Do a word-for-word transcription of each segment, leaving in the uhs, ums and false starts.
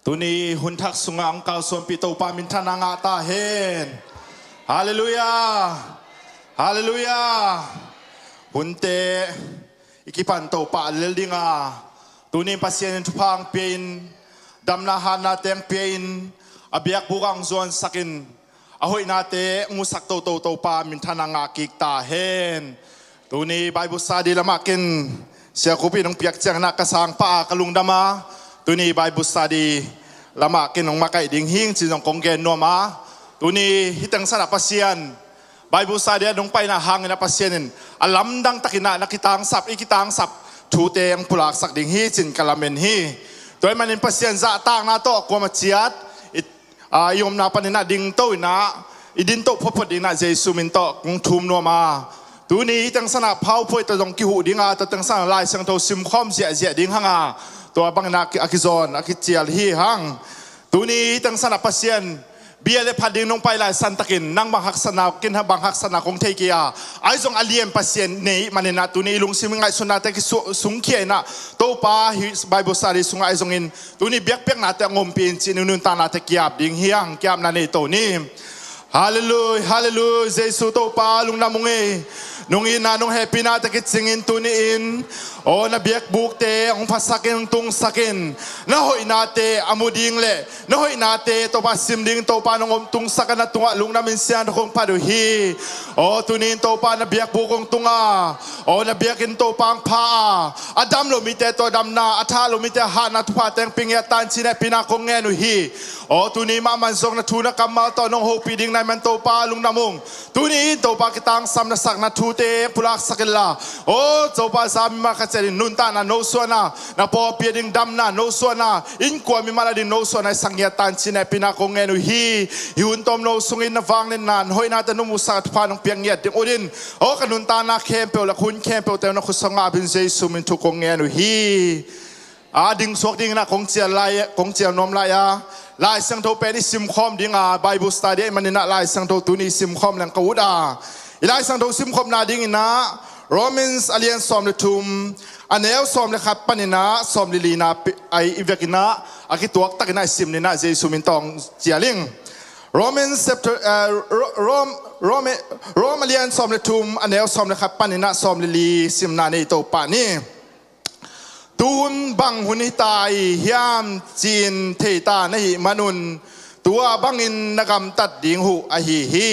Tuni hun thak sungah hong kalsuanpih Topa minthanna ngah ta hen. Halleluiah. Halleluiah. Hunte i kipan Topa a lel dinga, tuni Pasian in thupha hong pia-in, damna hatna teng pia-in, a biakbuk ah hong zuansakin, a hoihnate hong musak toto Topa minthanna ngah kik ta hen. Tuni Bible study lamah ken Sia Khup in hong piak ciangin ah ka sangpa a ka lungdam a, tuni Bible study lamah ken hong makaih ding hing cin zong kong gen nuam a, tuni hih teng sanah Pasian Bible study ah nong paina hangin ah Pasian in a lamdang takin ah na kitangsap, i kitangsap thute hong pulaksak ding hi cin ka lamen hi. Tua ahih manin Pasian zahtakna tawh kuamah ciat i, a, i omna panin ah dingto in ah, i dingto photphot dingin ah Jesu min tawh kong thum nuam a, tuni hih teng sanah PowerPoint tawh zong kihuh dinga, tua teng sanah Lai Siangtho simkhawm ziahziah ding hanga, tua bangin ah a kizawn a kicial hi hang. Tuni hih teng sanah Pasian bia le phat ding nong pai lai santakin nang bang haksatna, ken bang haksatna kong thei kei a, ahi zong a lian Pasian nei manin ah tuni i lungsim i ngaihsutnate kisung, sungkhia in ah, Topa hih Bible study sungah ahi zongin tuni biakpiaknate hong ompih in cin i nuntaknate ki-ap ding hi hang. Ki-apna nei to ni. Halleluiah, halleluiah, Jesu Topa lungdam ung ei. Nong itna nong hehpihnate kicingin tuni-in, aw, na biakbukte hong phasakin, hong tungsakin, na hoihnate a mu ding le na hoihnate Topa sim ding Topa nong om tungsak a, na tungah lungdamin siangtho kong phat uh hi. Aw, tuni-in Topa na biakbuk hong tunga, aw, na biakinn Topa hong pha a, a dam lo mite tawh damna, a thah lo mite hatna thupha teng pia ngiat ta in cin hehpihna kong ngen uh hi. Aw, tuni mahmah zong na thu na kammal tawh nong hopih ding na hih man Topa lungdam ung. Tuni-in Topa kitangsap na sakna thute pulaksak inla, aw, Topa za mimal khat ciat in nuntakna nosuahna, na pawlpi a ding damna nosuahna, innkuan mimal a ding nosuahna i sak ngiat ta in cin hehpihna kong ngen uh hi. Hih hun tawmno sungin na vangliatna, na hoihnate nong musak a thupha nong piak ngiat ding uh in, aw, ka nuntakna khempeuh le ka hun khempeuhte na khut sungah ap in Jesu min thu kong ngen uh hi. A ding suak dingin ah kong cial lai, kong cial nuam lai a, Lai Siangtho pen i simkhawm dinga, Bible study ahih manin ah Lai Siangtho tuni i simkhawm leng ka ut a, i Lai Siangtho simkhopna dingin ah Romans a lian sawm le thum, a neu sawm le khat panin ah sawm le lina pi-, ai i vekin ah a kituak takin ah i sim ni in ah Jesu min tawh hong cial ing. Romans chapter, eh, Ro-, Rom, Rom, Rom a lian sawm le thum, a neu sawm le khat panin ah sawm le li simna nei to pah ni. Tuhun bang hun hita i hiam ci-in theita na hih manun, tua bangin na gamtat ding uh ahi hi.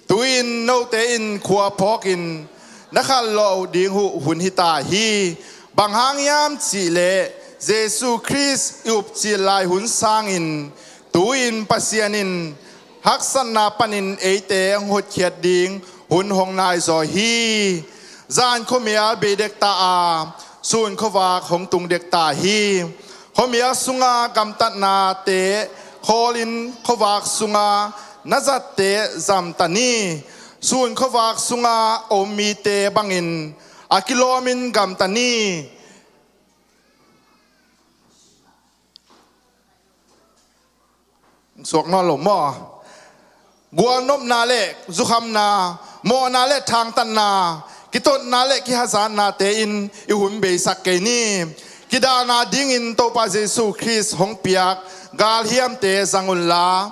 Tu-in note in khua phawkin na khanlawh ding uh hun hita hi. Bang hang hiam cihleh Jesu Khrist i upcil lai hun sangin tu-in Pasian in haksatna panin eite hong hotkhiat ding hun hong naizaw hi. Zan khuamial bei dekta a, sun khuavak hong tung dekta hi. Khuamial sunga gamtatnate khawlin khuavak sunga na zatte zamta ni. Sun khuavak sunga om mite bangin a kilawmin gamta ni. Suak nawn lo maw? Gualnopna le zukhamna, mawhna le thangtatna, kitotna le kihazatnate in i hun beisak kei ni. Kidalna dingin Topa Jesu Khrist hong piak galhiamte zang unla,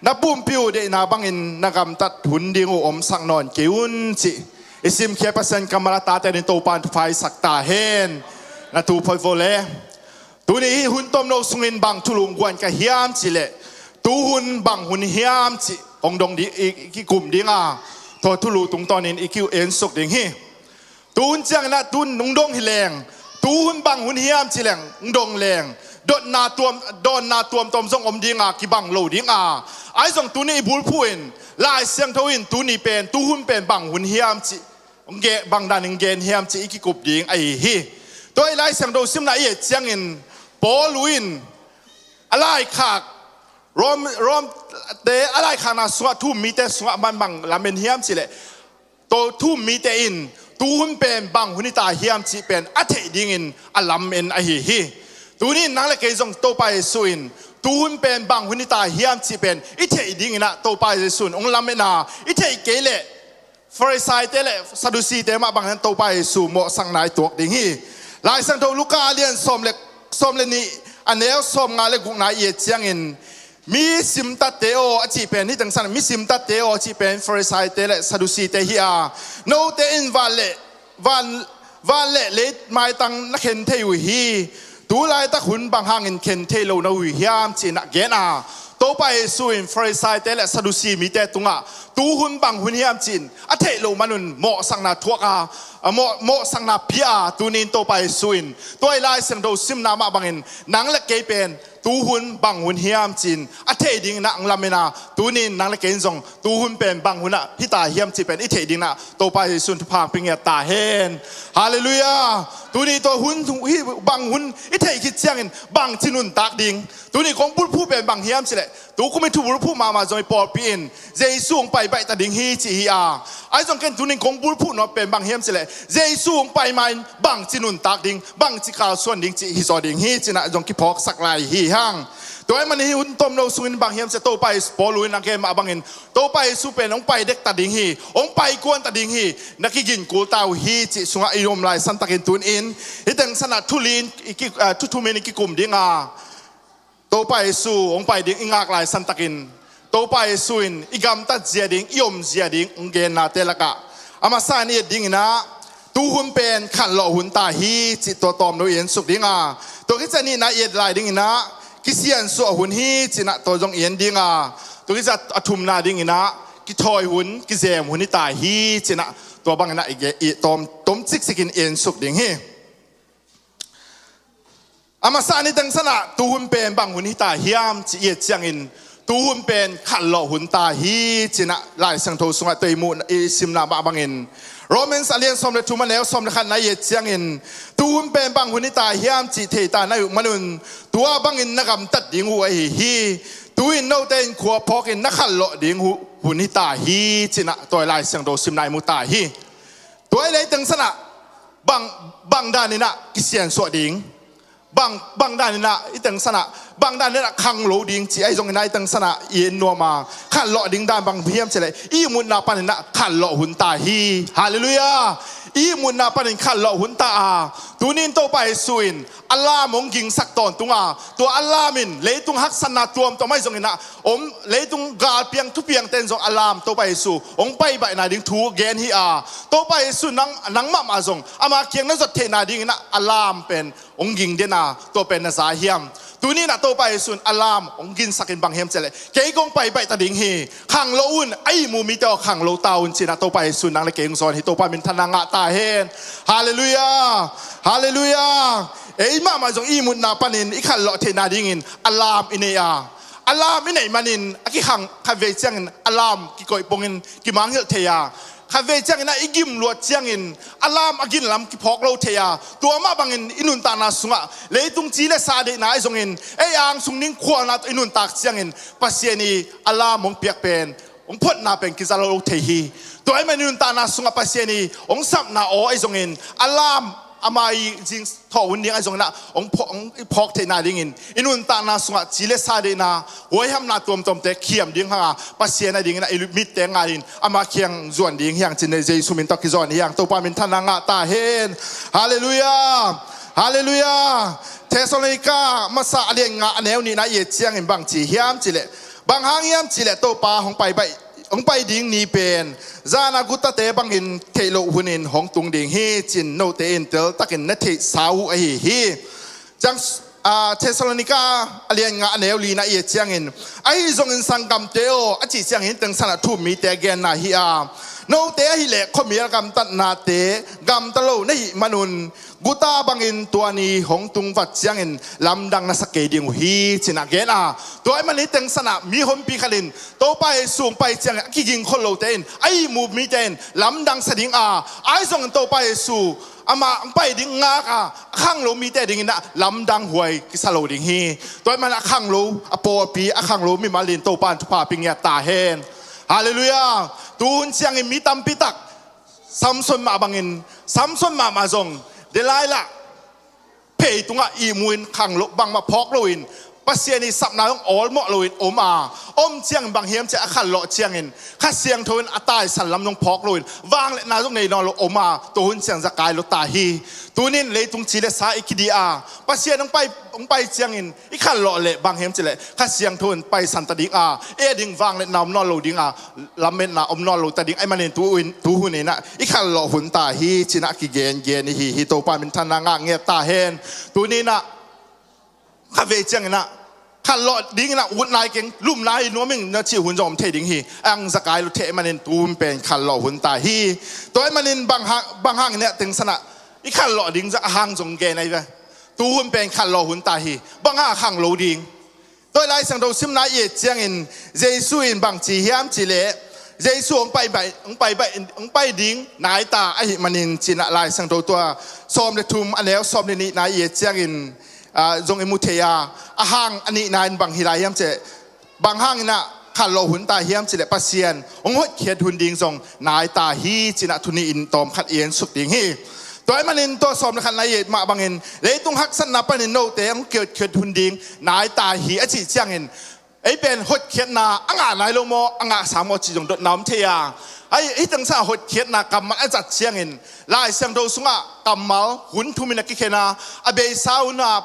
na pumpi uh deihna bangin na gamtat hun ding uh omsak nawn kei un, cih i simkhia Pasian kammal a tate in Topa in thupha i sak ta hen. Na tu phot vo le. Tuni hih hun tawmno sungin bang thulu hong guan ka hiam cihleh, tuhun bang hun hiam cih hong dong ding, i, i kikum dinga, tua thulu tungtawnin i ki-ensuk ding hi. Tuhun ciangin ah tuhun hong dong hi leng, tuhun bang hun hiam ci leng hong dong leng, dotna tuam, dawnna tuamtuam zong om dinga, kibang lo dinga. Ahi zong tuni i bulphuh in, Lai Siangtho in tuni pen, tuhun pen bang hun hiam cih hong gen, bang danin gen hiam cih i kikup ding ahi hi. Tua i Lai Siangtho simna i et ciangin, Paul in a laikhak, Rom, Romte a laikhakna sungah thu-um mite sungah man bang lamen hiam cihleh, tua thu-um mite in tuhun pen bang hun hita hiam cih pen a theih dingin a lamen ahi hi. Tuni in nang le kei zong Topa Jesu in tuhun pen bang hun hita hiam cih pen i theih dingin ah Topa Jesu in hong lamen a, i theih kei leh Farisaite le Sadusite mah bang hen Topa Jesu mawhsakna i tuak ding hi. Lai Siangtho Luka a lian sawm le, sawm le nih, a neu sawmnga le gukna i et ciangin, mi simtatte aw a cih pen, hih teng san mi simtatte aw a cih pen Farisai-te le Sadusi-te hi a, note in van le, van, van le lei maitang na khen thei uh hi. Tu laitak hun bang hangin khen thei lo na uh hiam ci-in a gen a, Topa Jesu in Farisai-te le Sadusi mite tungah tu hun bang hun hiam ci-in a theih loh manun mawhsakna thuak a, a mawh, mawhsakna pia a, tuni in Topa Jesu in tua i Lai Siangtho simna mah bangin nang le kei pen tu hun bang hun hiam ci-in a theih dingin ah hong lamen a, tuni in nang le kei in zong tu hun pen bang hun ah hi ta hiam cih pen i theih dingin ah Topa Jesu in thupha hong pia ngiat ta hen. Halleluiah. Tuni tua hun hi bang hun i theih khit ciangin bangci nuntak ding. Tuni kong bulphuh pen bang hiam cih leh, tu kum i thu bulphuh mahmah zong i pawlpi in Jesu hong pai baih ta ding hi cih hi a. Ahi zong ken tuni kong bulphuh nuam pen bang hiam cih leh, Jesu hong pai ma-in bangci nuntak ding, bangci kalsuan ding cih hi zaw ding hi ci-in ah zong kiphawksak lai hi hang. Tua ahih manin hih hun tomno sungin bang hiam cih leh Topa Jesu, Paul in a gen mah bangin Topa Jesu pen hong pai dek ta ding hi, hong pai kuan ta ding hi, na kigin kul ta uh hi cih sungah i om lai santakin tuni in hih teng san ah thu li in i ki, ah, thu thum in i kikum ding a, Topa Jesu hong pai ding i ngak lai santakin Topa Jesu in i gamtat zia ding, i om zia ding hong gennate lakah a masa in i et dingin ah tu hun pen khanlawh hun ta hi cih tua tawmno i ensuk ding a, tua khit ciang a nihna i et lai dingin ah kisiansuah hun hi ci-in ah tua zong i en ding a, tua khit ciang a thumna dingin ah kithawi hun, kizem hun hi ta hi ci-in ah tua bangin ah i ge-, i tawm, tom cikcikin i ensuk ding hi. A masa in hih teng san ah tu hun pen bang hun hi ta hiam cih i et ciangin tu hun pen khanlawh hun ta hi ci-in ah Lai Siangtho sungah tua i muh, i simna mah bangin Romans a lian sawm le thum a neu sawm le khatna i et ciangin tu hun pen bang hun hi ta hiam cih thei ta na uh manun tua bangin na gamtat ding uh ahi hi. Tu-in note in khua phawkin na khanlawh ding uh hun hi ta hi ci-in ah tua i Lai Siangtho simna i mu ta hi. Tua ahih leh hih teng san ah bang, bang danin ah kisiansuah ding, bang, bang danin ah hih teng san ah bang danin ah khanglo ding cih ahi zongin ah hih teng san ah i en nuam a, khanlawh ding dan bang hiam cih leh i ihmutna panin ah khanlawh hun ta hi. Halleluiah. I ihmutna panin khanlawh hun ta a, tuni in Topa Jesu in a lam hong gingsak tawntung a, tua a lam in leitung haksatna tuamtuam ahi zongin ah om, leitung galpiang thupiangte in zong a lam Topa Jesu hong pai baihna ding thu gen hi a, Topa Jesu nang, nang mahmah zong ama kiang na zot theihna dingin ah a lam pen hong ging den a, tua pen na za hiam? Tuni in ah Topa Jesu in a lam hong ginsakin bang hiam cih leh, kei kong pai baih ta ding hi, khanglo un, a ihmu mite aw khanglo ta un ci-in ah Topa Jesu in nang le kei hong zawn hi. Topa minthanna ngah ta hen. Halleluiah. Halleluiah. Ei mahmah zong i ihmutna panin i khanlawh theihna dingin a lam i nei a, a lam i neih manin a kikhang khatvei ciangin a lam kikoih pongin kimangngilh thei a, khatvei ciangin ah i gim luat ciangin a lam a gin lam kiphawk lo thei a, tua mah bangin i nuntakna sungah leitung ci le sa deihna ahi zongin ei angsung ding khualna tawh i nuntak ciangin Pasian i a lam hong piak pen, hong photna pen kiza lo thei hi. Tua ahih manin i nuntakna sungah Pasian i hong sapna aw ahi zongin a lam ama i zing thawh hun ding ahi zongin ah hong phaw-, hong i phawk theihna dingin i nuntakna sungah ci le sa deihna, huaihamna tuamtuamte khiam ding hang a, Pasian a dingin ah i mitte ngalin ama kiang zuan ding hi hang ci-in Jesu min tawh kizawn hi hang. Topa minthanna ngah ta hen. Halleluiah. Halleluiah. Thessalonika masa a lian nga a neu nihna i et ciangin bang ci hiam cih leh, bang hang hiam cih leh Topa hong pai baih, hong pai ding ni pen zan a gutate bangin theih loh hunin hong tung ding hi ci-in note in teltakin na theihsa uh ahi hi. Ciang, ah, Thessalonika a lian nga a neu lina i et ciangin, ahi zongin sanggamte aw a cih ciangin hih teng san ah thu-um mite genna hi a, note ahih leh khuamial gamtatnate gamta lo na hih manun guta bangin tua ni hong tung vat ciangin lamdang na sa kei ding uh hi ci-in ah gen a, tua ahih manin hih teng san ah mi honpi khat in Topa Jesu hong pai ciangin a kiging khol lote in, a ihmu mite in lamdang sa ding a, ahi zongin Topa Jesu amah hong pai ding ngak a, a khanglo mite dingin ah lamdang huai kisa lo ding hi. Tua ahih manin a khanglo, a pawlpi a khanglo mimal in Topa in thupha pia ngiat ta hen. Halleluiah. Tu hun ciangin mi tampi tak Samson mah bangin, Samson mahmah zong Delilah phei tungah ihmu in khanglo, bangmah phawk loin Pasian i sapna zong awlmawh loin om a, om ciangin bang hiam cih a khanlawh ciangin Kha Siangtho in a taisan lam zong phawk loin vangliatna zong nei nawn lo om a, tua hun ciang zakai lo ta hi. Tunin leitung ci le sa i kidih a, Pasian hong pai, hong pai ciangin i khanlawh leh bang hiam cih leh Kha Siangtho in paisan ta ding a, ei a ding vangliatna om nawn lo ding a, lametna om nawn lo ta ding ahih manin tu in, tu hun inah i khanlawh hun ta hi, ci-inah kigengen i hi hi. Topa minthanna ngah ngiat ta hen. Tuninah kha vei cianginah khanlawh dinginah ut nai keng, lum nai nuam ing na cih hun zong om thei ding hi. Ang zakai lo thei ahih manin tu hun pen khanlawh hun ta hi. Tua ahih manin bang hang, bang hang inah tengsanah i khanlawh ding zah a hang zong gen ahi ve. Tu hun pen khanlawh hun ta hi. Bang hang a khang lo ding? Tua i Lai Siangtho simna i et ciangin Jesu in bang ci hiam cih leh, Jesu hong pai, pai, hong pai, pai, hong pai ding nai ta ahih manin, ci-inah Lai Siangtho tua sawm le thum a neu sawm le nihna i et ciangin, ah, zong i mu thei a, a hang a nihna in bang hi lai hiam cih leh, bang hanginah khanlawh hun ta hiam cih leh Pasian hong hotkhiat hun ding zong nai ta hi, ci-inah thu nih in tawmkhat i ensuk ding hi. Tua ahih manin tua sawm le khatna i et mah bangin leitung haksatna panin note hong hotkhiat hun ding nai ta hi a cih ciangin, ei pen hotkhiatna a ngah nai lo maw, a ngah sa maw cih zong dotna om thei a. Ahi, hih tengsanah hotkhiatna kammal a zat ciangin Lai Siangtho sungah kammal hun thumin a kikhen a, a beisa hun a,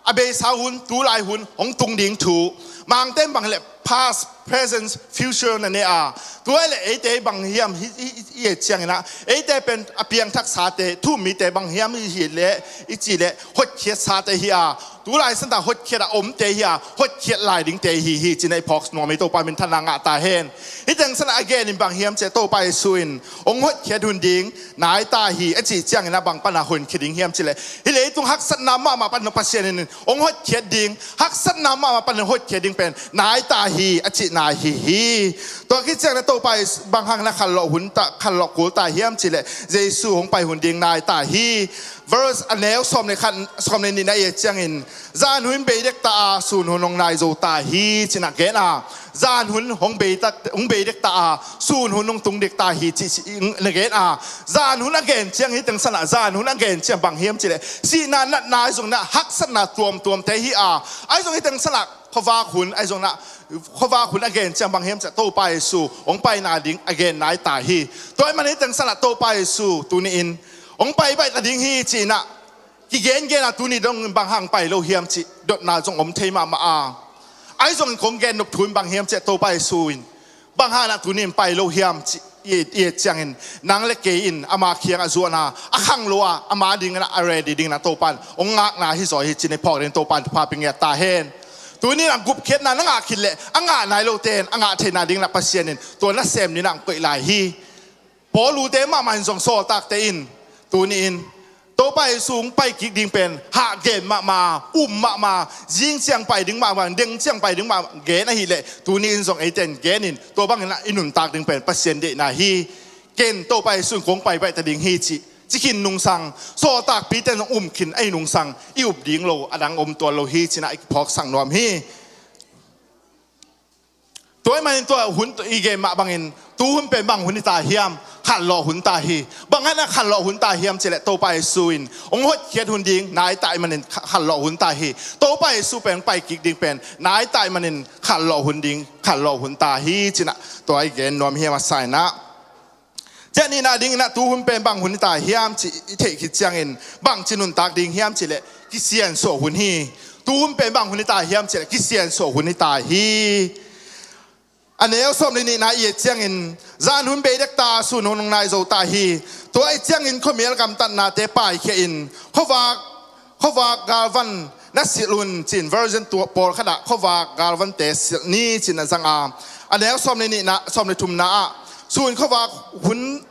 a beisa hun, tulai hun hong tung ding thu. Mangte in bang hi leh past, present, future na ne a. Tua hi leh eite bang hiam hi, hi, hi, hi cianginah eite pen a piangthaksate, thu-um mite bang hiam hi, hi leh i cih leh hotkhiatsate hi a. Tulai santa hotkhiat a omte hi a, hotkhiat lai dingte hi hi, ci-inah i phawk nuam hi. Topa minthanna ngah ta hen. Hih tengsanah a genin bang hiam cih leh Topa Jesu in hong hotkhiat hun ding nai ta hi a cih cianginah bang pana honkhia ding hiam cih leh, hih leitung haksatna mahmah pan Pasian in hong hotkhiat ding, haksatna mahmah pan hotkhiat ding pen nai ta hi a cihna hi hi. Tua khit cianginah Topa Jesu bang hangin a khanlawh hun ta, khanlawh kul ta hiam cih leh Jesu hong pai hun ding nai ta hi. Verse a neu sawm le khat, sawm le nihna i et ciangin, zan hun bei dek ta a, sun hun hong nai zo ta hi, ci-inah gen a. Zan hun hong bei ta, hong bei dek ta a, sun hun hong tung dek ta hi, ci, ci, na gen a. Zan hun a gen ciang hih tengsanah, zan hun a gen ciang bang hiam cih leh, sihna natna ahi zonginah haksatna tuamtuamte hi a. Ahi zong hih tengsanah khuavak hun, ahi zonginah khuavak hun a gen ciang bang hiam cih leh Topa Jesu hong paina ding a gen nai ta hi. Tua ahih manin hih tengsanah Topa Jesu tuni-in hong pai baih ta ding hi, ci-inah kigengen a, tuni dong bang hang pai lo hiam cih dotna zong om thei mahmah a. Ahi zongin kong gen nop thu in bang hiam cih leh Topa Jesu in bang hangah tuni in pai lo hiam cih i, i et ciangin, nang le kei in ama kiangah zuan a, a khang lo a, ama dinginah a ready dinginah Topa in hong ngakna hi zaw hi, ci-in i phawk ding. Topa in thupha pia ngiat ta hen. Tuni-in a gupkhiatna na ngah khit leh a ngah nai lote in a ngah theihna dinginah Pasian in tua nasem ni-in ah hong koih lai hi. Paul ute mahmah in zong sawltakte in tuni-in Topa Jesu hong pai kik ding pen hah gen mahmah, um mahmah, zing ciang pai ding mahmah, deng ciang pai ding mahmah gen ahih leh, tuni-in zong eite in genin tua bangin ah i nuntak ding pen Pasian deihna hi. Ken Topa Jesu in kong pai baih ta ding hi cih ci khin nungsang, sawltakpite in zong um khin ahih nungsang, i up ding lo a dang om tuan lo hi, ci-in ah i phawksak nuam hi. Tua ahih manin tua hun i gen mah bangin, tu hun pen bang hun hi ta hiam? Khanlawh hun ta hi. Bang hangin ah khanlawh hun ta hiam cih leh Topa Jesu in hong hotkhiat hun ding nai ta ahih manin kha-, khanlawh hun ta hi. Topa Jesu pen hong pai kik ding pen nai ta ahih manin khanlawh hun ding, khanlawh hun ta hi, ci-in ah tua i gen nuam hi a masa in ah. Tua nihna dingin ah tu hun pen bang hun hi ta hiam cih i theih khit ciangin bangci nuntak ding hiam cih leh kisiansuah hun hi. Tu hun pen bang hun hi ta hiam cih leh kisiansuah hun hi ta hi. A neu sawm le nihna i et ciangin, zan hun bei dek ta, sun hun hong nai zo ta hi. Tua ahih ciangin khuamial gamtatnate paikhia in khuavak khuavak galvan na silh un, ci-in version tua pawlkhat ah khuavak galvante silh ni, ci-in a zang a. A neu sawm le nihna, sawm le thumna ah, sun khuavak hun,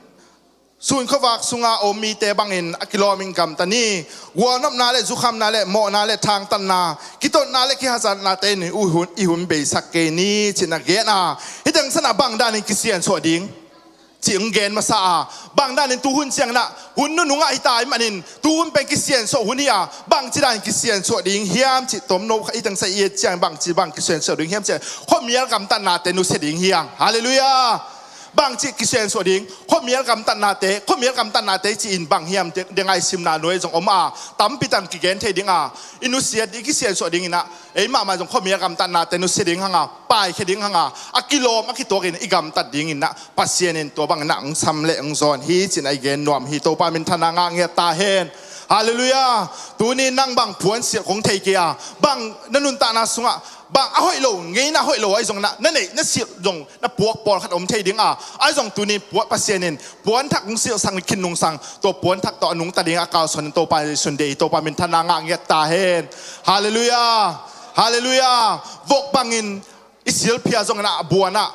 sun khuavak sunga om mite bangin a kilawm in gamta ni. Gualnopna le zukhamna le mawhna le thangtatna, kitotna le kihazatnate in i hun, i hun beisak kei ni, ci-in a gen a. Hih teng sanah bang danin kisiansuah ding cih hong gen masa a, bang danin tu hun ciangin ah hun nunung ah hi ta ahih manin tu hun pen kisiansuah hun hi a, bangci danin kisiansuah ding hiam cih tomno khat i teng sa i et ciangin bangci bang kisiansuah ding hiam cih leh khuamial gamtatnate nusia ding hi hang. Halleluiah. Bangci kisiansuah ding, khuamial gamtatnate, khuamial gamtatnate ci-in bang hiam, deng, deng a i simna nuai zong om a, tampi tang kigen thei ding a, i nusiat, i kisiansuah ding in ah, ei mahmah zong khuamial gamtatnate nusia ding hang a, paikhia ding hang a, a kilawm, a kituakin i gamtat ding in ah, Pasian in tua bang in ah hong sam le hong zawn hi ci-in a i gen nuam hi. Topa minthanna ngah ngiat ta hen. Halleluiah. Tuni nang bang puansilh kong thei kei a, bang na nuntakna sungah, bang a hoih lo, ngeina hoih lo ahi zong in ah, na neih, na silh zong, na puak pawlkhat om thei ding a, ahi zong tuni puak Pasian in puanthak hong silhsak ni khin nungsang, tua puanthak tawh a nungta ding a kalsuan in Topa Jesu in deih hi. Topa minthanna ngah ngiat ta hen. Halleluiah. Halleluiah. Vok bangin i silphia zong in ah a buan ah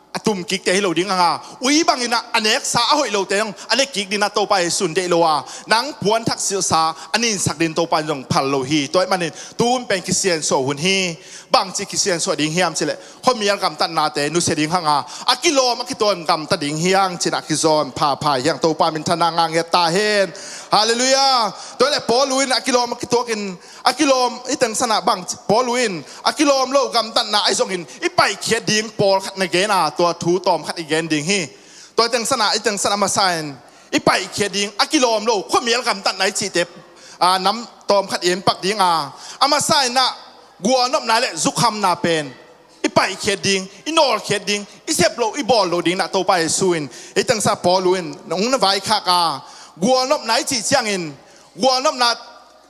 a tum kikte hi lo ding hang a, ui bang in ah a neksa a hoih lote zong a ne kik ding in ah Topa Jesu in deih lo a, nang puanthak silhsa a ninsak ding Topa in zong phal lo hi. Tua ahih manin tu hun pen kisiansuah hun hi. Bangci kisiansuah ding hiam cih leh, khuamial gamtatnate nusia ding hang a, a kilawm, a kituak in gamta ding hi hang ci-in ah kizawn phapha hi hang. Topa minthanna ngah ngiat ta hen. Halleluiah. Tua leh Paul in a kilawm, a kituakin, a kilawm, hih teng san ah bang, Paul in a kilawm lo gamtatna ahi zongin i paihkhiat ding pawlkhat na gen a, tua thu tawmkhat i gen ding hi. Tua hih teng san ah, hih teng san ah a masa in i paihkhiat ding a kilawm lo khuamial gamtatna i cihte, a, nam tawmkhat i en pak ding a, a masa in ah gualnopna le zukhamna pen i paihkhiat ding, i nawlkhiat ding, i sep loh, i bawl loh ding in ah Topa Jesu in, hih teng san ah Paul in hong na vaikhak a, gualnopna i cih ciangin, gualnopna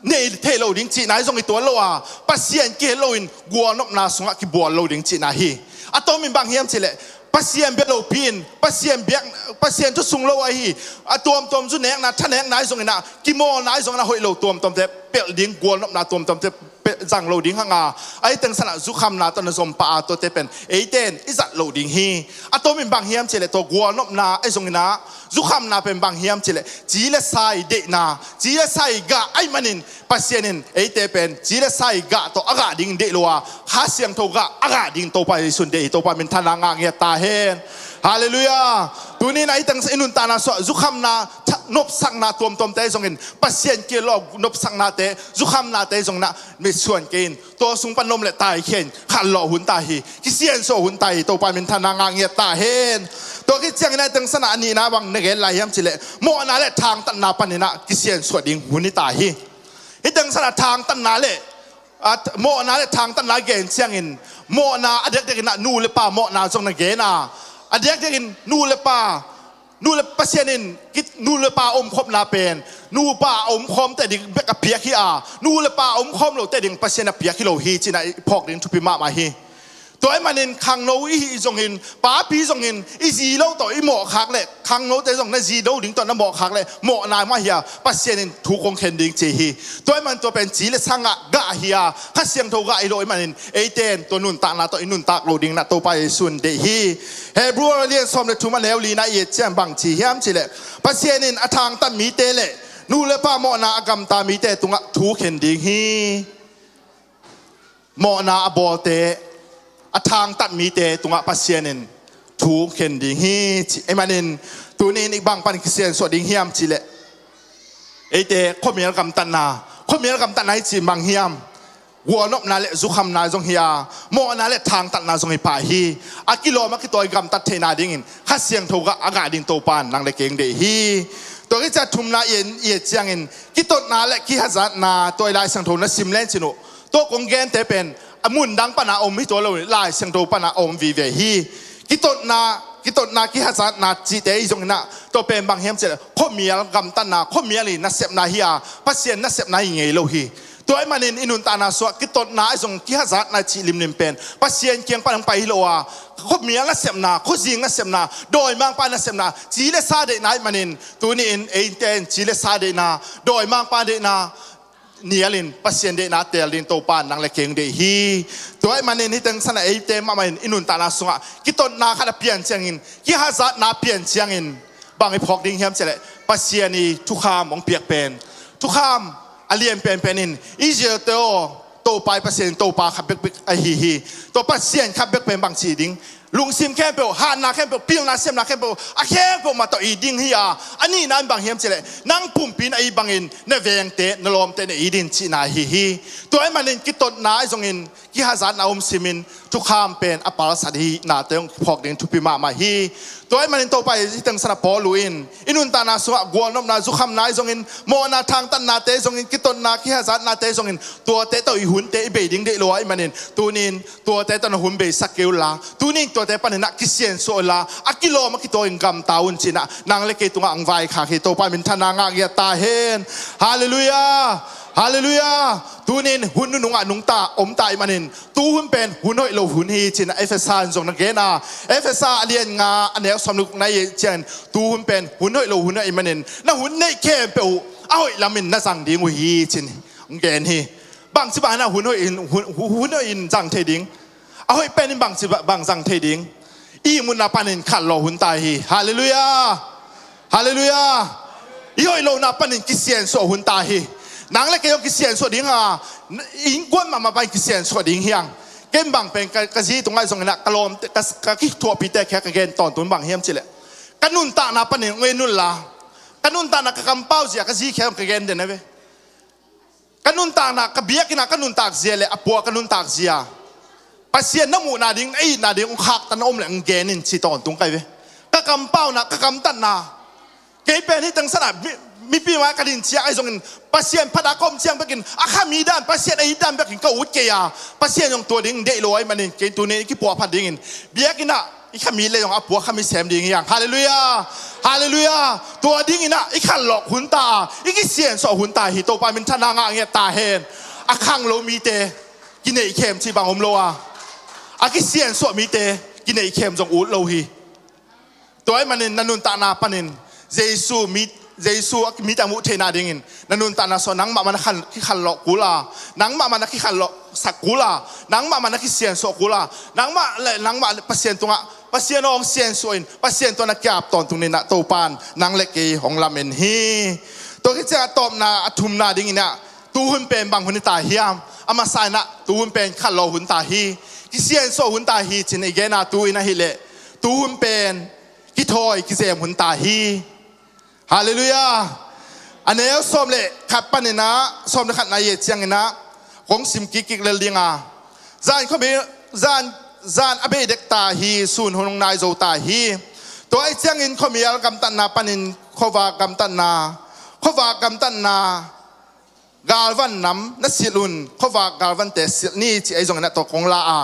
nei thei lo ding cihna hi zong i tuan lo a, Pasian kihel loin gualnopna sungah kibual lo ding cihna hi. A tomin bang hiam cih leh, Pasian bia lopi in, Pasian biak, Pasian thu sung lo ahi, a tuamtuam zu nekna, tha nekna ahi zong in ah, kimawlna ahi zong in ah, hoih lo tuamtuamte pelh ding, gualnopna tuamtuamte pelh, zang lo ding hang a, ahi teng san ah zukhamna tawh na zom pah a, tuate pen eite in i zat loh ding hi. A tomin bang hiam cih leh, tua gualnopna ahi zong in ah zukhamna pen bang hiam cih leh, ci le sa i deihna, ci le sa i gah ahih manin Pasian in eite pen ci le sa i gah tawh a gah ding in deih lo a, Kha Siangtho gah a gah ding Topa Jesu in deih hi. Topa minthanna ngah ngiat ta hen. Halleluiah. Tuni in ah hih teng san i nuntakna sungah zukhamna, tha-, nopsakna tuamtuamte ahi zongin, Pasian kihel lo nopsaknate, zukhamnate zong in ah mitsuan kei in, tua sung pan na om leh taikhia in, khanlawh hun ta hi, kisiansuah hun ta hi. Topa minthanna ngah ngiat ta hen. Tua khit ciangin ah hih teng san ah a nihna bang na gen lai hiam cih leh, mawhna le thangtatna panin ah kisiansuah ding hun hi ta hi. Hih teng san ah thangtatna le, a, mawhna le thangtatna gen ciangin, mawhna a diakdiakin ah nu le pa mawhna zong na gen a, a diakdiakin nu le pa, nu le, Pasian in ki-, nu le pa omkhopna pen, nu pa a omkhawm teh ding bek a piak hi a, nu le pa a omkhawm lo teh ding Pasian a piak hi lo hi ci-in ah i phawk ding thupi mahmah hi. Tua ahih manin khangno i hih zongin, papi zongin, i zi lo tawh i mawhkhak leh, khangnote zong na zi lo ding tawh na mawhkhak leh, mawhna mah hi a, Pasian in thu kong khen ding ci hi. Tua ahih manin tua pen ci le sa gah, gah hi a, Kha Siangtho gah hi lo ahih manin, eite in tua nuntakna tawh i nuntak loh ding in ah Topa Jesu in deih hi. Hebru lian sawm le thum a neu lina i et ciang bang ci hiam cih leh, Pasian in a thangtat mite le nu le pa mawhna a gamta mite tungah thu khen ding hi. Mawhna a bawlte, a thangtat mite tungah Pasian in thu khen ding hi ci. Ahih manin tuni in i bang pan kisiansuah ding hiam cih leh, eite khuamial gamtatna, khuamial gamtatna i cih bang hiam, gualnopna le zukhamna zong hi a, mawhna le thangtatna zong hi pah hi. A kilawm, a kituak i gamtat theihna dingin Kha Siangtho gah a gah ding Topa in nang le kei hong deih hi. Tua khit ciang thumna i en, i et ciangin, kitotna le kihazatna, tua i Lai Siangtho na sim leng cin uh, tua kong gente pen a mun dang pan a om hi tuan lo, Lai Siangtho pan a om vive hi. Kitotna, kitotna, kihazatna cihte i zong in ah, tua pen bang hiam cih leh, khuamial gamtatna, khuamial i nasepna hi a, Pasian nasepna hi ngei lo hi. Tua ahih manin i nuntakna sungah kitotna ahi zong kihazatna cih limlim pen Pasian kiang pan hong pai hi lo a, khuamial nasepna, khuazing nasepna, dawimangpa nasepna, ci le sa deihna ahih manin, tuni in eite in ci le sa deihna, dawimangpa deihna nial in Pasian deihna teel ding Topa in nang le kei hong deih hi. Tua ahih manin hih teng san ah eite mahmah in i nuntakna sungah kitotna khat a pian ciangin, kihazatna a pian ciangin, bang i phawk ding hiam cih leh, Pasian i thukham hong piak pen, thukham a lian penpen in, Israelte aw, Topa i Pasian in Topa khat bekbek ahi hi. Tua Pasian khat bek pen bang ci ding, Lungsim khempeuh, hatna khempeuh, pilna siamna khempeuh, a khempeuh mah tawh it ding hi a, a nihna in bang hiam cih leh, nang pumpi na it bangin na vengte, na lawmte na it ding cihna ahi hi. Tua ahih manin kitotna ahi zongin, kihazatna om simin, thukham pen a palsat hi, nate hong phawk ding thupi mahmah hi. Tua ahih manin Topa hih teng san ah Paul in, i nuntakna sungah gualnopna, zukhamna ahi zongin, mawhna, thangtatnate zongin, kitotna, kihazatnate zongin, tuate tawh i hunte i bei ding deih lo ahih manin, tuni-in tuate tawh na hun beisak kei unla, tuni-in tuate panin ah kisiansuah unla, a kilawm a kituak in gamta un ci-in ah, nang le kei tungah hong vaikhak hi. Topa minthanna ngah ngiat ta hen. Halleluiah. Halleluiah. Tuni-in hun nunung ah nungta, omta ahih manin, tuhun pen hun hoih lo hun hi ci-in ah Efesa in zong na gen a, Efesa a lian nga a neu sawm le guk na et ciangin, tuhun pen hun hoih lo hun ahih manin, na hun neih khempeuh uh a hoih lamin na zang ding uh hi ci-in hong gen hi. Bangci bangin ah hun hoih in, hun, hun hoih in zang thei ding? A hoih pen in bangci ba-, bang zang thei ding? I ihmutna panin khanlawh hun ta hi. Halleluiah. Halleluiah. I hoih lohna panin kisiansuah hun ta hi. Nang le kei zong kisiansuah ding a, innkuan mahmah panin kisiansuah ding hi hang. Ken bang pen ka, ka zi tungah zongin ah ka lawmte, ka, ka kithuahpihte kiangah ka gen tawntung bang hiam cih leh, ka nuntakna panin hong en unla, ka nuntakna, ka kampau zia ka zi kiangah ka gen den a ve. Ka nuntakna, ka biakinn ah ka nuntak zia le a pua ka nuntak zia, Pasian na muhna ding, na itna ding hong khaktan a om leh hong gen in ci tawntung ka hi ve. Ka kampauna, ka gamtatna, kei pen hih teng san ah mi, mipi mai ka din ciang ahi zongin, Pasian phat a ka om ciang bekin a khami dan, Pasian a it dan bekin ka ut kei a, Pasian zong tua ding deih lo ahih manin, kei tuni-in i kipuahphat dingin biakinn ah i khami le zong a pua khami sem ding hi hang. Halleluiah. Halleluiah. Tua dingin ah i khanlawh hun ta a, i kisiansuah hun ta hi. Topa minthanna ngah ngiat ta hen. A khanglo mite kineihkhem cih bang om lo a, a kisiansuah mite kineihkhem zong ut lo hi. Tua ahih manin na nuntakna panin Jesu mi, Jesu a mite a muh theihna dingin na nuntakna sungah nangmah mah na khan, kikhanlawh kul a, nangmah mah na kikhanlawhsak kul a, nangmah mah na kisiansuah kul a, nangmah le nangmah Pasian tungah, Pasian aw hong siansuah in, Pasian tungah na ki-ap tawntung ni-in ah Topa'n nang le kei hong lamen hi. Tua khit ciang a tawpna, a thumna dingin ah, tuhun pen bang hun hi ta hiam? A masa in ah tuhun pen khanlawh hun ta hi, kisiansuah hun ta hi ci-in i gen a, tu-in ahih leh tuhun pen kithawi kizem hun ta hi. Halleluiah. A neu sawm le khat panin ah sawm le khatna i et ciangin ah kong sim kikkik lel ding a, zan khuamial, zan, zan a bei dek ta hi, sun hun hong nai zo ta hi. Tua ahih ciangin khuamial gamtatna panin khuavak gamtatna, khuavak gamtatna galvan nam na silh un, khuavak galvante silh ni ci ahi zongin ah tua kong la a,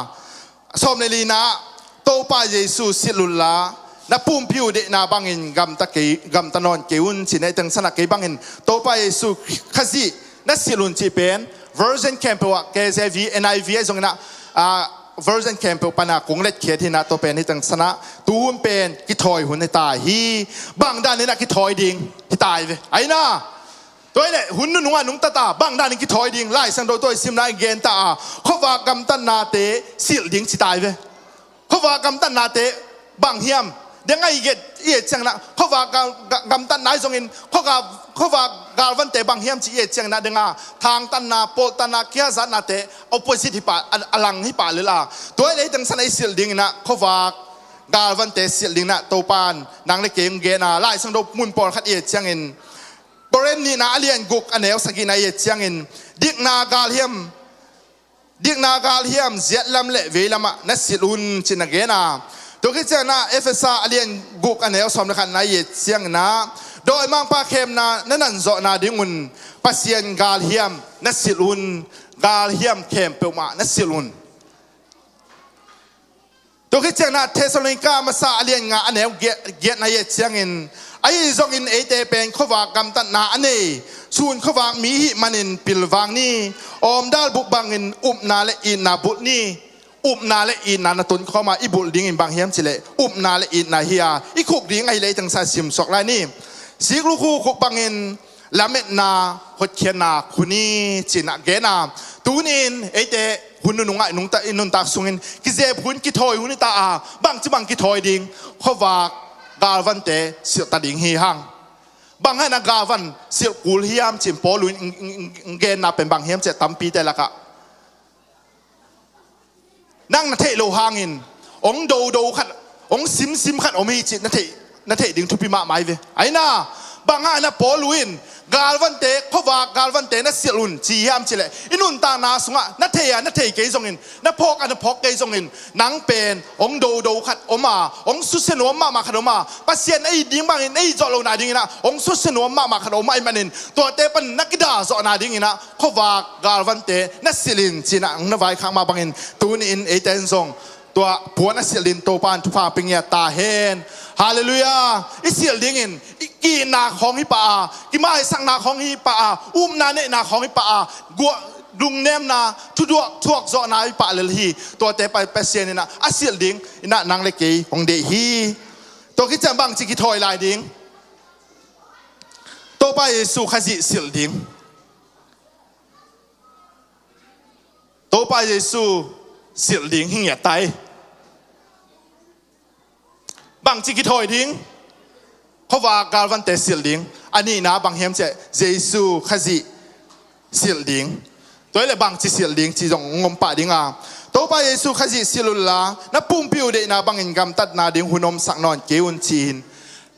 sawm le lina ah, Topa Jesu silh unla, na pumpi uh deihna bangin gamta kei, gamta nawn kei un ci-in ah, hih teng san ah kei bangin Topa Jesu Khazih na silh un cih pen version khempeuh ah, K J V, N I V ahi zongin ah, ah, version khempeuh pan ah kong letkhiat hi-in ah, tua pen hih teng san ah tuhun pen kithawi hun hi ta hi. Bang danin ah kithawi ding hi ta hi ve. Ahi na, tua ahih leh hun nunung ah nungta ta, bang danin kithawi ding? Lai Siangtho tua i simna in gen ta a, khuavak gamtatnate silh ding ci ta hi ve. Khuavak gamtatnate bang hiam? Deng a i et, i et ciangin ah, khuavak ga-, ga-, gamtatna ahi zongin khuavak, khuavak galvante bang hiam ci i et ciangin ah, deng a thangtatna, pawltatna, kihazatnate opposite hi pah, a, a lang hi pah lel a. Tua ahih leh hih teng san ah i silh dingin ah khuavak galvante silh dingin ah Topa'n nang le kei hong gen a, Lai Siangtho mun pawlkhat i et ciangin, Korin nihna a lian guk a neu sagihna i et ciangin, dikna galhiam, dikna galhiam ziatlam le veilam ah na silh un ci-in a gen a. Tua khit ciangin ah Efesa a lian guk a neu sawm le khatna i et ciangin ah, dawimangpa khemna na nanzawhna dingun Pasian galhiam na silh un, galhiam khempeuh mah na silh un. Tua khit ciangin ah Thessalonika masa a lian nga a neu giat, giatna i et ciangin, ahi zongin eite pen khuavak gamtatna a nei, sun khuavak mi i hih manin pilvang ni, awmdal bup bangin upna le itna bulh ni. Upna le itna na tonkhawm a, i bulh dingin bang hiam cih leh upna le itna hi a, i khuk ding ahih leh hih teng san ah sim suak lai ni. Siklukhu khuk bangin lametna, hotkhiatna khuk ni ci-in ah gen a. Tuni-in eite hun nunung ah i nungta, i nuntak sungin kizep hun, kithawi hun hi ta a, bangci bang kithawi ding? Khuavak galvante silh ta ding hi hang. Bang hangin ah galvan silh kul hiam ci-in Paul in, in, in, in genna pen bang hiam cih leh, tampite lakah nang na theih loh hangin, hong dodo khat, hong simsim khat om hi cih na theih, na theih ding thupi mahmah hi ve. Aina, bang hang na Paul in galvante, khuavak galvante na silh un ci hiam cih leh, i nuntakna sungah na thei a na thei kei zongin, na phawk a na phawk kei zongin, nang pen hong dodo khat om a, hong susia nuam mahmah khat om a, Pasian a it ding bangin a it zawh lohna dinginah hong susia nuam mahmah khat om ahih manin, tuate pan na kidah zawhna dinginah khuavak galvante na silh in cinah hong na vaikhak mah bangin, tuni-in eite in zong tua puan a silh ding Topa in thupha pia ngiat ta hen. Halleluiah. I silh dingin i ki-itna khawng hi pah a, kimaisakna khawng hi pah a, upna neihna khawng hi pah a, guah, lungnemna, thuduak thuak zawhna hi pah lel hi. Tuate pai Pasian inah a silh ding inah nang le kei hong deih hi. Tua khit ciang bangci kithawi lai ding? Topa Jesu Khazih silh ding. Topa Jesu silh ding hi ngiat ta hi. Bangci kithawi ding? Khuavak galvante silh ding. A nihna bang hiam cih leh Jesu Khazih silh ding. Tua hi leh bangci silh ding cih zong hong om pah ding a, Topa Jesu Khazih silh unla, na pumpi uh deihna bangin gamtatna ding hun omsak nawn kei un ci-in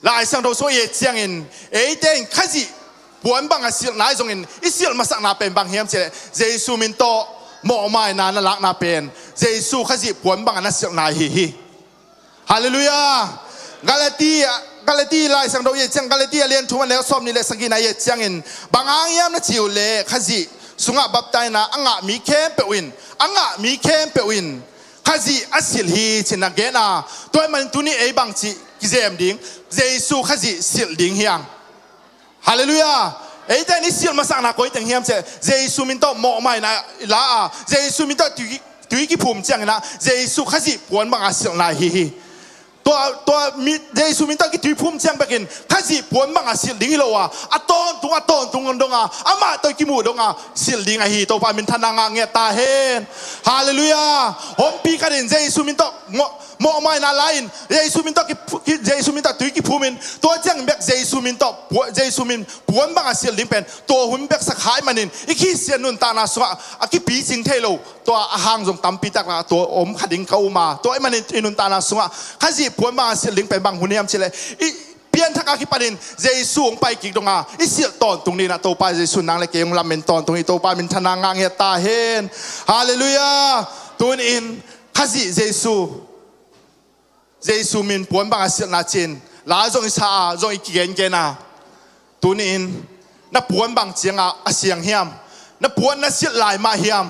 Lai Siangtho sung i et ciangin, eite in Khazih puan banga silhna hi zongin, i silh masakna pen bang hiam cih leh Jesu min tawh mawhmaina na lakna pen Jesu Khazih puan banga na silhna hi hi. Halleluiah. Galati, Galati Lai Siangtho i et ciang, Galati a lian thum a neu sawm nih le sagihna i et ciangin, bang hang hiam na cih uh leh Khazih sungah baptaina a ngah mi khempeuh in, a ngah mi khempeuh in Khazih a silh hi cih na gen a, tua ahih manin tuni ei bangci kizem ding? Jesu Khazih silh ding hi hang. Halleluiah. Eite in i silh masakna koi teng hiam cih leh Jesu min tawh mawhmaina i la a, Jesu min tawh tui, tui kiphum cianginah Jesu Khazih puan banga silhna hi hi. Tua, tua mi, Jesu min tawh kituiphum ciang bekin Khazih puan banga silh ding hi lo a, a tawntung, a tawntung dong a, amah tawh i kimuh dong a silh ding ahi. Topa minthanna ngah ngiat ta hen. Halleluiah. Hong pi khat in Jesu min tawh mawh, mawhmaina la-in, Jesu min tawh ki, ki, Jesu min tawh tui kiphumin, tua ciangin bek Jesu min tawh pua, Jesu min puan banga silh ding pen tua hun bek sa kha ahih manin, i Khristian nuntakna sungah a kipicing thei lo tua a hang zong tampi tak la tua om kha ding ka um a, tua ahih manin i nuntakna sungah Khazih puan banga silh ding pen bang hun hiam cih leh, i pianthak a kipanin Jesu hong pai kik dong a, i silh tawntung dinginah Topa Jesu nang le kei hong lamen tawntung hi. Topa minthanna ngah ngiat ta hen. Halleluiah. Tuni-in Khazih Jesu, Jesu min puan banga silhna ci-in la zong i sa a, zong i kigengen a, tuni-in na puan bang cianga a siang hiam? Na puan na silh lai mah hiam?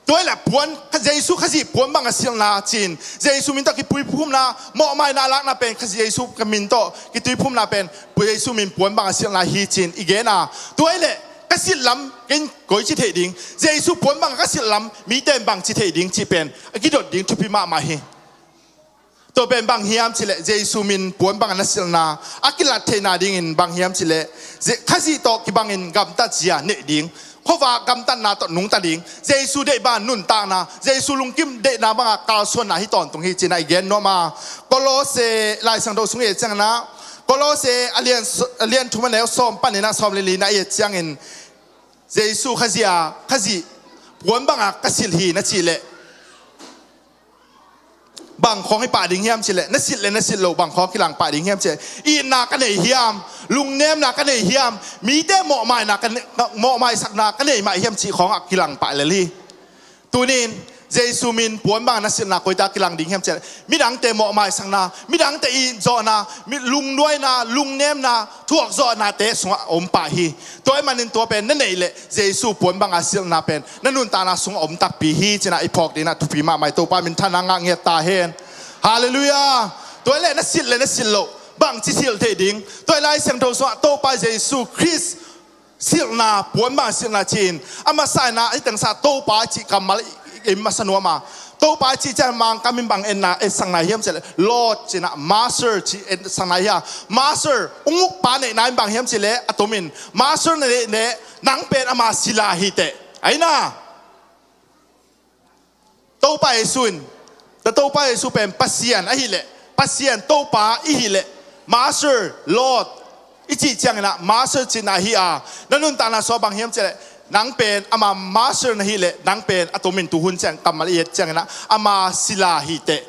Tua hi leh puan, Jesu Khazih puan banga silhna ci-in, Jesu min tawh kituiphumna, mawhmaina lakna pen Khazih Jesu ka min tawh kituiphumna pen Jesu min puan banga silhna hi ci-in i gen a, tua hi leh ka silh lam ken koici theih ding? Jesu puan banga ka silh lam mite in bangci theih ding cih pen a kidot ding thupi mahmah hi. Tua pen bang hiam cih leh Jesu min puan banga na silhna a kilat theihna dingin bang hiam cih leh, Je-, Khazih tawh kibangin gamtatzia neih ding, khuavak gamtatna tawh nungta ding, Jesu deih banga nuntakna, Jesu lungkim deihna banga kalsuanna hi tawntung hi cinah i gen nuam a. Kolose Lai Siangtho sung i et cianginah, Kolose a lian s-, a lian thum a neu sawm paninah sawm le lina i et ciangin, Jesu Khazih a, Khazih puan banga ka silh hi na cih leh, bang khawng hi pah ding hiam cih leh, na silh le na silh loh bang khawng kilang pah ding hiam cih leh, itna ka nei hiam, lungnemna ka nei hiam, mite mawhmaina ka nei, mawhmaisakna ka nei mah hiam cih khawngah kilang pah lel hi. Tuni-in Jesu min puan banga na silhna koite ah kilang ding hiam cih leh, midangte mawhmaisakna, midangte itzawhna, mi lungnuaina, lungnemna, thuakzawhnate sungah om pah hi. Tua ahih manin tua pen na neih leh Jesu puan banga silhna pen na nuntakna sungah om takpi hi cinah i phawk dinginah thupi mahmah hi. Topa minthanna ngah ngiat ta hen. Halleluiah. Tua hi leh na silh le na silh loh, bangci silh theih ding? Tua hi Lai Siangtho sungah Topa Jesu Khrist silhna, puan banga silhna ci-in a masa inah hih teng sa Topa cih kammal i, i masa nuam a. Topa cih ciang Mangkam in bang etna, etsak nai hiam cih leh, Lord cinah, Master cih etsak nai hi a. Master, hong ukpa neihna in bang hiam cih leh a tomin, Master na neih leh nang pen ama sila hi teh. Aina, Topa Jesu in, tua Topa Jesu pen Pasian ahih leh, Pasian Topa i hih leh, Master, Lord i cih cianginah Master cihna hi a, na nuntakna sungah bang hiam cih leh, Nang pen ama master na hih leh, nang pen a tomin tuhun ciang kammal i et ciangin ah ama sila hi teh.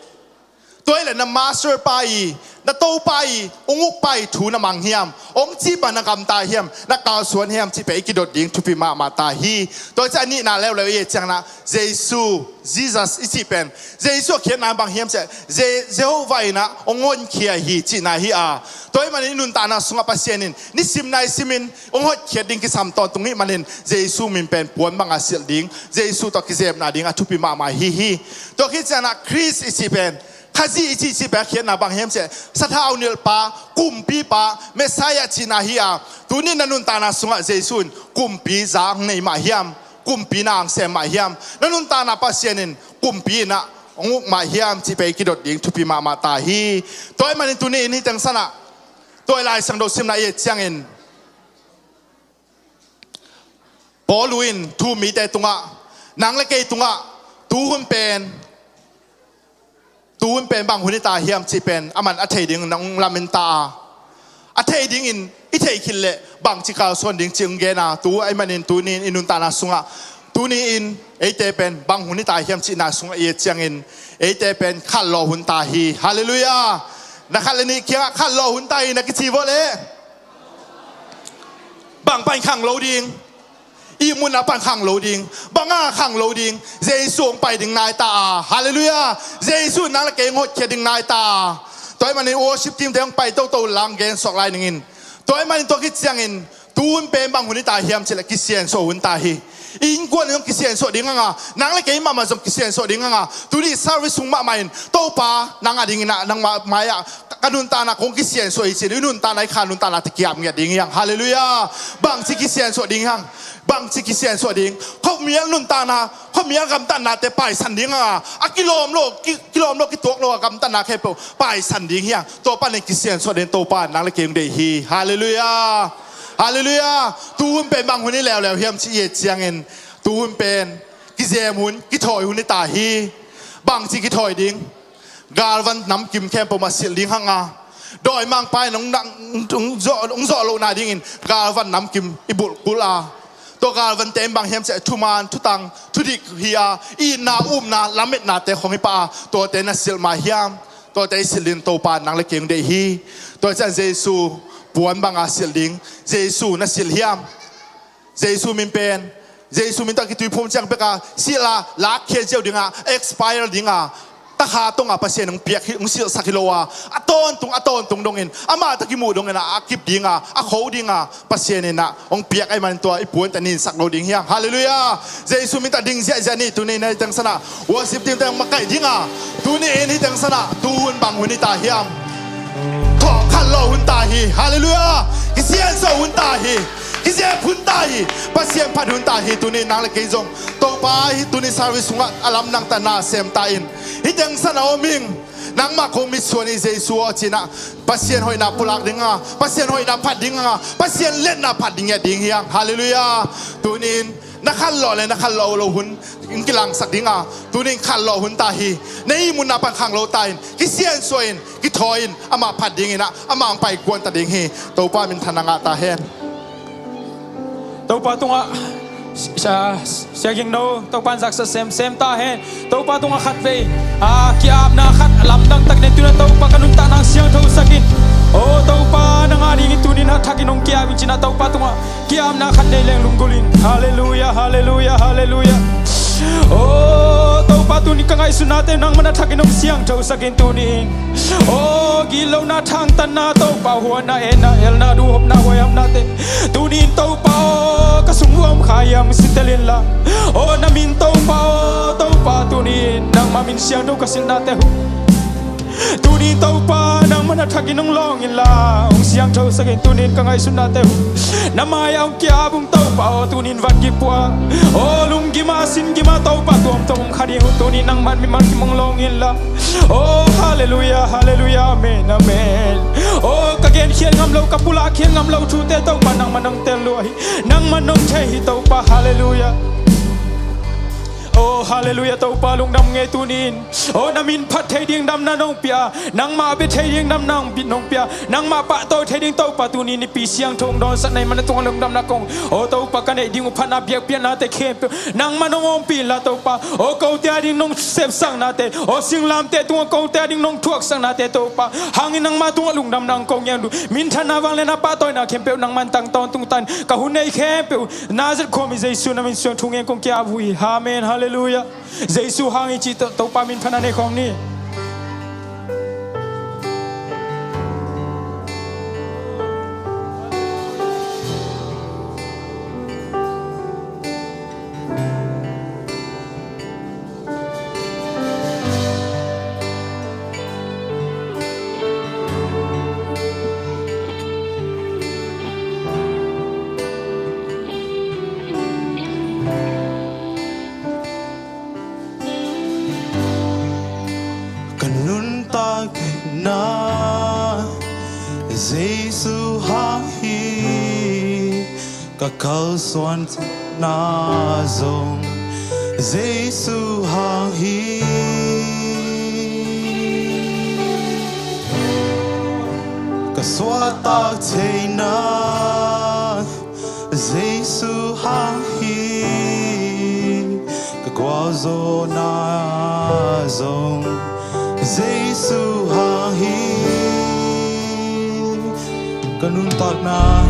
Tua hi leh na master pa i, na topa i, ong uk pa i thu na mang hiam, ong cih bang na gamta hiam, na kalsuan hiam cih pen i kidot ding thupi mahmah ta hi. Tua hi ciang a nihna leuleu i et ciangin ah Jesu, Jesus i cih pen, Jesu a khiatna bang hiam cih leh, Je-, Jehovah in ah ong honkhia hi cihna hi a. Tua ahih manin i nuntakna sungah Pasian in nisim nai simin ong hotkhiat ding kisam tawntung ahih manin Jesu min pen puan banga silh ding, Jesu tawh kizepna ding a thupi mahmah hi hi. Tua khit ciangin ah Khrist i cih pen, Khazih i cih cih pen a khiatna bang hiam cih leh, sathau nilhpa, kumpipa, Messiah cihna hi a. Tuni na nuntakna sungah Jesu in kumpi za ong nei mah hiam, kumpi na ong sem mah hiam, na nuntakna Pasian in kumpi in ah ong uk mah hiam cih pen i kidot ding thupi mahmah ta hi. Tua ahih manin tuni in hih teng sanah, tua i Lai Siangtho simna i et ciangin, Paul in thu-um mite tungah, nang le kei tungah, tuhun pen, tuhun pen bang hun hi ta hiam cih pen aman a thei ding nang lamen ta a, a thei dingin i theih khit leh bangci kalsuan ding cih ong gen a, tua ahih manin tuni in i nuntakna sungah, tuni in eite pen bang hun hi ta hiam cihna sungah i et ciangin, eite pen khanlawh hun ta hi. Halleluiah. Na khat le nih kiangah khanlawh hun ta hi na kici vua leh, bang pan khanglo ding? Ihmutna pan khanglo ding. Bang a khanglo ding? Jesu ong pai ding nai ta a. Halleluiah. Jesu in nang le kei ong hotkhiat ding nai ta a. Tua ahih manin worship team te ong pai toto lang gen suak lai ning in. Tua ahih manin tua khit ciangin, tuhun pen bang hun hi ta hiam cih leh kisiansuah hun ta hi. I innkuan in zong kisiansuah ding hang a, nang le kei mahmah zong kisiansuah ding hang a, tuni service sung mahmah in, Topa, nang a dingin ah, nang ma-, mai-ah ka nuntakna kong kisiansuah hi ci-in, i nuntakna, i kha nuntakna te ki-ap ngiat ding hi hang. Halleluiah. Bangci kisiansuah ding hang? Bangci kisiansuah ding? Khuamial nuntakna, khuamial gamtatnate paisan ding hang a, a kilawm lo, ki-, kilawm lo, kituak lo a gamtatna khempeuh paisan ding hi hang. Tua panin kisiansuah ding, Topa in nang le kei ong deih hi. Halleluiah. Halleluiah. Tuhun pen bang hun hi leuleu hiam cih i et ciangin, tuhun pen kizem hun, kithawi hun hi ta hi. Bangci kithawi ding? Galvan namkim khempeuh mah silh ding hang a, dawimangpa in ong, ong, ong zawh, ong zawh lohna dingin galvan namkim i bulh kul a, tua galvante in bang hiam cih leh thuman, thutang, thudik hi a, itna, upna, lametnate khong hi pah a, tuate na silh mah hiam? Tuate i silh dingin Topa in nang le kei ong deih hi. Tua ciang Jesu puan banga silh ding. Jesu na silh hiam? Jesu min pen, Jesu min tawh kituiphum ciang pek a, silh a, lakkhia ziau ding a, expire ding a, takha tong a Pasian ong piak hi, ong silhsak hi lo a, a tawntung, a tawntung dongin, amah tawh kimuh dongin a, a kip ding a, a kho ding a, Pasian in ah ong piak ahih manin tua i puan tawh ninsak lo ding hi hang. Halleluiah. Jesu min tawh ding ziahziah ni. Tuni in hih teng sanah worship team te ong makaih ding a, tuni in hih teng sanah tuhun bang hun hi ta hiam? Thaw khanlawh hun ta hi. Halleluiah. Kisiansuah hun ta hi. Kizep hun ta hi. Pasian phat hun ta hi. Tuni in nang le kei zong, Topa, hih tuni service sungah a lamdang tawh na sem ta in. Hih teng sanah om ing. Nangmah kong mitsuan hi Jesu aw ci-in ah, Pasian hoihna pulak ding a, Pasian hoihna phat ding a, Pasian liatna phat ding hi ding hi hang. Halleluiah. Tuni in na khanlawh le na khanlawh lo hun ong kilangsak ding a, tuni in khanlawh hun ta hi. Na ihmutna pan khanglo ta in, kisiansuah in, kithawi in, amah phat dingin ah, amah ong paikuan ta ding hi. Topa minthanna ngah ta hen. Topa tungah, sia, sia, sia ging no, Topa in zaksa semsem ta hen. Topa tungah khatvei, a, ki-apna khat lamdang tak nei, tuni in Topa ka nuntakna siangthosak in. O Topa, nang a dingin tuni in a thakin hong ki-ap in ci-in ah Topa tungah ki-apna khat nei leng lunggulh in. Halleluiah, halleluiah, halleluiah. O Topa, tuni in ka ngaihsutnate nangman a thakin hong siangthosak in tuni in. O gitlona, thangtatna, Topa huatna, etna, elna, duhopna, huaihamnate tuni in Topa aw, ka sung uah om kha hiam hong sitel inla. O na min Topa aw, Topa tuni in nangmah min siangtho ka silhnate uh, tuni in Topa nangman a thakin hong lawng inla, hong siangthosak in. Tuni in ka ngaihsutnate uh na mai-ah hong ki-ap ung Topa aw, tuni in van kip uh a, o lunggim a, sin gim a Topa tuamtuam om kha ding uh, tuni in nangman mimal kim hong lawng inla. O halleluiah, halleluiah, amen, amen. O ka genkhiat ngam lo, ka pulakkhia ngam lo thute Topa nangman hong tel lua hi. Nangman hong thei hi Topa, halleluiah. O Halleluiah, Topa lungdam ing ei tuni-in. O, na min phat thei ding damna nong pia, nangmah bia thei ding damna nong pia, nangmah pahtawi thei ding Topa tuni-in i pi siangtho hong dawnsak na hih man a tungah lungdamna kong. O Topa, ka neih ding uh phatna biakpiaknate khempeuh nangmah nong ompih inla Topa. O kote a ding nong sepsaknate, o singlamteh tungah kote a ding nong thuaksaknate Topa, hangin nangmah tungah lungdamna hong ko ngiat un. Minthanna, vangliatna, pahtawina khempeuh nangmah in tang tawntung ta in. Ka hun neih khempeuh Nazareth khuami Jesu na min suang thu ngen kong ki-ap uh hi. Amen. Halleluiah. Jesu hang hi cih To-, Topa min phatna nei khawm ni. Ka nuntakna Jesu hang hi, ka kalsuanna zong Jesu hang hi. Ka suahtak theihna Jesu hang hi, ka gualzawhna zong Jesu hang hi. Ka nuntakna,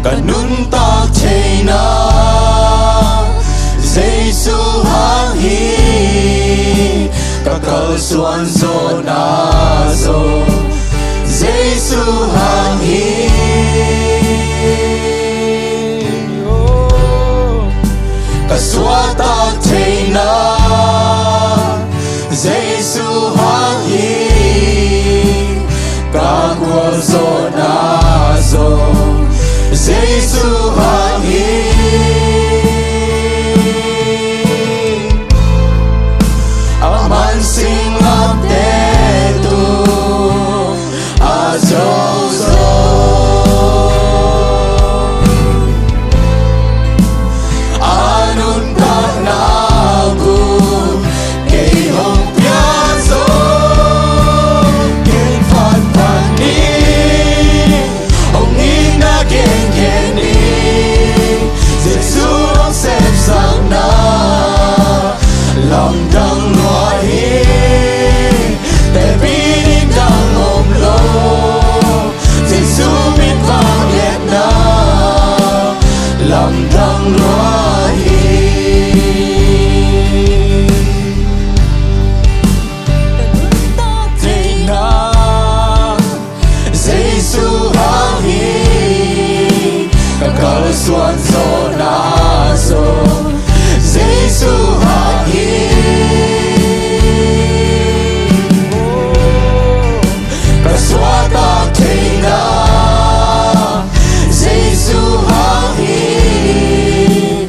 ka nuntak theihna Jesu hang hi, ka kalsuan zawhna zong Jesu hang hi. Ka suahtak theihna Jesu hang hi, ka gualzawhna zong Jesu hang hi. A man singlamteh tung a zo zo, a nuntakna bang kei hong pia zo, ken phat phat ni. Hong itna gengen ni, Jesu hong sepsakna lamdang lua hi. Tepih ding dang om lo, Jesu min vangliatna lamdang lua hi. Ka nuntak theihna Jesu hang hi, ka kalsuan zawhna zong Jesu hang hi. Ka suahtak theihna Jesu hang hi,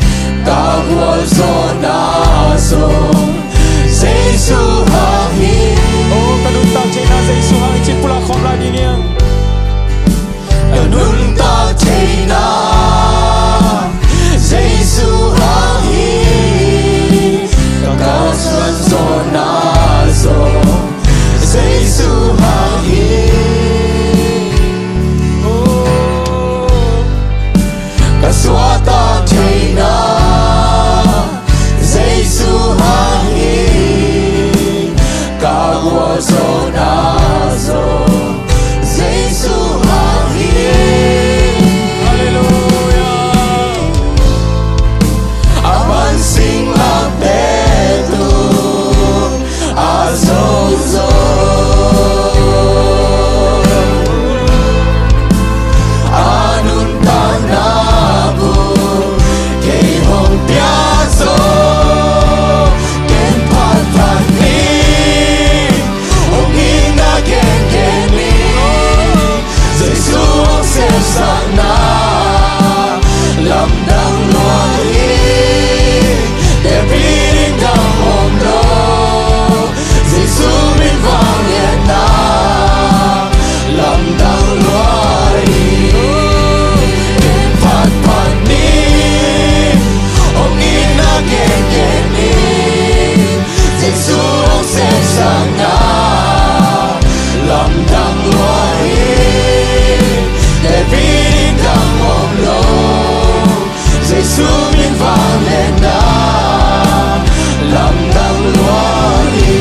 Lamdang lua hi.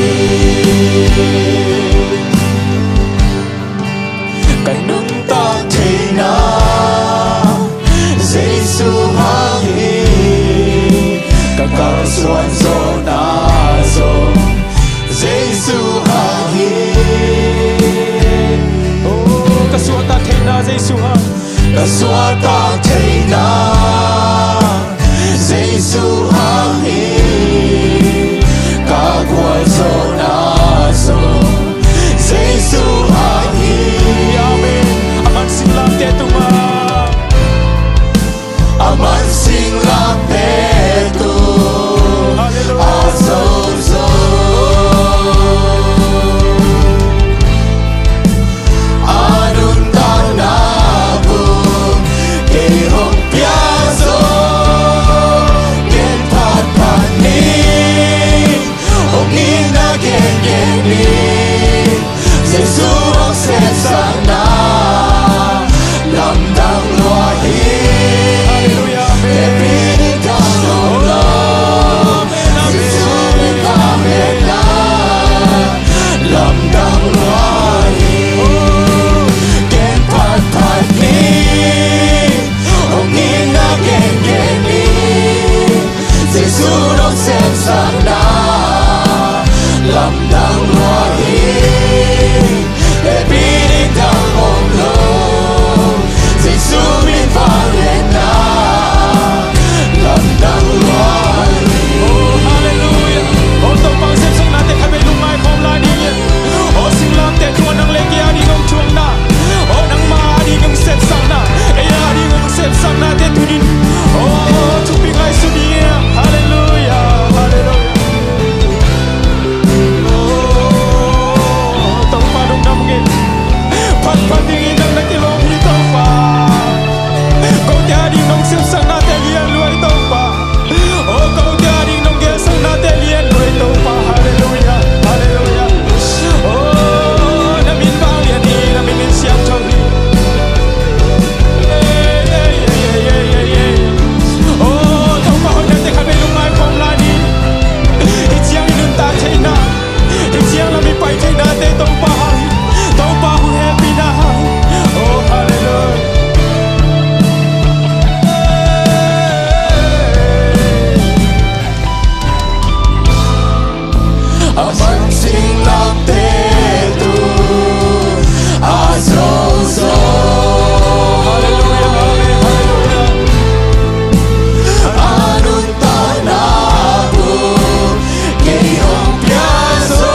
Ka nuntak theihna Jesu hang hi. Ka kalsuan zawhna zong Jesu hang hi. Oh, ka suahtak theihna Jesu hang. Ka suahtak theihna Jesu hang hi. Ka gualzawhna zong Jesu hang hi. Amen. A man singlamteh tungah, a man singlamteh tungah, hallelujah, a zozo. A nuntakna bung kei hong pia zo. Gen phatphat ni, hong itna gengen ni. Jesu hong sepsakna lamdang lua hi. Hallelujah. Amen. Hehpihna dang om lo. Amen. Jesu min vangliatna lamdang lua hi. Gen phatphat ni, hong itna gengen ni. Jesu hong sepsakna lamdang lua hi. Hehpihna dang om lo. Jesu min vangliatna lamdang lua hi. Oh, hallelujah. Oh, Topa hong sepsaknate khat vei lungngaikhawm lai ni. Oh, singlamteh tungah nang le kei a ding hong thuakna, oh, nangma a ding hong sepsakna, ei a ding hong sepsaknate tuni-in, oh, thupi ngaihsun ni. Hallelujah, hallelujah. Oh, Topa lungdam ing. Phatphat dingin nang na kilawm hi Topa. Kote a ding nong sepsaknate lian lua hi Topa. Oh, kote a ding nong gelsaknate lian lua hi Topa. Hallelujah, hallelujah. Oh, na min vanglian hi, na min in siangtho hi. Ei, ei, ei. Oh, Topa hoihnate khat vei lungngaikhawm lai ni. Hih ciang i nuntak theihna, hih ciang lam i pai theihnate Topa hang hi. Topa hong hehpihna hang hi. Oh, hallelujah. A man singlamteh tungah a zozo. Hallelujah, amen, hallelujah. A nuntakna bung kei hong pia zo.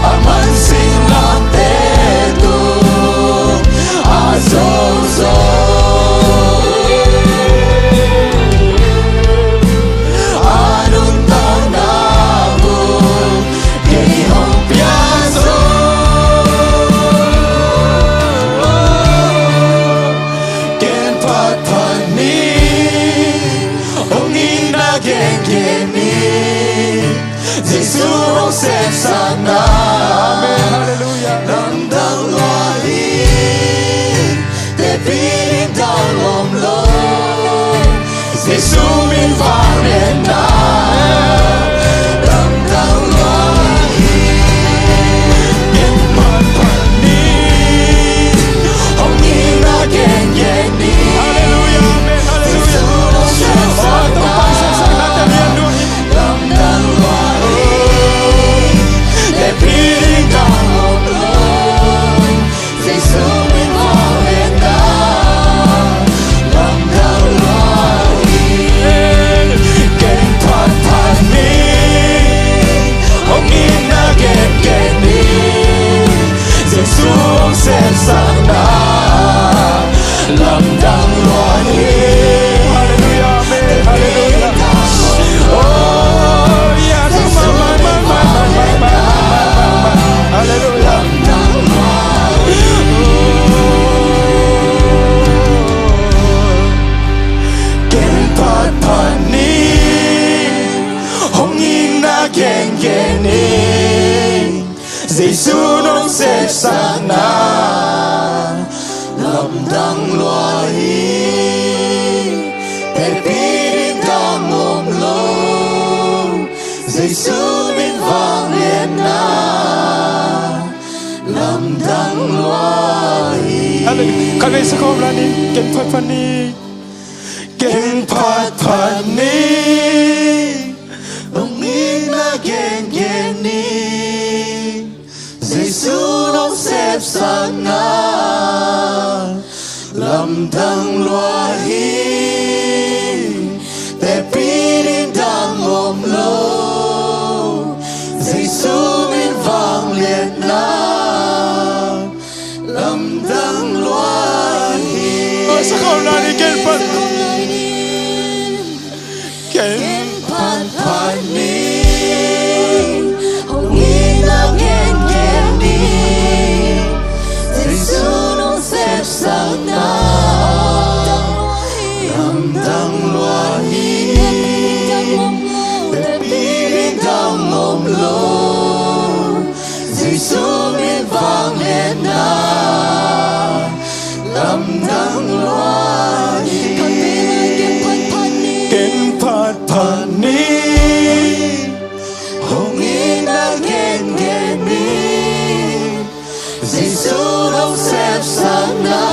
A man singlamteh tungah a zozo. A nuntakna bung kei hong pia zo. Gen phatphat ni, hong itna gengen ni. Jesu hong sepsakna. Amen. Hallelujah. Lamdang lua hi. Tepin dang om lo. Jesu min vangliatna lamdang lua hi. Gen phatphat ni. Hong itna gengen ni. Hallelujah. Amen. Hallelujah. Jesu hong sepsakna. Oh, Topa hong sepsaknate lian lua hi. Lamdang lua hi. Tepin dang om lo. Jesu min vangliatna lamdang lua hi. Gen phatphat ni. Hong itna gengen ni. Jesu hong sepsakna lamdang lua hi. Hallelujah, amen, hallelujah. Oh, yes, man, man, man. Hallelujah. Gen phatphat ni, hong itna gengen ni. Jesu hong sepsakna lamdang lua hi. Tepih ding dang om lo, Jesu min vangliatna lamdang lua hi. Hallelujah. Khatvei sa khawm la ni, ken phatphat ni. Ken phatphat ni. Hong itna gengen ni. Jesu nong sepsakna lamdang lua hi. Tepih ding dang om lo, Jesu min vangliatna lamdang lua hi. Sa khawm la ni, ken phat. Ken phatphat ni. Hong itna gengen ni. Jesu nong sepsakna lamdang lua hi. Tepih ding dang om lo, Jesu min vangliatna lamdang lua hi. Ken phatphat ni. Hong itna gengen ni. Jesu nong sepsakna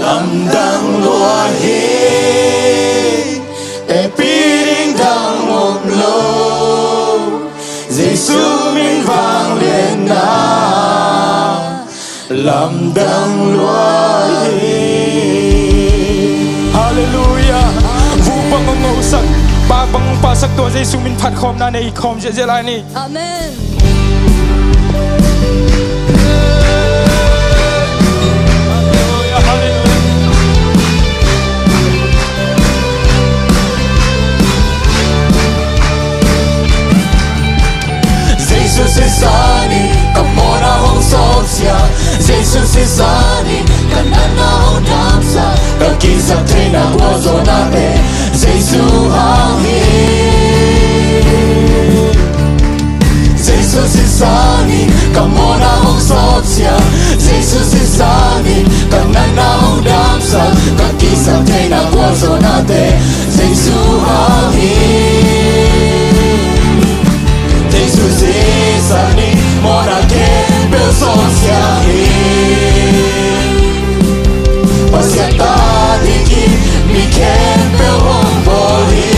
lamdang lua hi. Tepih ding dang om lo, Jesu min vangliatna lamdang lua hi. Hallelujah. Vuk bang hong ngosak, pak bang hong pasak, tua Jesu min phat khawmna nei khawm ziahziah lai ni. Amen. Hallelujah, hallelujah. Jesu sisan in ka mawhna hong sawpsia, Jesu sisan in ka natna hong damsak, ka kisap theihna gualzawhnate Jesu hang hi. Jesu sisan in ka mawhna hong sawpsia, Jesu sisan in ka natna hong damsak, ka kisap theihna gualzawhnate Jesu hang hi. Jesu sisan in mawhna khempeuh sawpsia hi. Pasian ta dingin mi khempeuh hong bawl hi.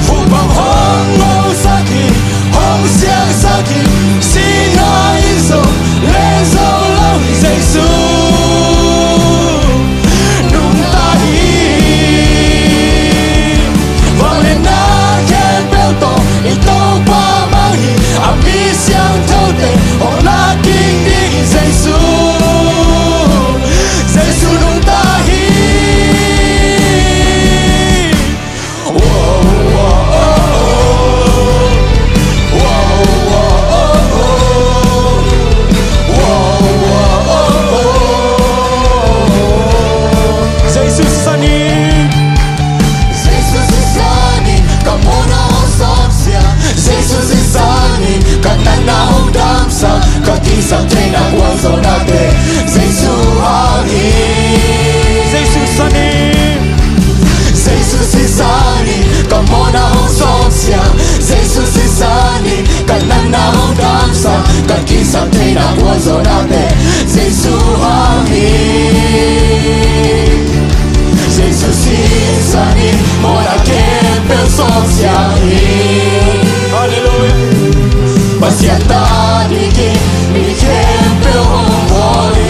Vuk bang hong ngosak hi, hong siangsak hi, sihna in zong len zo lo hi. Jesu nungta hi. Vangliatna khempeuh tawh i Topa mang hi. A mi siangthote hong lak kik ding hi. Jesu, Jesu nungta hi. Jesu sisan in, Jesu sisan in ka mawhna hong sawpsia, Jesu sisan in ka natna hong damsak, ka kisap theihna gualzawhnate Jesu hang hi. Jesu sisan in, Jesu sisan in ka mawhna hong sawpsia, Jesu sisan in ka natna hong damsak, ka kisap theihna gualzawhnate Jesu hang hi. Jesu sisan in mawhna khempeuh sawpsia hi. Hallelujah. Pasian ta dingin mi khempeuh hong bawl hi.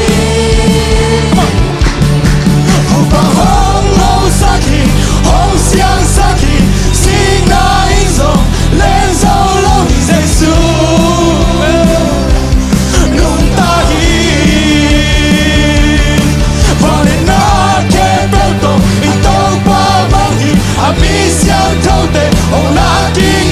Vuk bang hong ngosak hi, hong siangsak hi, sihna in zong len zo lo hi. Jesu nungta hi. Vangliatna khempeuh tawh i Topa mang hi. A mi siangthote hong lak kik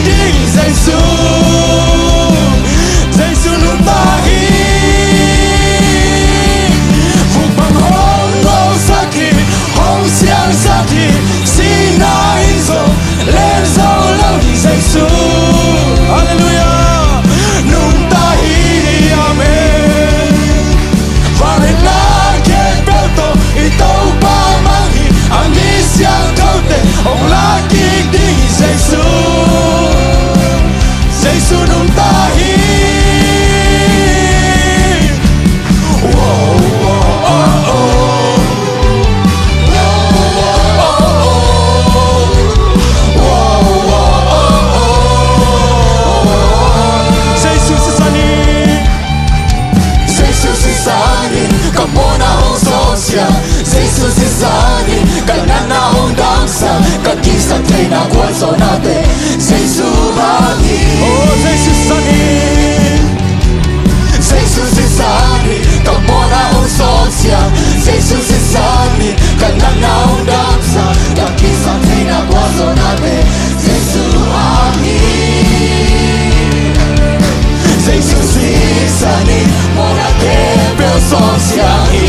sawt siang hi.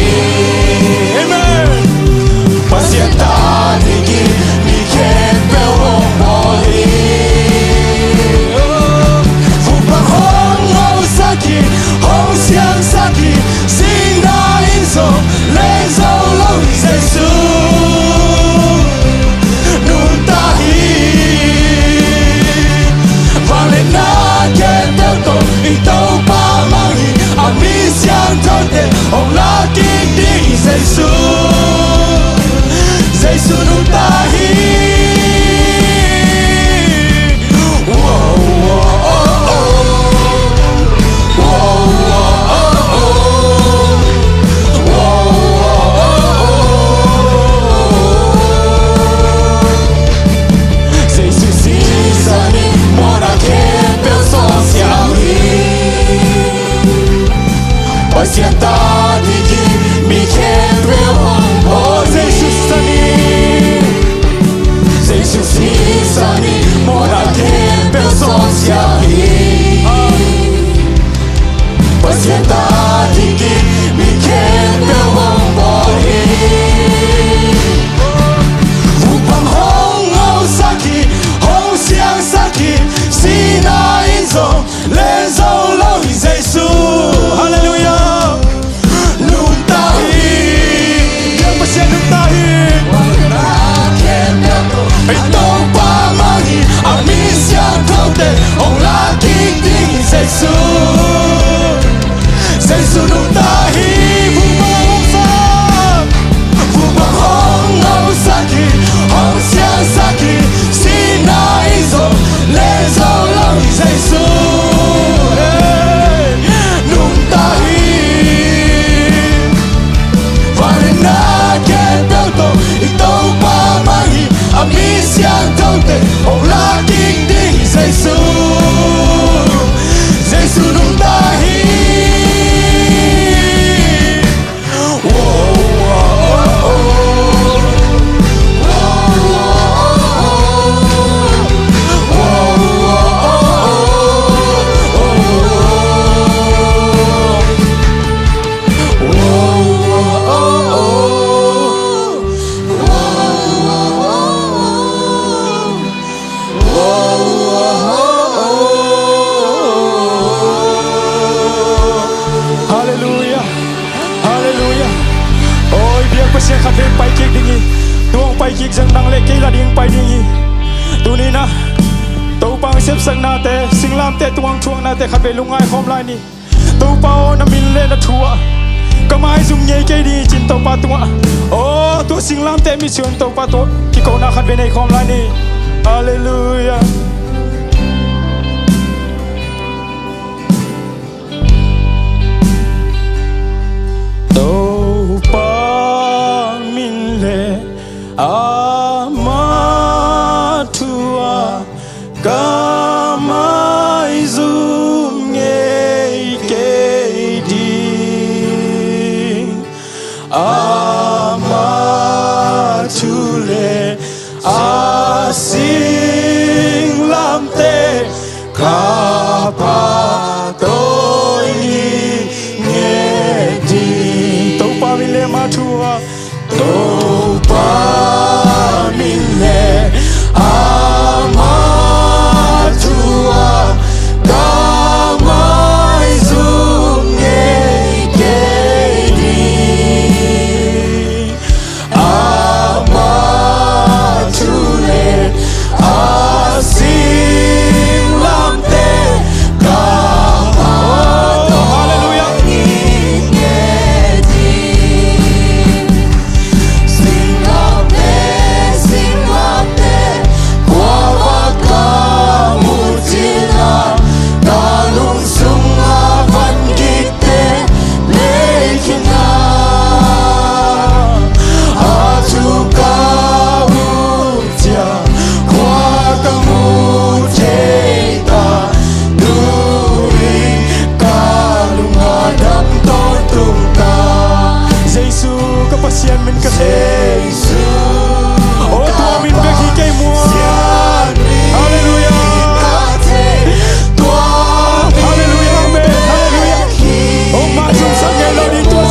Amen. Pasian ta dingin mi khempeuh hong bawl hi. Vupang hong ngausak hi, hong siangsak hi, sihna in zong leng zo lo hi Jesu. Nuntak hi. Vangliatna khempeuh tawh i Topa mang hi, a mi siangthote hong lak kik ding hi Jesu. Jesu nuntak hi. Jesu sisan in mawhna khempeuh sawt siang hi. Pasian ta dingin mi khempeuh hong bawl hi. Jesu sisan in, Jesu sisan in mawhna khempeuh sawt siang hi. Pasian ta dingin mi khempeuh hong bawl hi. Vupang hong ngausak hi, hong siangsak hi, sihna in zong leng zo lo hi Jesu. Halleluiah. Nuntak hi. Biak Pasian nuntak hi. Ei Topa mang hi, a mi siangthote hong lak kik ding hi Jesu. Jesu nuntak hi. Vupang hong ngausak, vupang hong ngausak hi, hong siangsak hi, sihna in zong leng zo lo hi Jesu. Hey, nuntak hi. Vangliatna khempeuh tawh i Topa mang hi, a mi siangthote hong lak kik ding hi Jesu. Jesu nuntak hi. Halleluiah. Halleluiah. Oi, biak Pasian, khatvei pai kik ding hi. Tua hong pai kik ciang nang le kei la ding pai ding hi. Tuni-in ah Topa hong sepsaknate, singlamteh tungah hong thuaknate khatvei lungngai khawm lai ni. Topa aw, na min le na thu ah ka maizum ngei kei ding hi ci-in Topa tungah, aw, tua singlamteh mitsuan Topa tawh kikona khatvei nei khawm lai ni. Halleluiah. Topa min le ama thu ah ka maizum ngei kei ding. Ama thu le a singlamteh ka pahtawi ni nge ding. Topa min le ama thu ah, Topa min le ama thu ah ka maizum ngei kei ding. Ama thu le a singlamteh ka pahtawi ni nge ding. Singlamteh, singlamteh, kua bang ka muh cil a, ka lungsung a van gik te lei khin a, a thu ka muh ciang kua ka muh thei ta, tu-in ka lung a dam tawntung ta. Jesu ka Pasian min ka thei. Jesu. Oh, tua min bek hi kei mual. Halleluiah. Halleluiah, amen. Halleluiah. Oh, mah zong sang ngei lo ding tua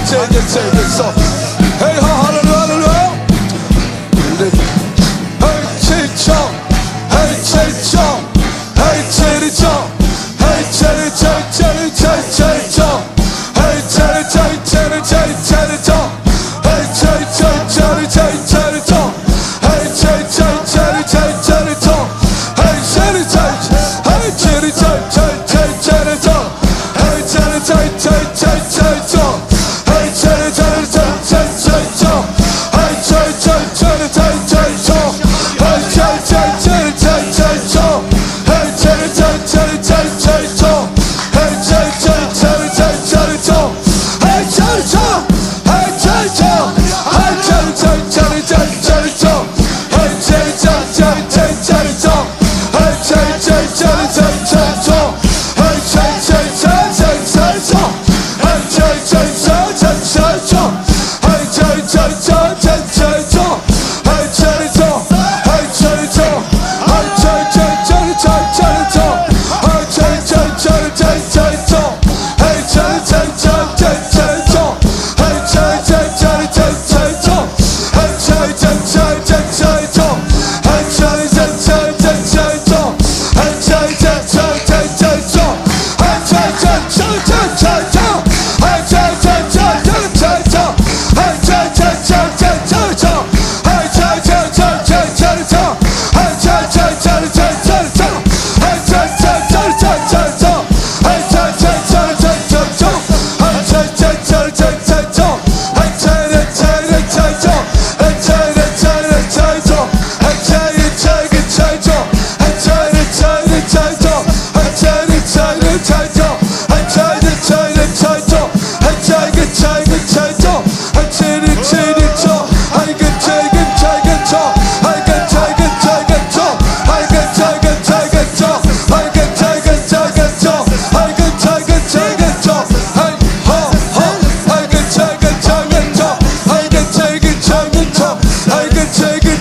Take it, take it, so. Hey, ha, hallelujah, hallelujah. Hey, take it, hey, take it, hey, take it, hey, take it, take it, take it,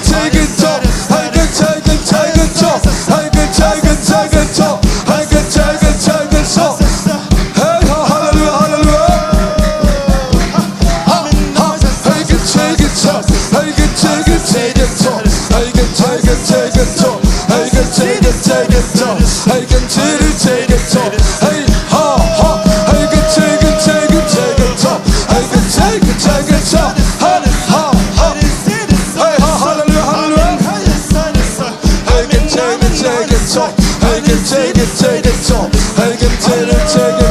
take it, take it.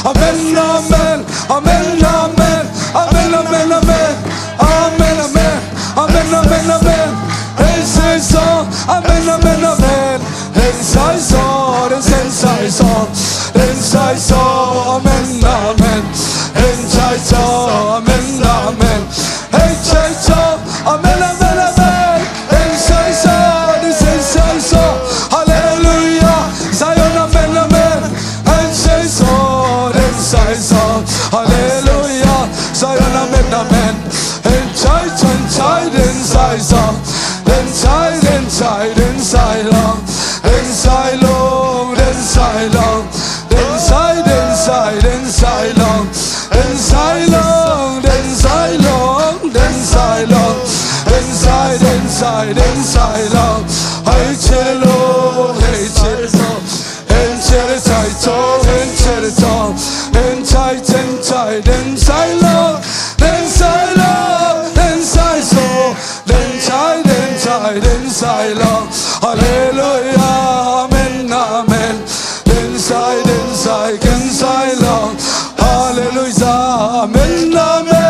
Amen, amen, amen, amen, amen, amen, amen, amen, amen, amen, amen. Hey, say so. Amen, amen, amen. Hey, say so. Then say so. Then say so. Amen, amen. Then say so. Amen, amen. Hey, say so. Amen, amen, amen. Then say so. Then say so. Hallelujah. Zion, amen, amen. Then say so. Then say so. Hallelujah. Zion, amen, amen. Then say, then say, then say so. Then say, then say, then say long. Then say long, then say long. Then say, then say, then say long. Then say long, then say long, then say long. Then say, then say, then say long. Hey, chelo, hey, chelo. Then say, say, so, then say, so. Then say, then say, then say long. Then say long, then say so. Then say, then say, then say long. Hallelujah, amen, amen. Then say, then say, then say long. Hallelujah, amen, amen,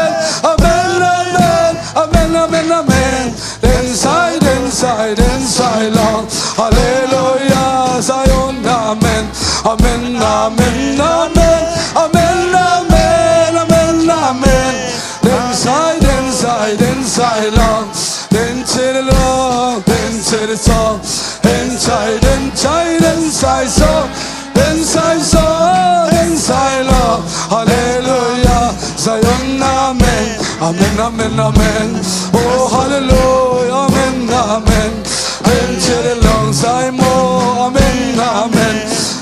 amen, amen, amen, amen, amen. Then say, then say, then say long. Hallelujah, Zion, amen, amen, amen, amen, amen, amen, amen, amen. Then say, then say, then say long. Then say long, then say the song. Then say, then say, then say so. Then say so, then say long. Hallelujah, Zion, amen. Amen, amen, amen. Oh, hallelujah, amen, amen. Then say the long, say more, amen, amen.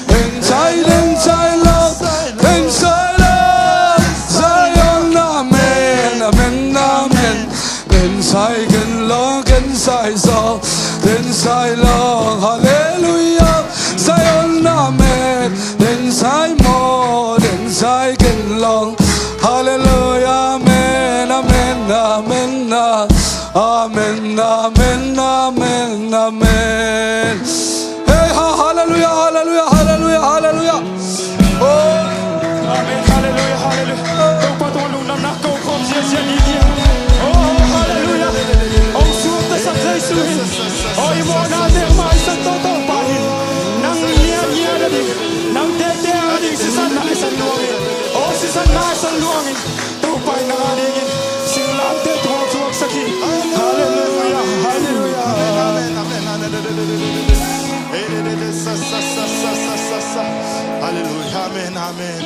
Then say, then say long, then say long, Zion, amen, amen, amen. Then say, then long, then say so, then say long, hallelujah, Zion, amen. Then say more, then say, then long, hallelujah, amen, amen, amen. Amen, amen, amen, amen. Hey, ha, hallelujah, hallelujah, hallelujah, hallelujah. Oh. Amen, hallelujah, hallelujah. Topa tungah lungdamna ko khawm ziahziah ni. Oh, hallelujah. Hong suaktasak Jesu hi. Oh, i mawhnate maisak tawh Topa hi. Nang ngiatngiat a ding, nang tektek a ding sisan maisak luang hi. Oh, sisan maisak luang hi. Topa in nang a dingin singlamteh tungah hong suaksak hi. Hallelujah, hallelujah. Amen, amen, amen, amen. Hallelujah, amen, amen.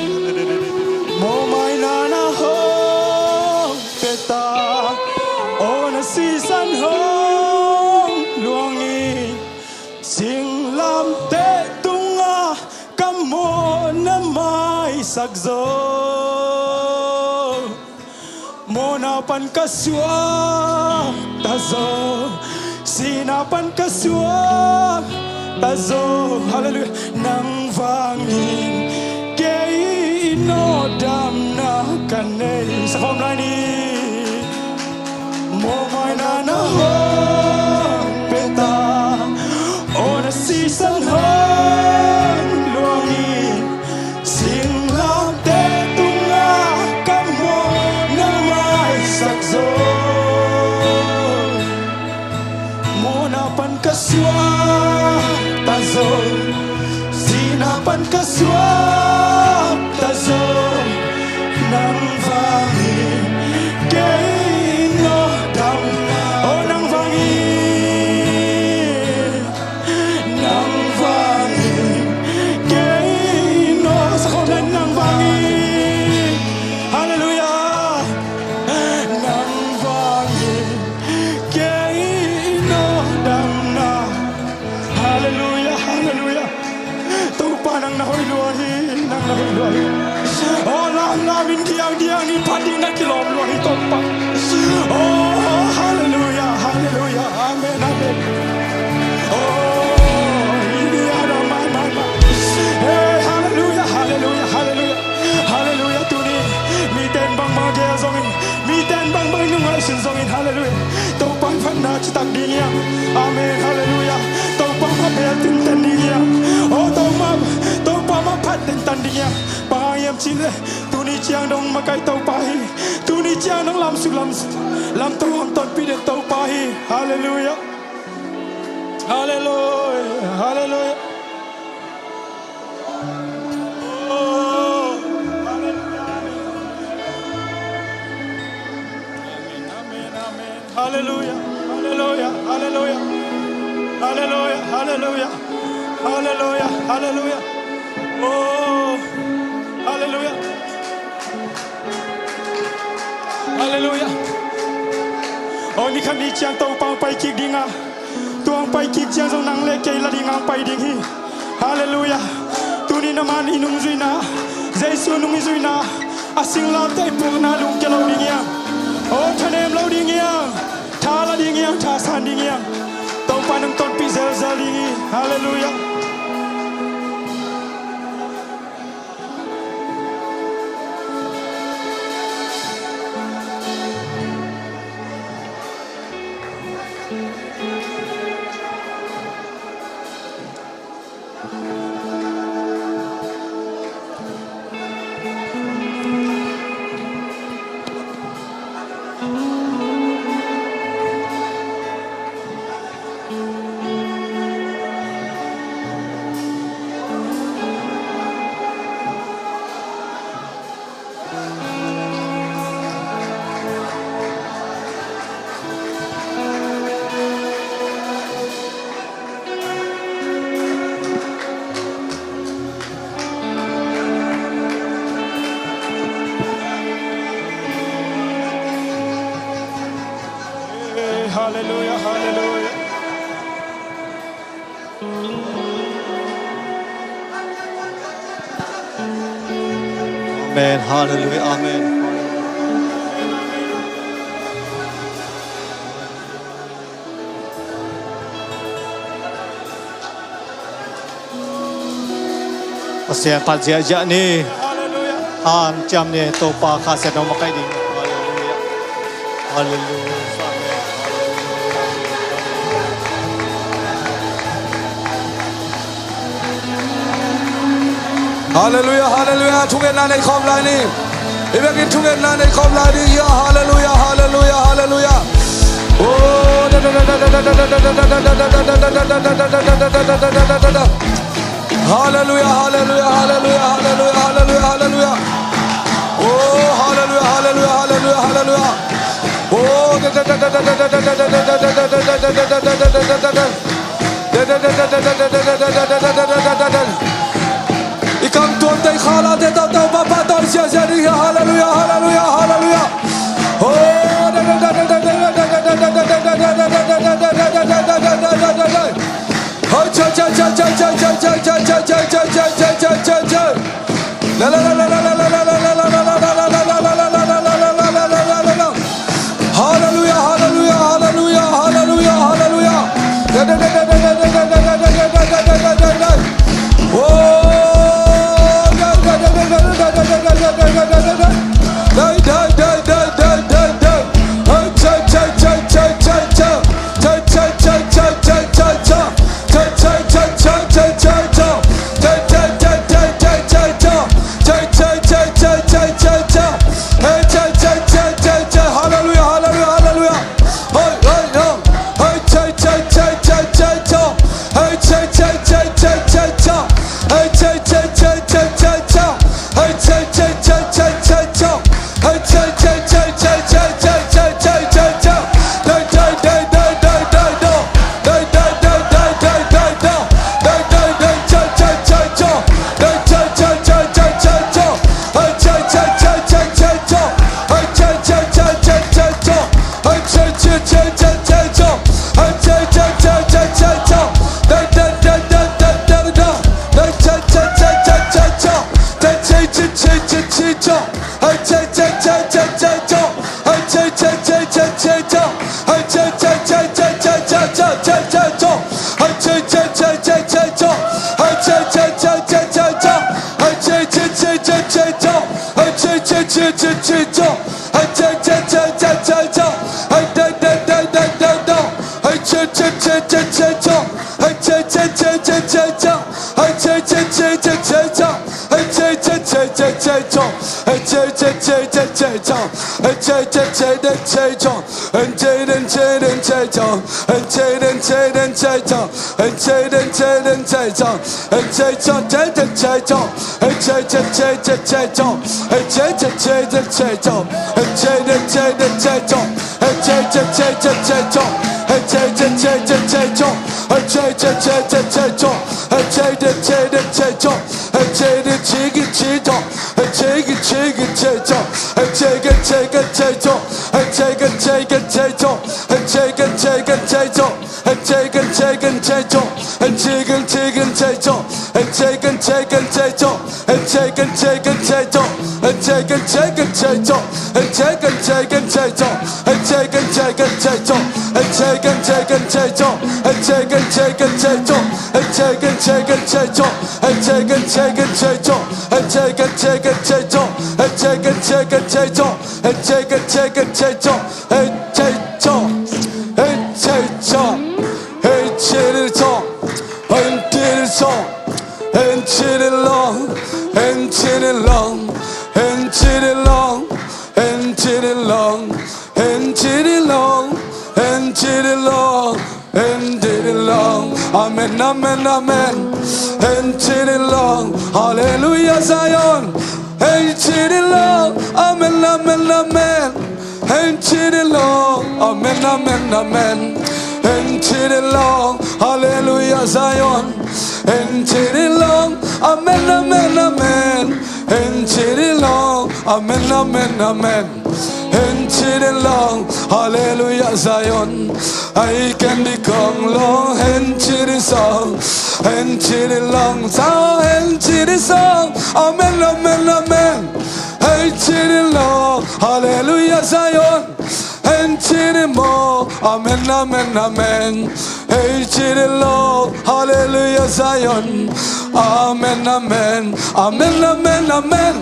Mawhmaina na hong pia ta, aw na sisan hong luang hi. Singlamteh tungah ka mawhna maisak zo. Mawhna pan ka suakta zo, sihna pan ka suakta zo. Hallelujah. Nang vangin kei in aw damna ka nei. Sa khawm lai ni. Mawhmaina na hong pia ta, aw na sisan hong luang hi. Singlamteh tungah ka mawhna maisak zo. Mawhna pan ka suakta zo, sihna pan ka suakta zo. Nang vangin kei in aw damna, aw nang vangin. Nang vangin kei in aw, sa khawm lai, nang vangin. Hallelujah. Nang vangin kei in aw damna. Hallelujah, hallelujah. Topa nang na hoih lua hi, nang na hoih lua hi. Aw lamlam in diangdiang ni phat ding na kilawm lua hi Topa. Oh, hallelujah, hallelujah. Amen, amen. Oh, hallelujah, hallelujah, hallelujah, hallelujah. Hallelujah, tuni mite in bangbang a gel zongin, mite in bangbang in ngaihsun zongin, hallelujah. Topa in phatna citak ding hi hang. Amen, hallelujah. Topa mah bel tintan ding hi hang. Oh, Topa, Topa mah phat tintan ding hi hang. Bang hang hiam cih leh tuni ciang dong makaih Topa hi. Tuni ciang dong lamsuk lam, lamto hong tonpih den Topa hi. Hallelujah. Hallelujah, hallelujah. Oh, hallelujah. Amen, amen, amen. Hallelujah, hallelujah, hallelujah. Hallelujah, hallelujah. Hallelujah, hallelujah. Oh, hallelujah. Hallelujah. Oh, ni khat ni ciang Topa hong pai kik ding a, tua hong pai kik ciang zong nang le kei la ding hong pai ding hi. Hallelujah. Tuni na man i nungzuihna, Jesu nung i zuihna, a singlamteh i puakna lungkia lo ding hi hang. Oh, thanem lo ding hi hang. Tha la ding hi hang, tha san ding hi hang. Topa in hong tonpih zelzel ding hi. Hallelujah. Hallelujah, hallelujah. Amen. Hallelujah. Amen. Pasian phat ziahziah ni. Hallelujah. Hanciam ni, Topa Kha Siangtho makaih ding. Hallelujah. Hallelujah. Halleluiah, halleluiah. Thungetna nei khawm lai ni. I biakinn thungetna nei khawm lai ni. Ia, halleluiah, halleluiah, halleluiah. Oh, da, da, da. Halleluiah, halleluiah, halleluiah, halleluiah, halleluiah, halleluiah. Oh, halleluiah, halleluiah, halleluiah, halleluiah. Oh, da, da, da. I kam tuam tei khala te tau tau pa pa tau sia sia ding. Halleluiah, halleluiah, halleluiah. Oh, da, da, da. Hoi, cha, cha, cha. La, la, la, la. Halleluiah, halleluiah, halleluiah, halleluiah, halleluiah. Dai, dai, dai, dai, dai, dai, dai, dai, dai, dai, dai, dai. Oh, dai, dai, dai, dai, dai, dai. Dai, dai, dai, dai, dai, dai, dai. Hey, cha, cha, cha. Cha, cha, cha, cha. Cha, cha, cha, cha, cha, cha, cha. Cha, cha, cha, cha, cha, cha, cha. Cha, cha, cha, cha, cha, cha, cha. Cha, cha, cha, cha, cha, cha, cha. Hey, cha, cha, cha, cha, cha. Halleluiah, halleluiah, halleluiah. Hey, hey, hey. Hey, cha, cha, cha, cha, cha, cha. Hey, cha, cha, cha, cha, cha, cha. Hey, cha, cha, cha, cha, cha, cha. Hey, cha, cha, cha, cha, cha, cha. Hey, cha, cha, cha, cha, cha, cha. Amen, amen, amen. Halleluiah, Zion. Amen, amen, amen. Amen, amen, amen. Halleluiah, Zion. Amen, amen, amen. Amen, amen, amen. Halleluiah, Zion. Ai ken di kong long hen chi di song. Hen chi di long sao hen chi di song. Amen, amen, amen. Hen chi di long. Halleluiah, Zion. Hen chi di mo. Amen, amen, amen. Hen chi di long. Halleluiah, Zion. Amen, amen. Amen, amen, amen.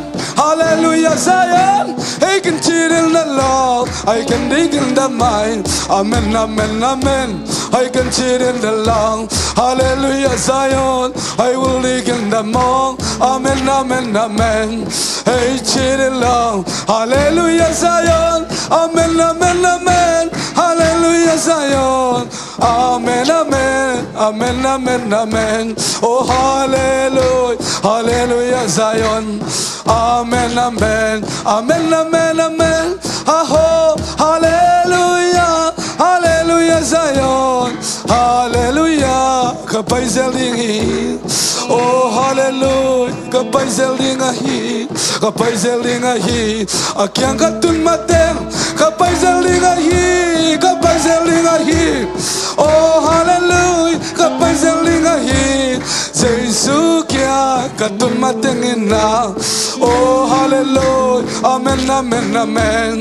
Hallelujah, Zion, I can cheer in the Lord, I can dig in the mine. Amen, amen, amen. I can cheer in the Lord. Hallelujah, Zion, I will dig in the morning. Amen, amen, amen. Hey, cheer the Lord. Hallelujah, Zion. Amen, amen, amen. Hallelujah, Zion. Amen, amen, amen, amen, amen. Oh, hallelujah, hallelujah, Zion. Amen, amen, amen, amen, amen. Aho, hallelujah, hallelujah, Zion. Hallelujah, ka pai zel ding hi. Oh, hallelujah, ka pai zel ding ahi. Ka pai zel ding ahi. A kiang ka tun mateng, ka pai zel ding ahi, ka pai zel ding ahi. Oh, hallelujah, ka pai zel ding ahi. Jesu kiang ka tun mateng in na. Oh, hallelujah, amen, amen, amen.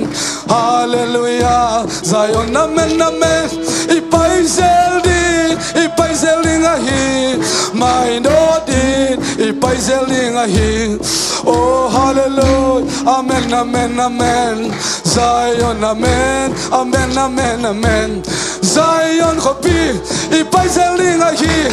Hallelujah, Zion, amen, amen. I pai zel ding, i pai zel ding ahi. Mainawt in, i pai zel ding ahi. Oh, hallelujah, amen, amen, amen. Zion, amen, amen, amen, amen. Zion khuapi i pai zel ding ahi.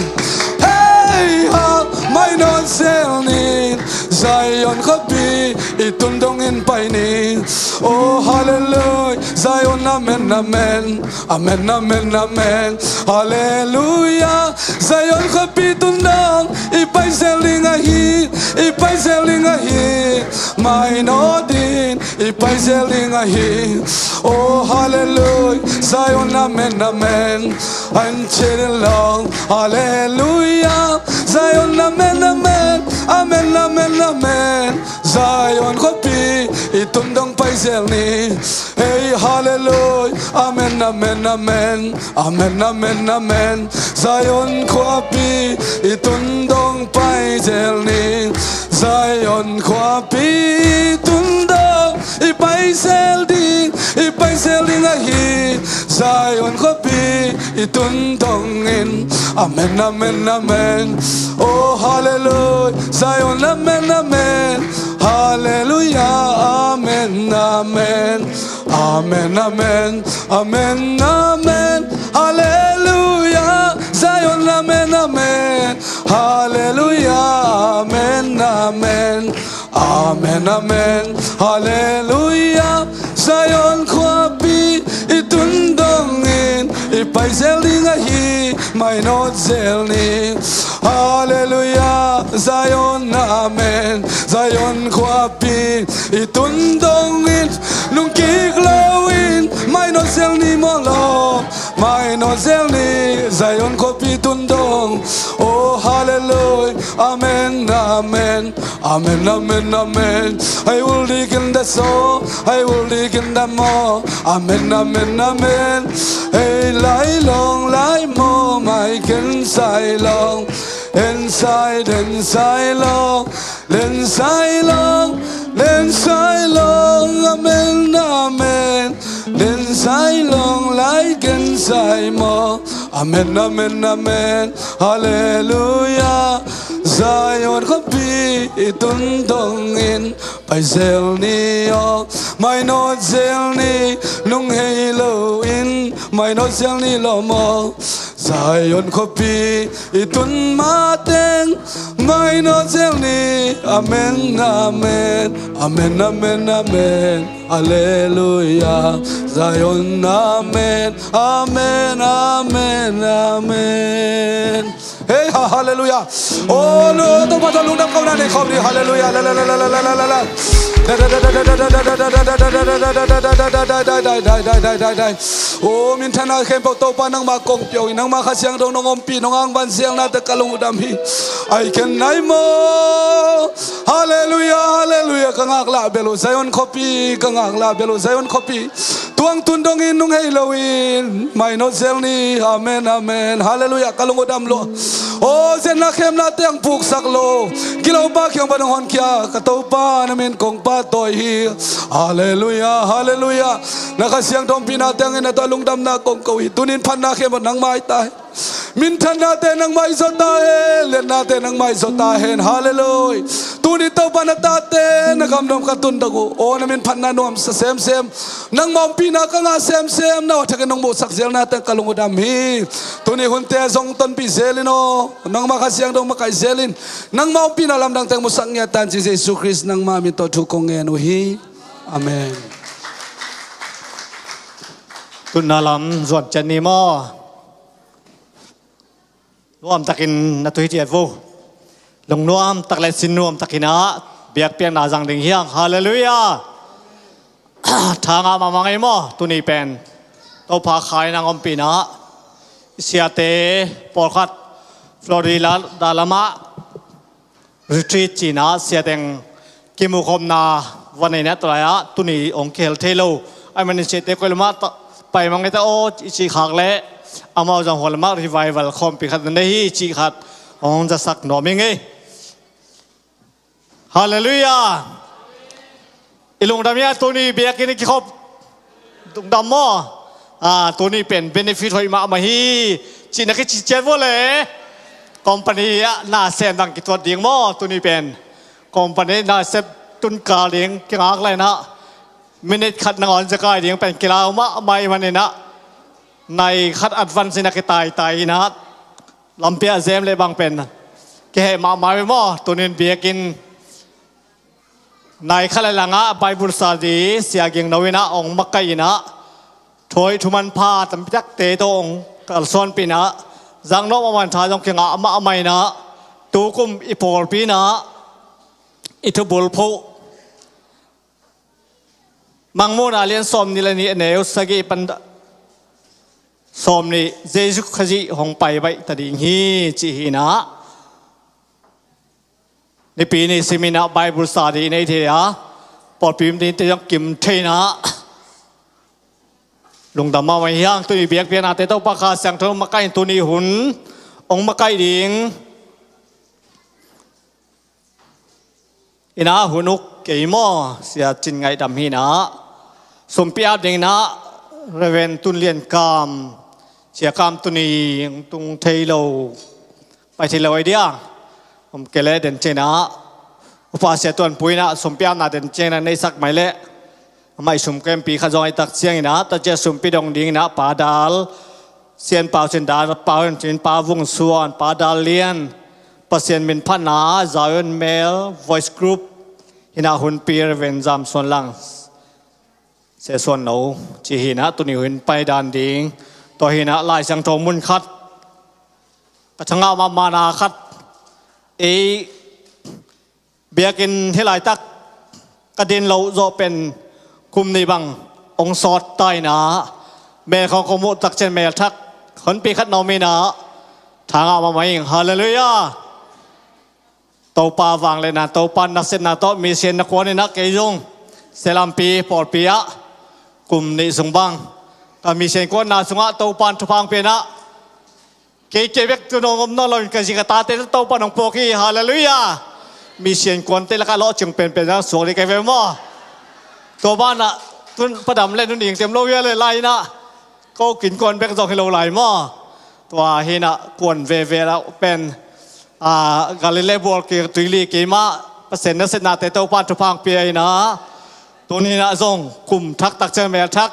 Hey ha, mainawt zel ni. Zion khuapi i tun dongin pai ni. Oh, hallelujah, Zion, amen, amen. Amen, amen, amen. Hallelujah. Zion khuapi tun dong i pai zel ding ahi, i pai zel ding ahi. Mainawt in i pai zel ding ahi. Oh, hallelujah, Zion, amen, amen. An chin long, hallelujah, Zion, amen, amen. Amen, amen, amen. Zion khuapi i tun dong pai zel ni. Hey, hallelujah, amen, amen, amen. Amen, amen, amen. Zion khuapi i tun dong pai zel ni. Zion khuapi i tun dong i pai zel ding, i pai zel ding ahi. Zion khuapi i tun dongin. Amen, amen, amen. Oh, hallelujah, Zion, amen, amen. Hallelujah, amen, amen. Amen, amen, amen, amen. Hallelujah, Zion, amen, amen. Hallelujah, amen, amen. Amen, amen, hallelujah. Zion khuapi i tun dongin i pai zel ding ahi. Mainawt zel ni. Hallelujah, Zion, amen. Zion khuapi i tun dongin lungkik loin mainawt zel ni maw lo. Mainawt zel ni, Zion khuapi tun dong. Oh, hallelujah, amen, amen. Amen, amen, amen. I will dig in the soul, I will dig in the more. Amen, amen, amen. Hey, lai long, lai mo, mai ken sai long. En sai, den sai long, len sai long, len sai long. Amen, amen. Len sai long, lai ken sai mo. Amen, amen, amen. Hallelujah. Zion khuapi i tun dongin pai zel ni aw. Mainawt zel ni, nung hei loin mainawt zel ni lo maw. Zion khuapi i tun mateng mainawt zel ni. Amen, amen. Amen, amen, amen. Hallelujah. Zion, amen. Amen, amen, amen. Hey, ha, hallelujah. Oh, no, Topa tawh lungdam kohna nei khawm ni. Hallelujah. La, la, la. Oh, minthanna khempeuh Topa nangmah kong pia uh hi. Nangmah Kha Siangtho nong ompih, nong angvan zelnate ka lungdam hi. I can nai maw. Hallelujah, hallelujah. Ka ngaklah bel uh Zion khuapi, ka ngaklah bel uh Zion khuapi. Tuang tun dongin nung hei loin mainawt zel ni. Amen, amen. Hallelujah. Ka lung uh dam lua. Oh, zenna khemna teng puksak lo. Gilo pa kiang pan hong honkhia ka Topa na min kong pahtawi hi. Hallelujah, hallelujah. Na Kha Siangtho ompihna tengin na tawh lungdamna kong ko hi. Tunin phatna khempeuh nang mai ta hi. Minthannate nangmah i zaw ta hen, liatnate nangmah i zaw ta hen. Halleluiah. Tuni Topa na tate na gamdom ka tun dok uh. Aw, na min phatna nuamsa semsem, nangmah ompihna ka ngah semsem, na awthakin nong muhsak zelna teng ka lung uh dam hi. Tuni hunte zong tonpih zelin aw, nangmah Kha Siangtho makaih zelin, nangmah ompihna lamdang teng musak ngiat tan ci Jesu Khrist nangmah min tawh thu kong ngen uh hi. Amen. Tunna lam zuan ciat ni maw? Nuamtakin na tui ciat vo. Lungnuam tak le sinnuam takin ah biakpiakna zang ding hiang. Halleluiah. Tha ngah mahmah ngei maw tuni pen? Topa khai nang ompihna. I siate pawlkhat Florida lamah retreat cihna siateng kimukhopna va nei na, tua lai-ah tuni hong kihel thei lo. Ahih manin siate koi lamah ta-, pai mang e ta aw i cih khak leh amau zong hua lamah revival khawmpi khat na nei hi cih khat hong zasak nuam ing ei. Halleluiah. I lungdam hi a, tuni biakinn i kikhop lungdam maw? Ah, tuni pen benefit hoih mahmah hi cihna kici ciat vua le. Company ah na sem dang kituat ding maw? Tuni pen company na sem tun kal ding kingak lai na, minute khat nangawn zekai ding pen kilau mahmah i manin ah, nai khat advance in ah kitaitai in ah, lampi ah zem le bang pen kiheh mahmah ve maw? Tunin biakinn nai khat le langah Bible study Sia Ging No in ah hong makaih in ah, thuhoih thumanpha tampi takte tawh hong kalsuanpih in ah, zang nawh mahmah in tha zong kingah mahmah in ah, tukum i pawlpi in ah i thubulphuh Mangmuhna lian sawmnih le nih, a neu sagih pan sawmnih, Jesu Khazih hong pai baih ta ding hi cih hi in ah, nipi ni sim in ah Bible study i nei thei a, pawlpi mite zong kim thei in ah, lungdam mahmah hi hang. Tuni biakpiaknate Topa Kha Siangtho makaih in, tuni hun hong makaih ding in ah hun uk kei maw, Sia Cin Ngaih Dam hi in ah, sumpi ap ding in ah Reverend Tun Lian Kam, Sia Kam tuni hong tung thei lo, pai thei lo ahi dia. Om kei leh den ciang in ah Upa Sia Tuan Pui in ah sumpi apna den ciang in ah neihsak mai leh, amah i sum kempi khat zong ahih tak ciangin ah, tua ciang sumpi dong ding in ah Pa Dal Sian, Pau Cin Dal, Pau Cin, Pa Vung Suan, Pa Dal Lian, Pasian min phatna, Zion Male Voice Group hi in ah hunpi Reverend Zam Suan Lang, Sia Suan No cih hi in ah tuni hun pai dan ding. Tua hi in ah Lai Siangtho mun khat, ka tha ngah mahmahna khat, ei biakinn hih laitak ka din loh zawh pen kum nih bang hong sawt ta in ah, mel khawng kong muh tak ciang mel thak honpi khat na om in ah, tha ngah mahmah ing. Halleluiah. Topa vangliatna, Topa nasepna tawh mission na kuan in ah, kei zong Sia Lampi pawlpi ah kum nih sung bang ka mission kuanna sungah Topa in thupha hong pia in ah, kei kei bek tu nong om nawn lo in ka zi ka tate tawh Topa in hong puak hi. Halleluiah. Mission kuante lakah lawhcing penpen zang suak ding ka hi ve maw? Tua banah tun padam le nun ing tem lo hia le lai in ah, ko kin kuan bek zong hi lo lai maw? Tua hi in ah kuan veve lo pen, ah, Galilee bual kei tuili keimah Pasian nasepnate Topa in thupha hong pia in ah, tuni in ah zong kum thak tak ciang mel thak,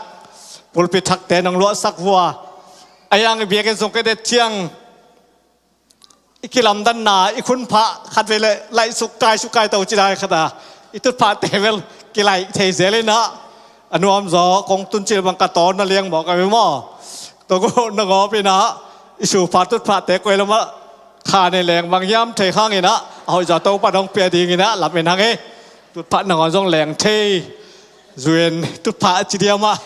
pulpit thakte nong luahsak vua. Ahi hang i biakinn sung ka det ciang i kilamdanna, i khunphah khat vei le laih suk kai suk kai to ci dai khat a, i tutphahte bel kilaih thei zel in ah, a nuamzaw kong tun cil bang ka tawn na liang mawk a ve maw? Tua gu na gawp in ah, i supha tutphahte koi lamah kha nei leng bang hiam thei khang in ah, a hoihzaw Topa in hong pia ding in ah lam en hang e. Tutphah nangawn zong leng thei. U N tutphah a ci diam ah,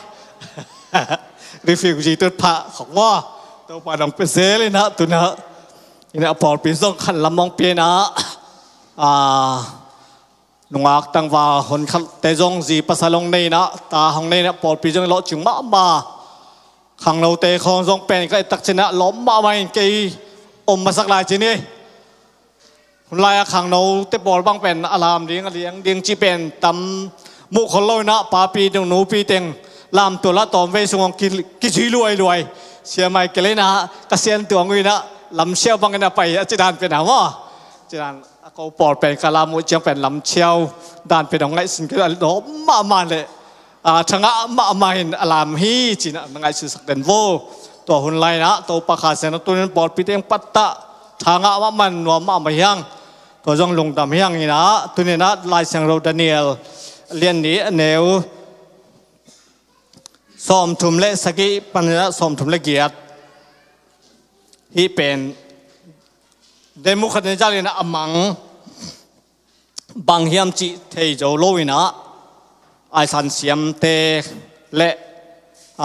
refugee tutphah khong maw? Topa in hong pia zel in ah, tu in ah, in ah pawlpi zong khan lam hong pia in ah, ah, nungak tangval honkhatte zong zi pasal hong nei in ah, ta hong nei in ah, pawlpi zong lawhcing mahmah. Khangnote khawng zong pen ka et tak ciang ah lawm mahmah in kei om masak lai ci ni. Hun lai-ah khangnote pawl bang pen a lam ding, a liang ding cih pen tam muh khol lo in ah, papi dong nupi teng lamtual ah tawmvei sung hong ki, kizui luailuai. Sia Michael in ah ka siantuang uh in ah lamsiau bangin a pai a ci dan pen ah maw? Ci dan a ko pawl pen ka lam uh ciang pen lamsiau dan pen hong ngaihsun kei a lawm mahmah le a thangah mahmah in a lam hi ci-in ah na ngaihsunsak den vo. Tua hun lai-in ah Topa Kha Siangtho tunin pawlpi teng pattah thangah mahmah in nuam mahmah hi hang. Tua zong lungdam hi hang in ah tunin ah Lai Siangtho Daniel lian nih a neu sawmthum le sagih panin ah sawmthum le giat. Hih pen Nebuchadnezzar in ah a mang bang hiam cih thei zo lo in ah aisan siamte le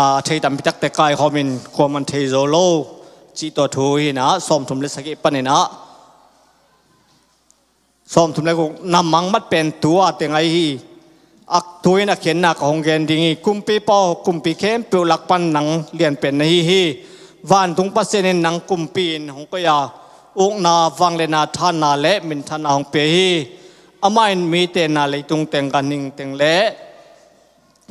a thei tampi takte kaikhawm in kuaman thei zo lo cih tua thu hi in ah sawmthum le sagih panin ah sawmthum le guk, na mang mat pen tua teng ahi hi. A tu-in a khiatna ka hong gen ding hi. Kumpipa aw, kumpi khempeuh lak pan nang lianpen na hi hi. Vantung Pasian in nang kumpi-in hong koih a, ukna, vangliatna, thahatna le minthanna hong pia hi. Amah in mite na leitung teng, ganhing teng le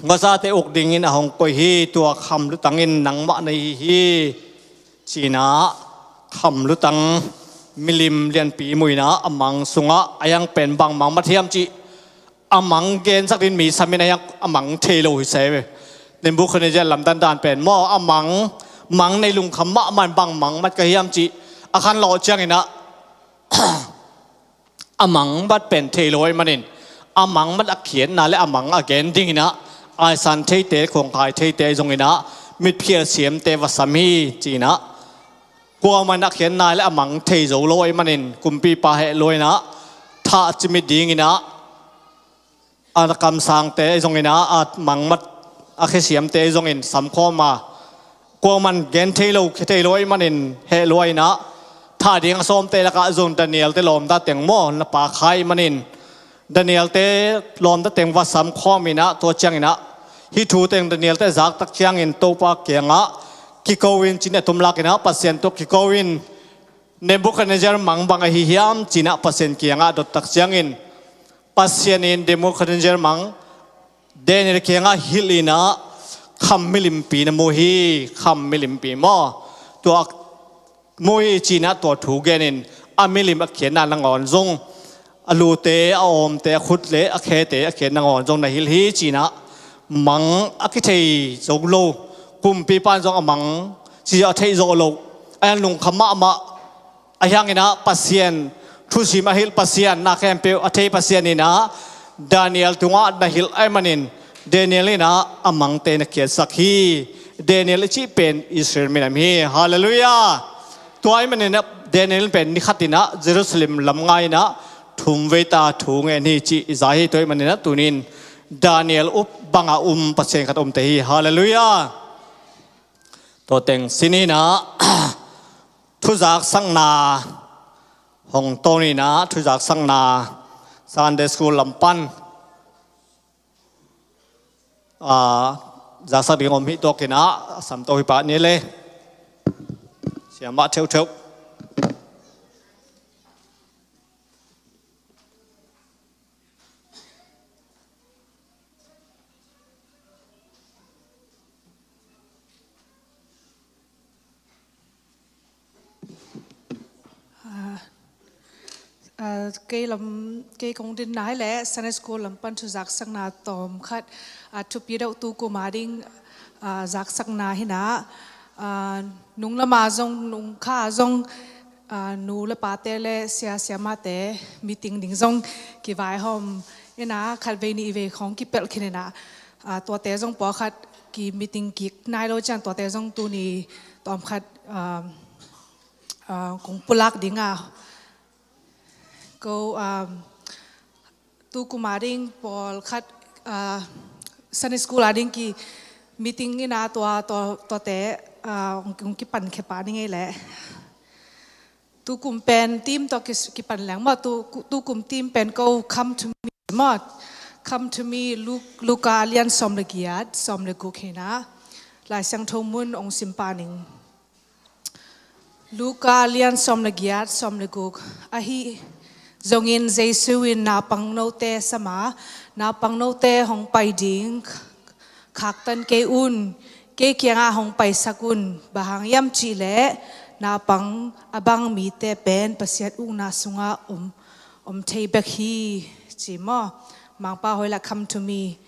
khuazate uk dingin a hong koih hi. Tua kham lutang in nangmah na hi hi. Ci-in ah kham lutang milim lianpi mu in ah a mang sungah a hiang pen bang mang mat hiam cih a mang gensak dingin mi sam in a hiang a mang thei lo hi se ve. Nebuchadnezzar lamdang dan pen maw, a mang, mang nei lungkham mahmah in bang mang mat ka hiam cih a khanlawh ciangin ah a mang mat pen thei lo ahih manin, a mang mat a khiatna le a mang a gen dingin ah aisan theite, khuangkhai theite zongin ah mitphial siamte va sam hi ci-in ah kuaman a khiatna le a mang thei zo lo ahih manin kumpipa heh lua in ah thah cimit dingin ah a kamsangte zongin ah a mang mat a khia siamte zongin samkhawm a, kuaman gen thei lo, khia thei lo ahih manin heh lua in ah thah ding a sawmte lakah zong Daniel-te lawmta teng maw, na pa Kha ahih manin Daniel-te lawmta teng va samkhawm in ah tua ciangin ah hih thu teng Daniel-te zak tak ciangin Topa kiangah kiko in ci-in a tumlak in ah Pasian tawh kiko in Nebuchadnezzar mang bang ahi hiam ci-in ah Pasian kiangah dot tak ciangin Pasian in Nebuchadnezzar mang Daniel kiangah hilh in ah kham milimpi na mu hi. Kham milimpi maw, tua mu hi ci-in ah tua thu genin a milim a khiatna nangawn zong, a lute, a awmte, a khut le a khete a khiat nangawn zong na hilh hi ci-in ah mang a kithei zo lo, kumpipa in zong a mang ci a theih zawh loh, a lungkham mahmah. A hiangin ah Pasian thusim a hilh Pasian, na khempeuh a thei Pasian in ah Daniel tungah na hilh ahih manin Daniel in ah a mangte na khiatsak hi. Daniel i cih pen Israel minam hi. Halleluiah. Tua ahih manin ah Daniel pen ni khat in ah Jerusalem lam ngai in ah thum vei ta thu ngen hi cih i za hi. Tua ahih manin ah tunin Daniel up bangah um Pasian khat a umte hi. Halleluiah. Tua teng sin in ah thuzaksakna hong tawn in ah thuzaksakna Sunday School lam pan, ah, zaksak ding om hi. Tua kin ah a samto hi pah ni le, siamah theuhtheuh. Ah, ah, kei lam, kei kong dinna hi leh Sunday School lam pan thuzaksakna tawm khat, ah, thupi deuh tu kum a ding, ah, zaksakna hi in ah, ah, nung lam a zong, nung kha a zong, ah, nu le pate le sia siamahte meeting ding zong kivaihawm in ah khat vei nih vei khawng kipelh khin in ah, ah, tuate zong pawlkhat ki meeting kik nai lo ciang tuate zong tuni tawm khat, ah, ah, kong pulak ding a, ko, ah, tu kum a ding pawlkhat, ah, Sunday School a ding ki meeting in ah tua, tua, tuate, ah, kong kipan khia pah ni ngei leh. Tu kum pen theme tawh ki, kipan leng maw, tu, tu kum theme pen ko Come to Me maw. Come to Me, Lu-, Luka a lian sawm le giat, sawm le guk hi in ah. Lai Siangtho mun ong sim pah ning. Luka a lian sawm le giat, sawm le guk. Ahi zongin Jesu in naupangnote sam a, naupangnote hong pai ding khaktan kei un, kei kiangah hong paisak un, bang hang hiam cih leh naupang a bang mite pen Pasian ukna sungah om, om thei bek hi, ci maw. Mangpau hoih lah, come to me.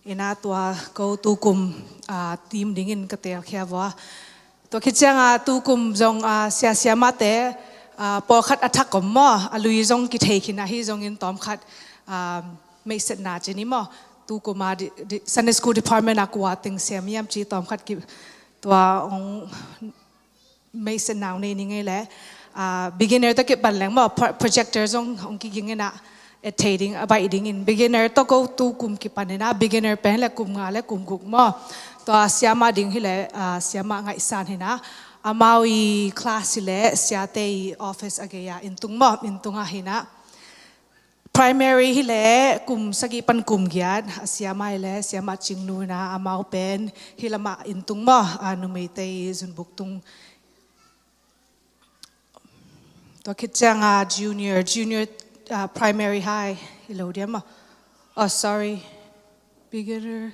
Ina tua ko tukum, ah, team dingin ka teelkhia vua. Tua khit ciangah tukum zong, ah, sia siamahte, ah, pawlkhat a thak om maw, a lui zong kithei khin ahi zongin tawmkhat, ah, meihsetna ci ni maw. Tukum a di, di, Sunday School Department a kua teng sem hiam ci tawmkhat ki, tua hong meihsetna hong nei ni ngei leh, ah, beginner tawh kipan leng maw, pro-, projector zong hong kiging inah, et thei ding, a baih dingin. Beginner tawh ko tukum kipan inah, beginner pen hileh kum nga le kum guk maw. Tua siamah ding hileh, ah, siamah ngaihsan hinah. Amau i class hileh siate i office a gei-ah inntung maw, inntung ah hinah. Primary hileh kum sagih pan kum giat, a siamah hileh siamah Cingnu inah, amau pen hih lamah inntung maw, ah, numeite i zunbuk tung. Tua khit ciangah junior, junior, ah, primary high, hi lo diam maw. Oh, sorry. Beginner.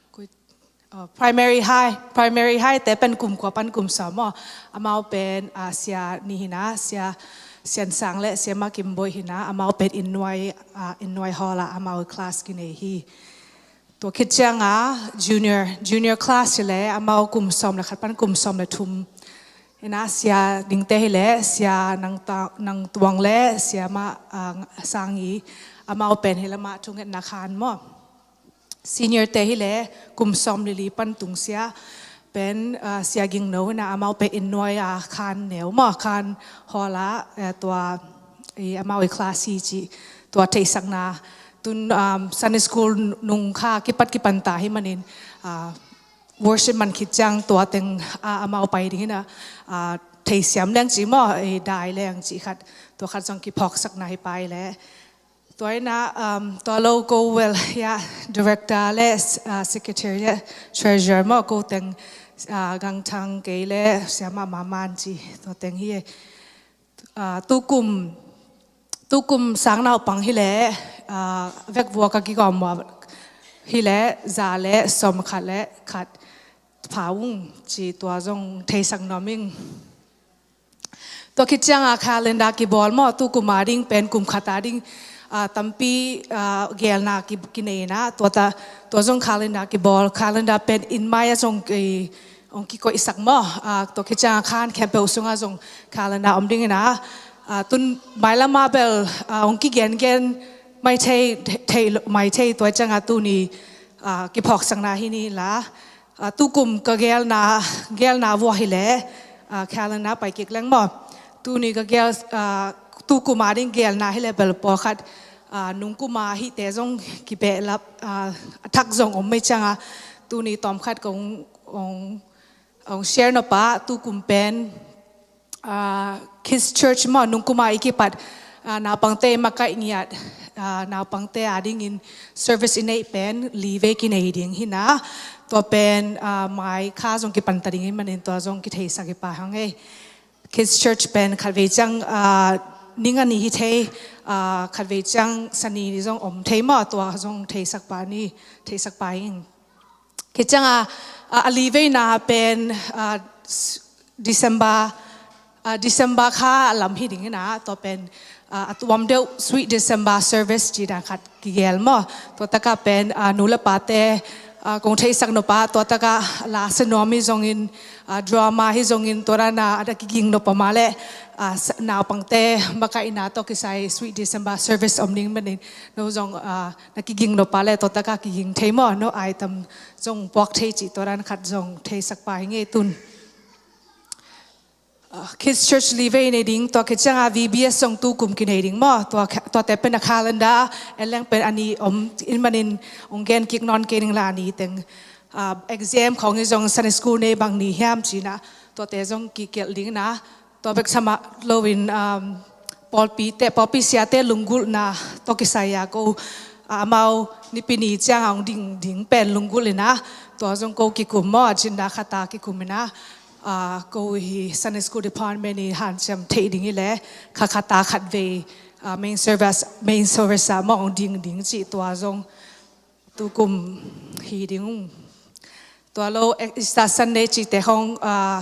Koi, oh, primary high, primary high te pen kum kua pan kum sawm maw. Amau pen, ah, sia nih hinah, sia Sian Sang le siamah Kim Boih hinah, amau pen Innuai, ah, Innuai Hall ah amau class kinei hi. Tua khit ciangah junior, junior class hileh amau kum sawm le khat pan kum sawm le thum. Inah sia dingte hileh sia Nang Ta-, Nang Tuang le siamah, ah, Sang Ngi, amau pen hih lamah thungetna khan maw. Senior te hileh kum sawm le li pan tungsiah pen, ah, sia Ging No inah, amau pen Innuai a khan neu maw, khan hall ah, eh, tua, eh, amau i class hi cih tua theihsakna. Tun, um, Sunday school nung kha kipat kipan ta hi manin, ah, worship man khit ciang tua teng, ah, amau pai ding inah, ah, theisiam leng cih maw, eh, dai leng cih khat, tua khat zong kiphawksakna hi pai leh. Tua inah, um, tua lo ko, well, ya, director le, ah, secretary le treasurer maw, ko teng, ah, Gangthang, kei le siamah Maman ci, tua teng hi. Ah, tukum, tukum sang naupang hileh, ah, vekvua ka kigawm uh hileh za le sawm khat le khat pha ung ci, tua zong theisak nuam ing. Tua khit ciangah calendar kibawl maw, tukum a ding pen kum khat a ding, ah, tampi, ah, geelna ki, kinei inah, tua ta, tua zong calendar kibawl, calendar pen inn mai ah zong ki, hong kikoihsak maw, ah, tua khit ciangah khan khempeuh sungah zong calendar om ding inah, ah, tun mailam ah bel, ah, hong kigengen mai thei, thei lo, mai thei, tua ciangah tuni, ah, kiphawksakna hi ni la. Ah, tukum ka geelna, geelna vua hileh, ah, calendar pai kik leng maw. Tuni ka geel, ah, tukum a ding geelna hileh bel pawlkhat, ah, nungkum a hihte zong kibehlap, ah, a thak zong om mai ciangah tuni tawmkhat kong, kong, kong share nop a, tukum pen, ah, Kids Church maw, nungkum a i kipat, ah, naupangte i makaih ngiat, ah, naupangte a dingin service i neih pen li vei kinei ding hinah. Tua pen, ah, mai kha zong kipan ta ding hi manin tua zong kitheisak hi pah hang ei. Kids Church pen khatvei ciang, ah, ning a ni hi thei, ah, khatvei ciang Sani ni zong om thei maw, tua zong theisak pah ni, theisak pah ing. Khit ciangah, ah, a li veina pen, ah, s-, December, ah, December kha a lam hi ding inah, tua pen, ah, a tuam deuh Sweet December service ci dan khat kigel maw. Tua takah pen, ah, nu le pate, ah, kong theisak nop a, tua takah la sa nuam hi zongin, ah, drama hi zongin, tua dan a, a da kiging nop a mah leh, ah, sa-, naupangte makaihna tawh kisai Sweet December service om ding manin, no zong, ah, na kiging nop a leh tua takah kiging thei maw, no item zong puak thei cih tua dan khat zong theisak pah hi ngei tun. Ah, Kids Church li vei nei ding, tua khit ciangah V B S zong tukum kinei ding maw, tua kha-, tuate pen a calendar en leng pen a ni om in manin hong gen kik nawn kei ning la, a ni teng, ah, exam khawng hi zong Sunday school nei bang ni hiam ci inah, tuate zong kikelh ding inah, tua bek sa mah loin, um, pawlpite, pawlpi siate lunggulhna tawh kisai a ko, ah, amau Nipi ni ciangah hong ding ding pen lunggulh inah, tua zong ko kikum maw, agenda khat a kikum inah, ah, ko hi Sunday School Department i hanciam theih ding hileh, kha khat a khatvei, ah, main service, main service ah maw hong ding ding cih, tua zong tukum hi ding ung. Tua lo, eh, Easter Sunday cihte hong, ah,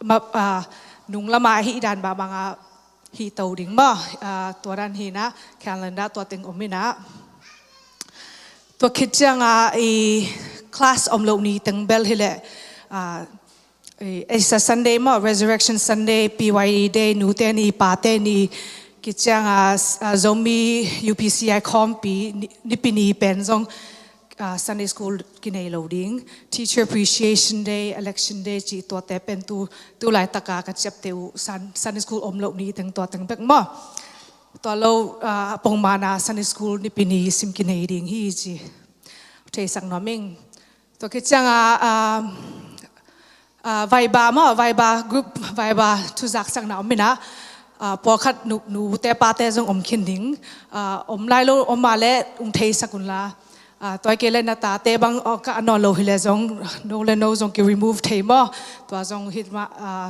ma, ah, nung lama hih dan bangbanga hih to ding maw. Ah, tua dan hi inah, calendar tua teng om inah. Tua khit cianga i class om lo ni teng bel hileh, ah, i Easter Sunday maw, Resurrection Sunday, P Y E Day, nute ni, pate ni, khit cianga, ah, Zomi U P C I khawmpi, ni, nipi ni pen zong, ah, Sunday school kinei lo ding, Teacher Appreciation Day, Election Day cih tuate pen tu, tu laitaka ka ciapteh uh Sun, Sunday school om lo ni teng tua teng bek maw. Tua lo, ah, pongmana Sunday school nipi ni sim kinei ding hi ci theisak nuam ing. Tua khit cianga, ah, ah, Vaiba maw, Vaiba group, Vaiba thuzaksakna om inah, ah, pawlkhat nu, nute pate zong om khin ding, ah, om lai lo om mah leh ung theisak unla. Ah, tua kei leh na tate bang, oh, ka a nawn lo hileh zong, no le no zong ki remove thei maw. Tua zong hih mah, ah,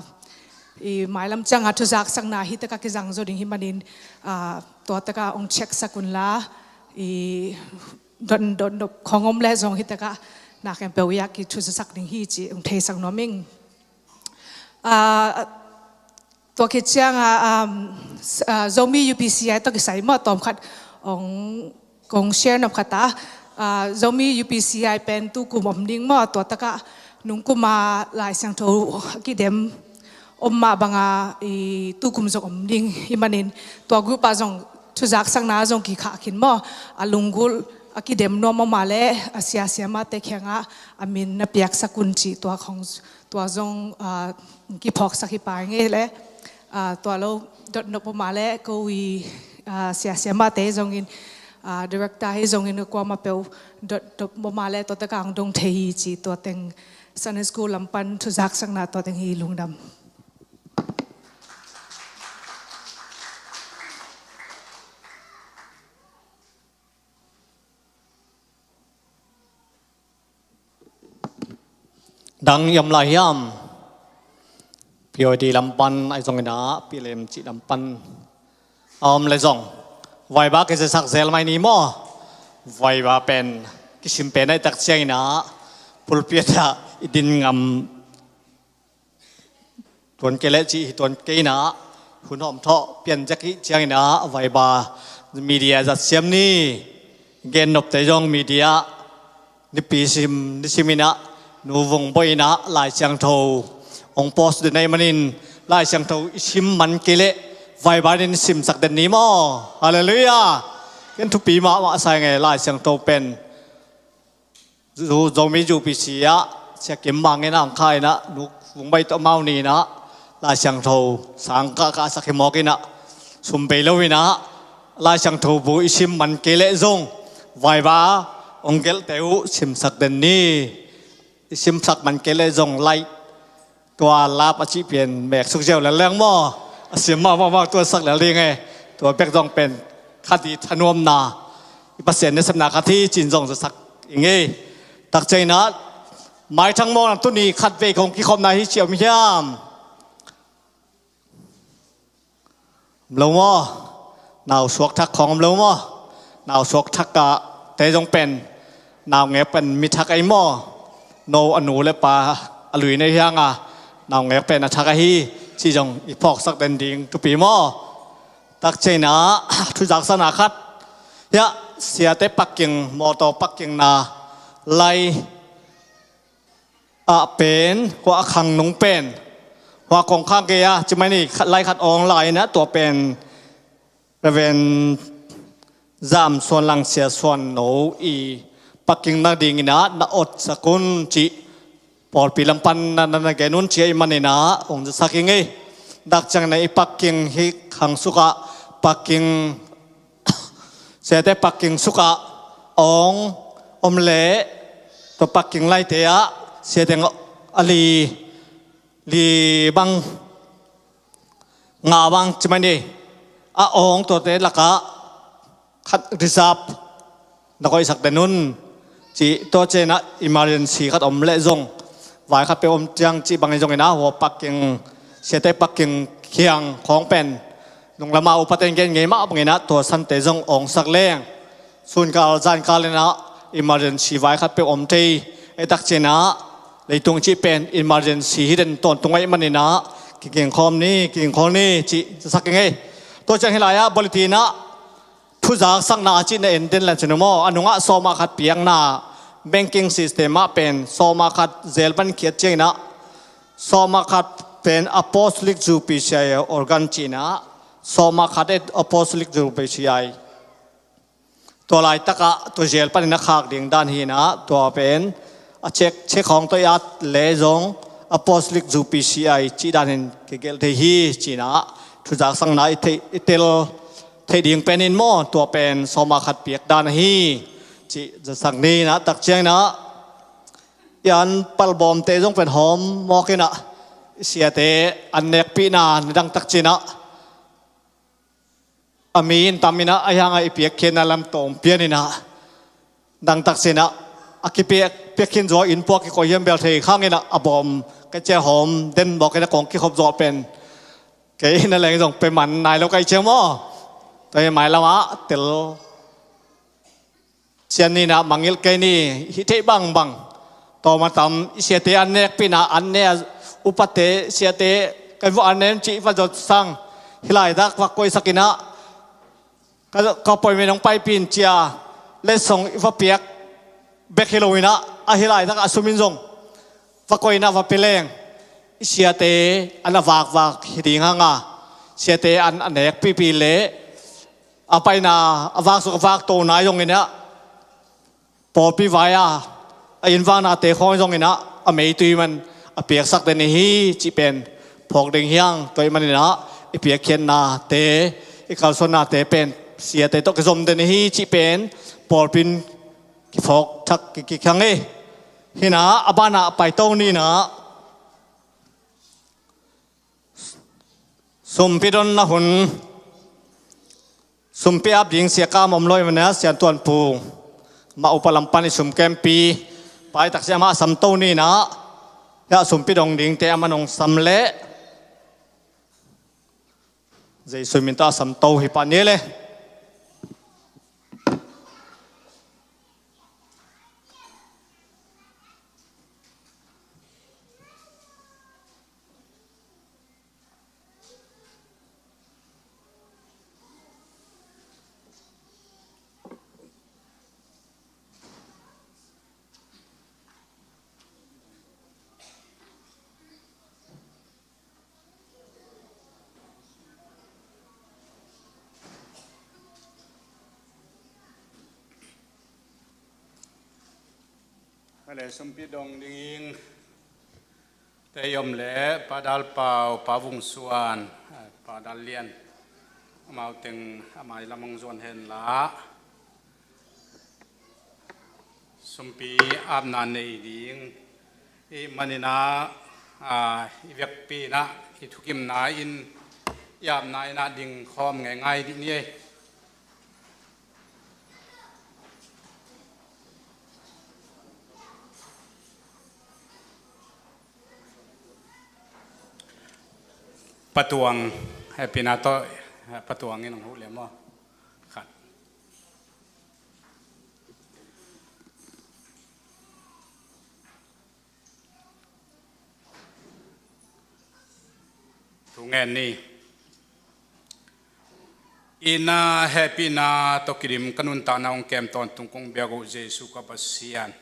i mailam cianga thuzaksakna hih taka kizang zaw ding hih manin, ah, tua taka ong check sak unla, i don, don, don, khong om leh zong hih taka na khempeuh i a ki thuzasak ding hi ci ong theisak nuam ing. Ah, Tua khit cianga, um, s-, ah, Zomi U P C I tawh kisai maw tawmkhat ong kong share nop khat a, ah, Zomi U P C I pen tu kum om ding maw, tua taka nung kuma Lai Siangtho a kidem om mah banga i tu kum zong om ding hih manin tua group ah zong thuzaksakna zong kikhah khin maw, a lunggulh a kidem nuam om mah leh a sia siamahte kiangah a min na piaksak un cih tua khong, tua zong, ah, kiphawksak hi pah ing ei leh, ah, tua lo dotnop om mah leh ko i, ah, sia siamahte hi zongin, ah, director hi zongin kuamah peuh dotnop om mah leh tua taka ong dong thei hi ci tua teng Sunday school lam pan thuzaksakna tua teng hi. Lungdam. Dang i om lai hiam? P Y D lam pan ahi zongin ah, P L M cih lam pan a om leh zong Vaiba kizasak zel mai ni maw. Vaiba pen kisim pen ahih tak ciangin ah pulpit ah i din ngam tuan kei leh cih hi tuan kei inah, hun hawm thawh pian zek hi ciangin ah Vaiba media zat siam ni. Gen nopte zong media nipi sim, nisim inah Nu Vung Bawi inah Lai Siangtho ong post den ahih manin Lai Siangtho i sim man kei leh Vaiba in simsak den ni maw. Halleluiah. Ken thupi mahmah sa ing ei, Lai Siangtho pen Zo-, Zomi U P C I ah Sia Kim Mang inah ong kha inah, Nu Vung Bawi tawh amau ni inah Lai Siangtho sang kah kah sak hi mawk inah, sum bei lo inah Lai Siangtho bu i sim man kei leh zong Vaiba ong gelhte uh simsak den ni. I simsak man kei leh zong like, tua lap a cih pian mek suk ziau lel leng maw. A siam mahmah maw, tua sak lel ding e. Tua bek zong pen khat i thanuamna, i Pasian nasepna khat hi ci-in zong zasak ing ei. Tak ciangin ah Mai Thang Maw, nang tuni khatvei kong kikhopna hi ci om hiam? Om lo maw? Nau suak thak khong om lo maw? Nau suak thak ah te zong pen, naungek pen mi thak ahi maw? No a nu le pa a lui nei hiang a, naungek pen a thak ahi cih zong i phawksak den ding thupi maw? Tak ciangin ah thuzaksakna khat hiah, siate parking, mawtaw parkingna lai ah pen, hua a khang nung pen, hua kong khang kei a, ci mai ni, khat lai khat awng lai inah tua pen Reverend Zam Suan Lang Sia Suan No i parking nading inah na otsak un cih pawlpi lam pan na, na, na gen un ci ahih manin ah ong zasak ing ei. Tak ciangin ah i parking hih khang sukah parking siate parking sukah awng om leh tua parking laite ah siate a li, li bang, nga bang ci mai ni, a awng tuate lakah khat reserve na koihsak den un. Cih tua ciangin ah emergency khat om leh zong, vai khat peuh om ciang cih bangin zongin ah hua parking, siate parking khiang khawng pen nung lama upate in gen ngei mah bangin ah tua sante zong awngsak leng, sunkal zankal inah emergency vai khat peuh om thei ahih tak ciangin ah Leitung cih pen emergency hi den tawntung ahih manin ah, kigingkhawm ni, kigingkhawm ni cih zasak ing ei. Tua ciang hih lai-ah bulletin ah thuzaksakna cih na en den leng cin uh maw. A nungah sawma khat piakna, banking system ah pen sawma khat zel pan khiat ciangin ah, sawma khat pen Apostolic Jubilee C I organ cih in ah, sawma khat et Apostolic Jubilee C I. Tua laitakah tua zel panin a khak ding dan hi in ah, tua pen a check, check khawng tawh i at leh zong Apostolic Jubilee C I cih danin kigelh thei hi ci in ah, thuzaksakna i theih, i tel theih ding pen in maw, tua pen sawma khat piak dan ahi cih zasak ni in ah. Tak ciangin ah i an palbawmte zong pen hawm mawk in ah, i siate an nekpihna nidang tak ci in ah, a mi in tam in ah, ahi hangah i piakkhiatna lam tawm pian in ah, dangtak ci in ah, a kipiak, piakkhin zaw in puak kikoih hiam bel thei khang in ah, a bawm ka cia hawm den bawk in ah, kong kikhop zawh pen kei in ah leng zong pia man nai lo ka hih ciang maw. Tua hi mailam ah tel cian ni in ah, mangngilh kei ni, hih theih bangbang. Tawm a tam i siate an nekpihna, an ne a, upate, siate kan vawh an ne cih i va zawh sang, hih laitak va koihsak in ah, ka, ka appointment hong paipih in ci a, letsong i va piak bek hi lo in ah, a hih laitak a sum in zong va koih in ah va pia leng, i siate an a vakvak hi ding hang a, siate an a nekpihpih leh a paina, a vaksuk a vakto nai zongin ah, pawlpi vai-a a innvaknate khawng zongin ah, a meitui man a piaksak den hi cih pen phawk ding hi hang. Tua ahih manin ah, i piakkhiatnate, i kalsuannate pen siate tawh kizom den hi cih pen pawlpi in kiphawk thak kik, kik hang hi. Hi in ah, a banah paito ni in ah, sumpi donna hun, sumpi ap ding siakam om lo ahih manin ah, Sian Tuan Pu mah upa lam pan i sum kempi, pai tak ciang amah a samto ni in ah, hiah sumpi dong dingte amah in hong sam leh, Jesuh min tawh a samto hi pah ni leh. Hale, sumpi dong ding te i om leh, Pa Dal Pau, Pa Vung Suan, Pa Dal Lian, amau teng a mai lam hong zuan hen la. Sumpi apna nei ding i hih manin ah, a, i vekpi in ah, i thukimna in i apna in ah dingkhawm ngeingai dih ni ei. Pa Tuang, hehpihna tawh, Pa Tuang in hong huh leh maw. Khat. Thu ngen ni. I na hehpihna tawh kidim ka nuntakna hong kem tawntung kong biak uh Jesuh ka Pasian.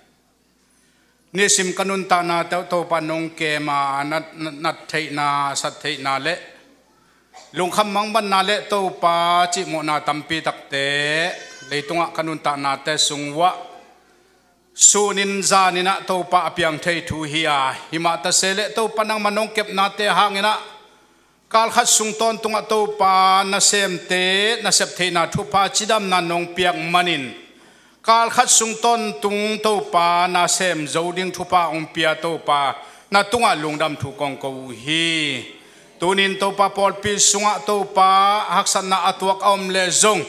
Nisim ka nuntakna tawh Topa nong kem a, na, na, nat theihna, sat theihna le lungkham mangbanna le Topa cihmawhna tampi takte leitungah ka nuntaknate sung uah sunin zanin ah Topa a piang thei thu hi a, hi mah ta se leh Topa nangmah nong kepnate hangin ah kal khat sung tawntungah Topa nasemte nasep theihna thupha cidamna nong piak manin, kal khat sung tawntung Topa nasem zo ding thupha hong pia Topa na tungah lungdam thu kong ko uh hi. Tunin Topa pawlpi sungah Topa haksatna a tuak a om leh zong,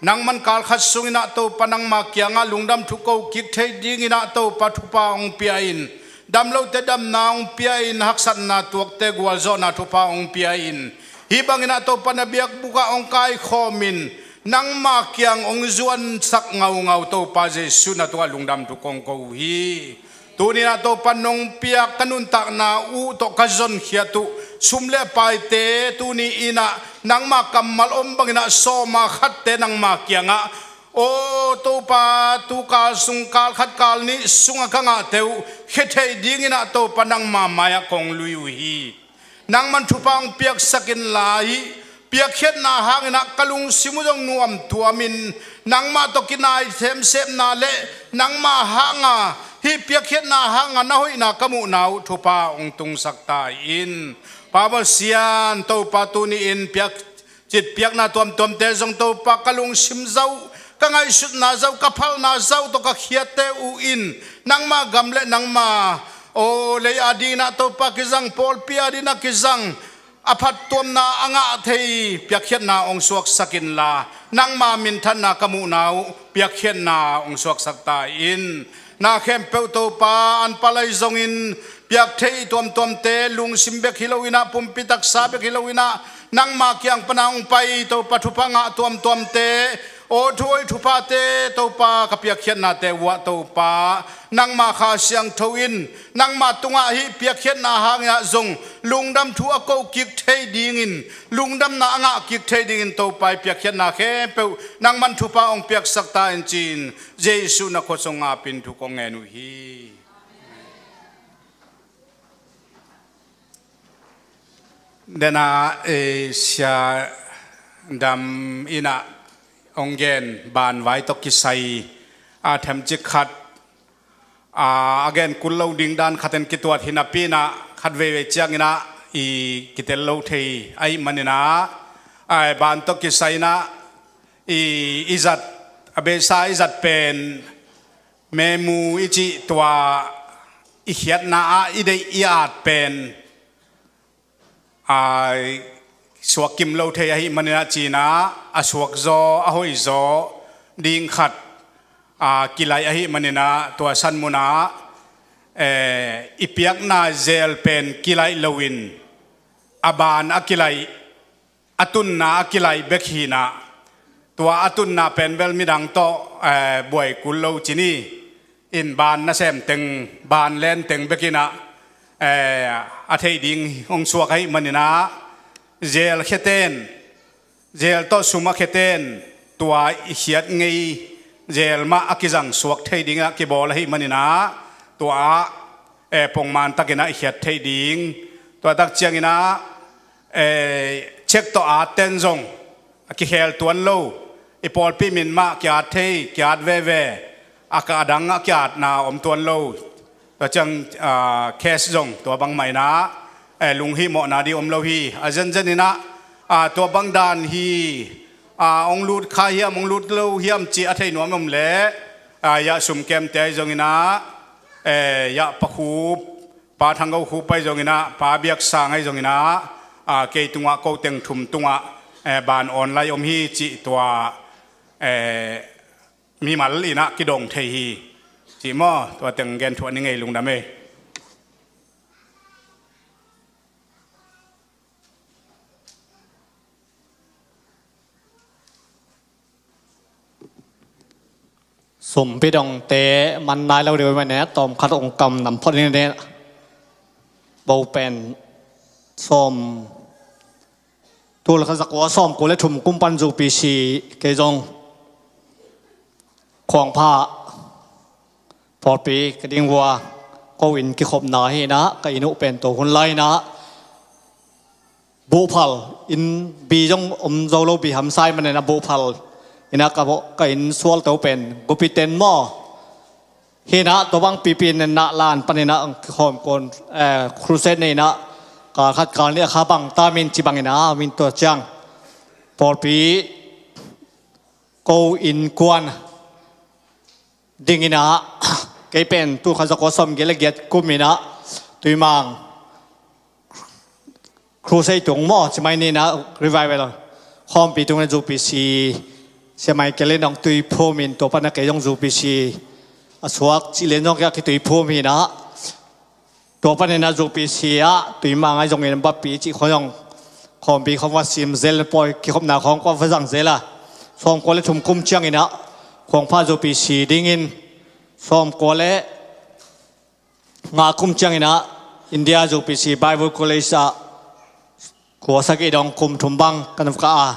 nangman kal khat sungin ah Topa nangma kiangah lungdam thu ko kik thei dingin ah Topa thupha hong pia in, dam lote damna hong pia in, haksatna tuakte gualzawhna thupha hong pia in, hih bangin ah Topa na biakbuk ah hong kaikhawm in, nangma kiang hong zuansak ngaungau Topa Jesuh na tungah lungdam thu kong ko uh hi. Tuni-in ah Topa nong piak ka nuntakna uh tawh ka zonkhiat uh sum le paite tuni-in ah nangma kammal om bangin ah sawma khatte nangma kiangah, aw Topa, tukal sung kal khat kal nih sungah ka ngahte uh khia thei dingin ah Topa nangma mai-ah kong lui uh hi. Nangman thupha hong piaksak inla, hih piakkhiatna hangin ah ka lungsim uh zong nuamtuamin nangmah tawh kinai semsem na le nangma hanga hih piakkhiatna hanga na hoihna ka muhna uh thupha hong tungsak ta in. Pa Pasian, Topa tuni-in piak citpiakna tuamtuamte zong Topa ka lungsim zauh, ka ngaihsutna zauh, ka phalna zauh tawh ka khiatte uh in nangma gam le nangma, aw, lei adingin ah Topa kizang, pawlpi adingin ah kizang, a phattuamna a ngah thei piakkhiatna hong suaksak inla, nangma minthanna ka muhna uh piakkhiatna hong suaksak ta in. Na khempeuh Topa an palai zongin piak thei tuamtuamte, lungsim bek hi loin ah, pumpi taksa bek hi loin ah, nangma kiang pana hong pai Topa thupha ngah tuamtuamte, aw thu hoih thuphate Topa ka piakkhiatnate uh ah Topa nangma Kha Siangtho in nangma tungah hih piakkhiatna hangin ah zong lungdam thu a ko kik thei dingin, lungdamna a ngah kik thei dingin Topa i piakkhiatna khempeuh nangman thupha hong piaksak ta in ci-in Jesuh na khuatsong ngapin thu kong ngen uh hi. Dena, eh, Sia Dam in ah hong gen banvai tawh kisai a themcik khat, a, a gen kul lo ding dan khatin kituat hi napi-in ah khat veivei ciangin ah i kitel lo thei ahih manin ah, a, ban tawh kisai-in ah i, i zat, a beisa i zat pen memu i cih tua i khiatna ah i deih i at pen, a, suak kim lo thei ahih manin ah ci-in ah a suakzaw a hoihzaw ding khat, a, kilaih ahih manin ah tua san munah, eh, i piakna zel pen kilaih loin a ban a kilaih, a tunna a kilaih bek hi-in ah, tua a tunna pen bel midang tawh, eh, buai kul lo ci ni. In ban nasem teng, ban len teng bekin ah, eh, a theih ding hong suak ahih manin ah zel khiaten, zel tawh sum a khiaten tua i khiat ngei zel mah a kizang suak thei dingin ah kibawl ahih manin ah tua ah, eh, pongman takin ah i khiat thei ding. Tua tak ciangin ah, eh, cheque tawh at ten zong a kikhel tuan lo, i pawlpi min mah ki-at thei, ki-at veve, a ka adang a ki-atna om tuan lo. Tua ciang, ah, cash zong tua bangmah in ah, eh, lunghimawhna ding om lo hi. A zenzen in ah, ah, tua bang dan hi, ah, hong lut kha hiam, hong lut lo hiam cih a thei nuam om leh, ah, Yah Sum Kemte ahi zongin ah, eh, Yah Pa Khup, Pa Thang Go Khup ahi zongin ah, Pa Biak Sang ahi zongin ah, ah, kei tungah ko teng thum tungah, eh, ban online om hi cih tua, eh, mimal in ah kidong thei hi. Cih maw, tua teng gen thuah ning ei, lungdam ei. Sumpi dongte man nai lo deuh mah ne, tawm khat ong kam nam phot ning ne. Bo pen sawm, tul khat za kua sawm kua le thum kum pan zu P C kei zong Khuangpha pawlpi ka ding vua ko in kikhopna hi-in ah, ka inn uh pen tua hun lai-in ah buhphal, inn bi zong om zo lo, bi hamsa ahih manin ah buhphal in ah ka, ka inn sualte uh pen gupiten maw. Hi-in ah tua bang pipi in ah lan panin ah kikhawm kuan, eh, crusade nei-in ah kal khat kal nih a kha bang ta min ci bangin ah min tua ciang pawlpi ko innkuan dingin ah kei pen tul khat za kua sawm giat le giat kum in ah Tuimang crusade tung maw, ci mai ni-in ah revival khawmpi tung le zu P C, Sia Michael in hong tuiphum in tua pan ah kei zong zu P C a suak cih lian zong kei a kituiphum hi-in ah, tua panin ah zu P C ah Tuimang ahi zongin Bappi cih khua zong khawmpi khawng va sim zel, pawi kikhopna khawng va zang zel a, sawm kua le thum kum ciangin ah Khuangpha zu P C dingin sawm kua le nga kum cianginah India U P C Bible College ah kua sagih dong kum thum bang ka na vak a,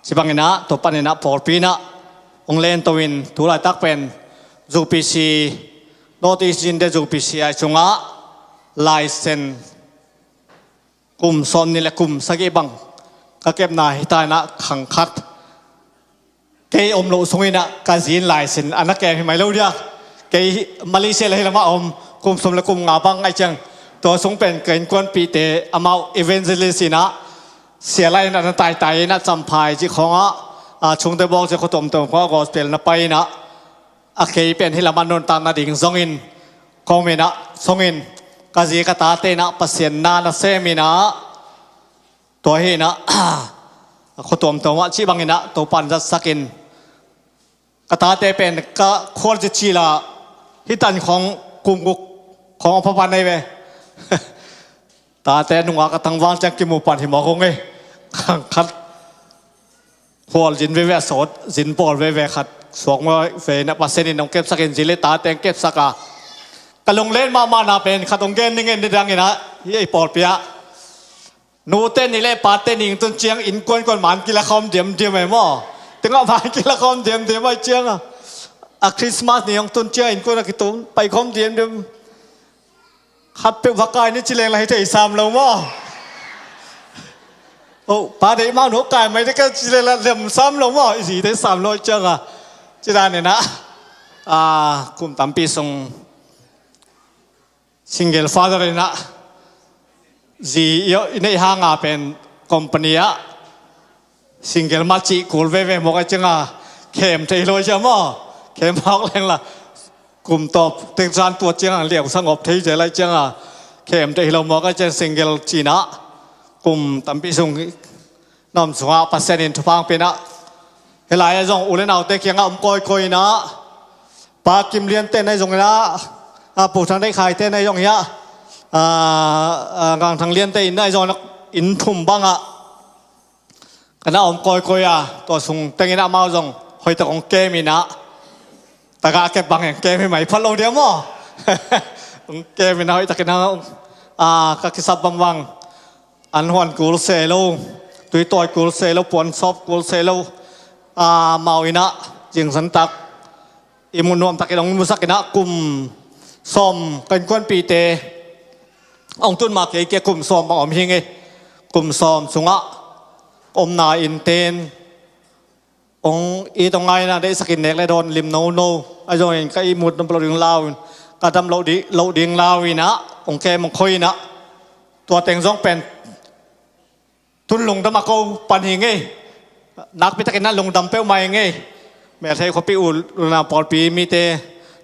ci banginah tua paninah pawlpi inah hong lento in tu laitak pen U P C, North East India U P C ai sungah laisen kum sawm nih le kum sagih bang ka kepna hita inah khang khat kei om loh sunginah ka zin laisin a na kem hi mai lo dia. Kei Malaysia le hi lamah om kum sawm le kum nga bang ai ciang tua sung pen ka innkuanpihte amau evangelist inah sia lai inah na taitai inah Champhai cih khawngah a chungte bawk cih khuatuamtuam khawngah gospel na pai inah a kei pen hi lamah nuntak nading zongin kawm inah songin ka zi ka tate inah Pasian na na sem inah tua hi inah khuatuamtuam ah cih banginah Topan zatsakin ka tate pen ka khual cicila hi tan khawng kum guk khawng a phapan nei ve. Tate nungak a tangval ciang kimu pan hi mawk hong e. Khang khat khual zin veve a sawt zin pawl veve khat suak maw ve inah Pasian in hong kepsakin zi le tate hong kepsak a ka lunglen mahmahna pen khat hong gen ning en ni danginah hi ei pawlpi ah nute nih le pate nih hong tun ciang innkuan kuan man kila khawm diamdiam ei maw? Tengah man kila khawm diamdiam ai cianga a Christmas nih hong tun ciang innkuan a kitung pai khawm diamdiam. Khat peuh va kai ni ci leng la hi thei sam lo maw? Oh, pa deih mau no kai mai de ka ci leng la lem sam lo maw? I zi thei sam lo cianga ci dan inah a kum tampi sung single father inah zi i neih hanga pen company ah single mah cih kul veve mawk ai cianga khem thei lo cia maw? Khem hawk leng la kum tawp teng zan tua cianga liau sangop thei zel ai cianga khem thei lo mawk ai ciang single cinah kum tampi sung na om sungah Pasian in thupha hong pia inah hi lai-ah zong u le naute kiangah om kawikawi inah Pa Kim Liante nai zong inah a Pu Thang Deih Khaite nai zong hiah a Gang Thang Liante in nai zong inah inn thum bangah ka na om kawikawi a tua sung tenginah amau zong hoihtak hong kem inah tagah kep bang heng kem hi mai phat lo dia maw? Hong kem inah hoihtak inah ka kisap bangbang an huan kul se lo, tuitawi kul se lo, puansawp kul se lo amau inah zingsantak i mu nuamtakin hong musak inah kum sawm ka innkuanpihte hong tun ma kei kia kum sawm bang om hi ngei. Kum sawm sungah omna innten hong it hong ngaina deihsakin nek le dawn lim nono ai zongin ka ihmut dam lo ding lau in ka dam loh ding lau inah hong kem hong khoi inah tua teng zong pen tun lungdam a ko pan hi ngei. Nakpitakin a lungdam peuhmah hi ngei. Melthei khuapi u luna pawlpi mite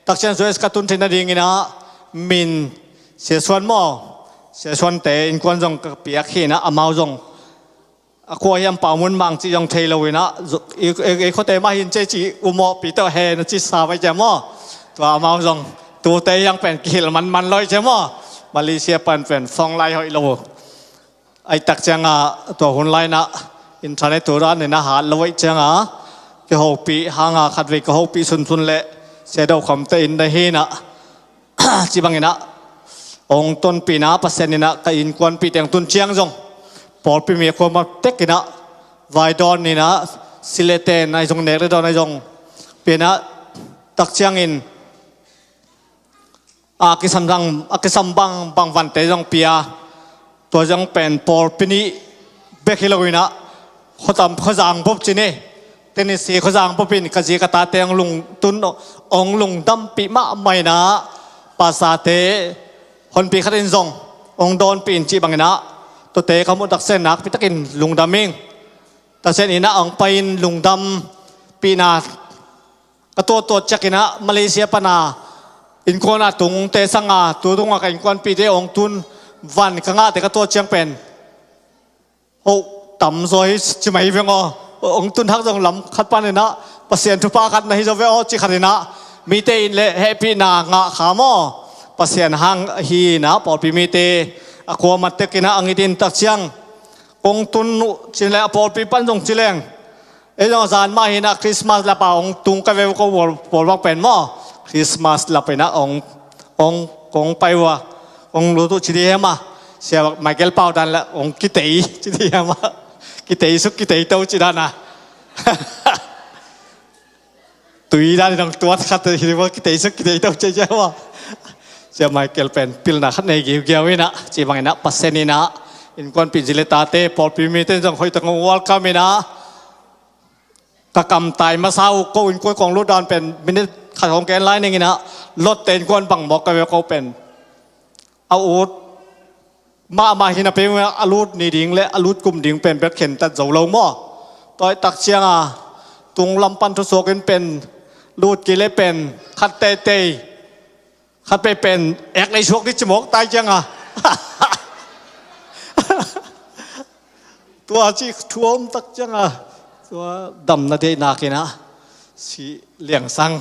takcian zues ka tun theih nadinginah min Sia Suan maw? Sia Suante innkuan zong ka piak hinah amau zong a kua hiam pau mun mang cih zong thei lo inah ei khuate mah hin cei cih umawhpi tawh he na cih sa vai cia maw? Tua amau zong tute hiang pen kihilh manman lo cia maw? Malaysia pan pen fong lai hoih lo. Ai tak cianga tua hun lainah internet tu dan inah hat lo aih cianga kihopih hanga khatvei ka hopih sunsun leh sedo khawmte in na hinah ci banginah hong tonpihna Pasian inah ka innkuanpih teng tun ciang zong pawlpi mi a khuama tekinah vaidawn inah sileten ai zong nek le dawn ai zong pianah tak ciangin a kisam bang a kisam bang bang vante zong pia. Tua zong pen pawlpi nih bek hi lo inah khuatam khuazang bup cine tenisi khuazang bupin ka zi ka tate hong lungtun hong lungdampih mahmah inah pasate honpi khatin zong hong dawnpih in cih banginah tuate ka muh taksen nakpitakin lungdam ing. Taksen inah hong pai-in lungdampihna ka tuattuat ciakinah Malaysia pana innkuana tungte sanga tutunga ka innkuanpihte hong tun van ka ngahte ka tuat ciang pen hoh tamzaw hi ci mai veng aw. Hong tun hak zong lam khat paninah Pasian thupha khat na hi zaw ve aw ci khatinah mite in le hehpihna ngah kha maw? Pasian hang hinah pawlpi mite a khuama tekinah a ngitin tak ciang kong tun uh cin le a pawlpi pan zong ci leng ei zong a zan mah hinah Christmas lapa hong tung ka veu ko pawl bak pen maw? Christmas lap inah hong hong kong pai uh a, kong lut uh ci dih hiam a, Sia Michael Pau dan la kong kitei ci dih hiam a, kitei suk kitei to ci dan a. Tui dan in hong tuat khat hi ua, kitei suk kitei to ci hiam a. Sia Michael pen pilna khat nei giugiau in a, ci bangin a Pasian in a innkuanpih zi le tate, pawlpi mite in zong hoihtak hong welcome in a, ka kamtai masa uh ko innkuan kong lut dan pen minute khat hong ken lai ning in a, Lot te innkuan bang mawk ka ve ko pen a ut mahmah hi napi a lut ni ding le a lut kum ding pen bek khentat zo lo maw. Tua ahih tak ciang a tung lam pan thusuak in pen lut kei le pen khat teitei, khat peuh pen ek lei suak dih ci mawk tai ciang a. Tua ci thuam tak ciang a, tua damna deihnak in a si liangsang.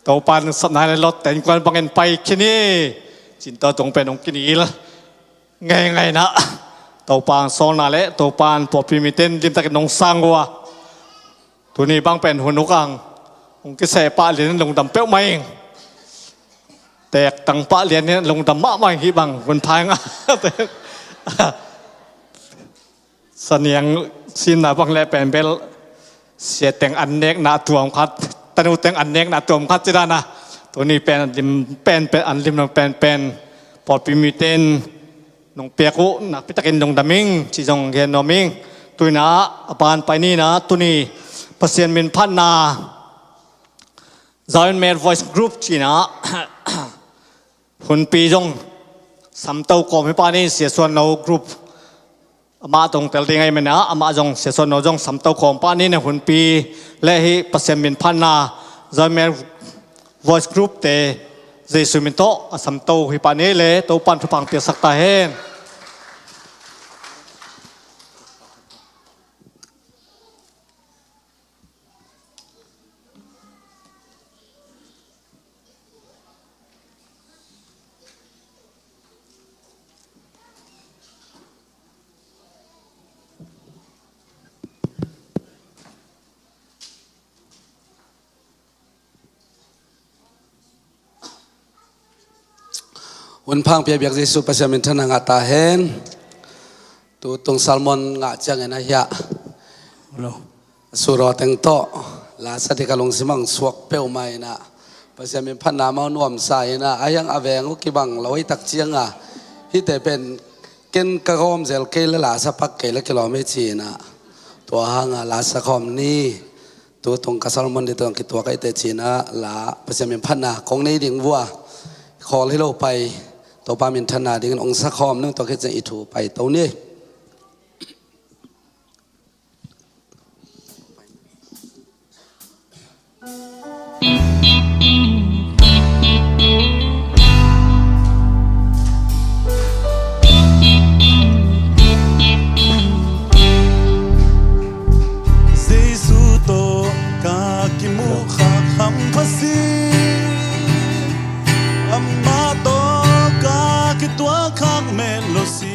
Topa in sapna le Lot te innkuan bangin pai khin hi. Cin tua tung pen hong kinil ngeingai in a, Topa in sawlna le Topa in pawlpi mite in limtakin hong sang uh a. Tuni bang pen hun uk ang, hong kiseh pah lian in lungdam peuhmah ing. Teek tang pah lian in lungdam mahmah ing, hih bang hun pha ing a. Saniang sinna bang le pen bel sia teng an nekna tuam khat, tanu teng an nekna tuam khat ci dan a. Tuni pen an lim pen pen an lim nong pen pen pawlpi mite in nong piak uh nakpi takin lungdam ing ci zong gen nuam ing. Tuni in a, a ban pai ni in a, tuni Pasian min phatna Zion Male Voice Group ci in a, hunpi zong samto kawm hi pah ni, Sia Suan No Group amah zong tel ding ahih manin a, amah zong, Sia Suan No zong samto kawm pah ni in a, hunpi le hih Pasian min phatna Zion Male Voice Group te Jesu min tawh a samto hi pah ni le, Topa in thupha piaksak ta hen. Hun pha hong piak biak Jesu Pasian minthanna ngah ta hen. Tu tung sermon ngah ciangin a hiah, hello, suraw teng tawh la sa ding ka lungsim ah hong suak peuhmah in a, Pasian min phatna amau nuamsa in a, a hiang a veng uh kibang lo ahih tak ciang a, hihte pen ken ka gawm zel kei le la sa pak kei le kilawm hi ci in a, tua hang a la sa khawm ni. Tu tung ka sermon ding tung kituak ahih teh ci in a, la Pasian min phatna kong nei ding uh a, khawl hi lo pai, Topa minthanna dingin hong sa khawm ning, tua khit ciang i thu pai to ni. Jesu tawh ka kimuh khak hampha si, amah tawh ka kituak khak met lo si.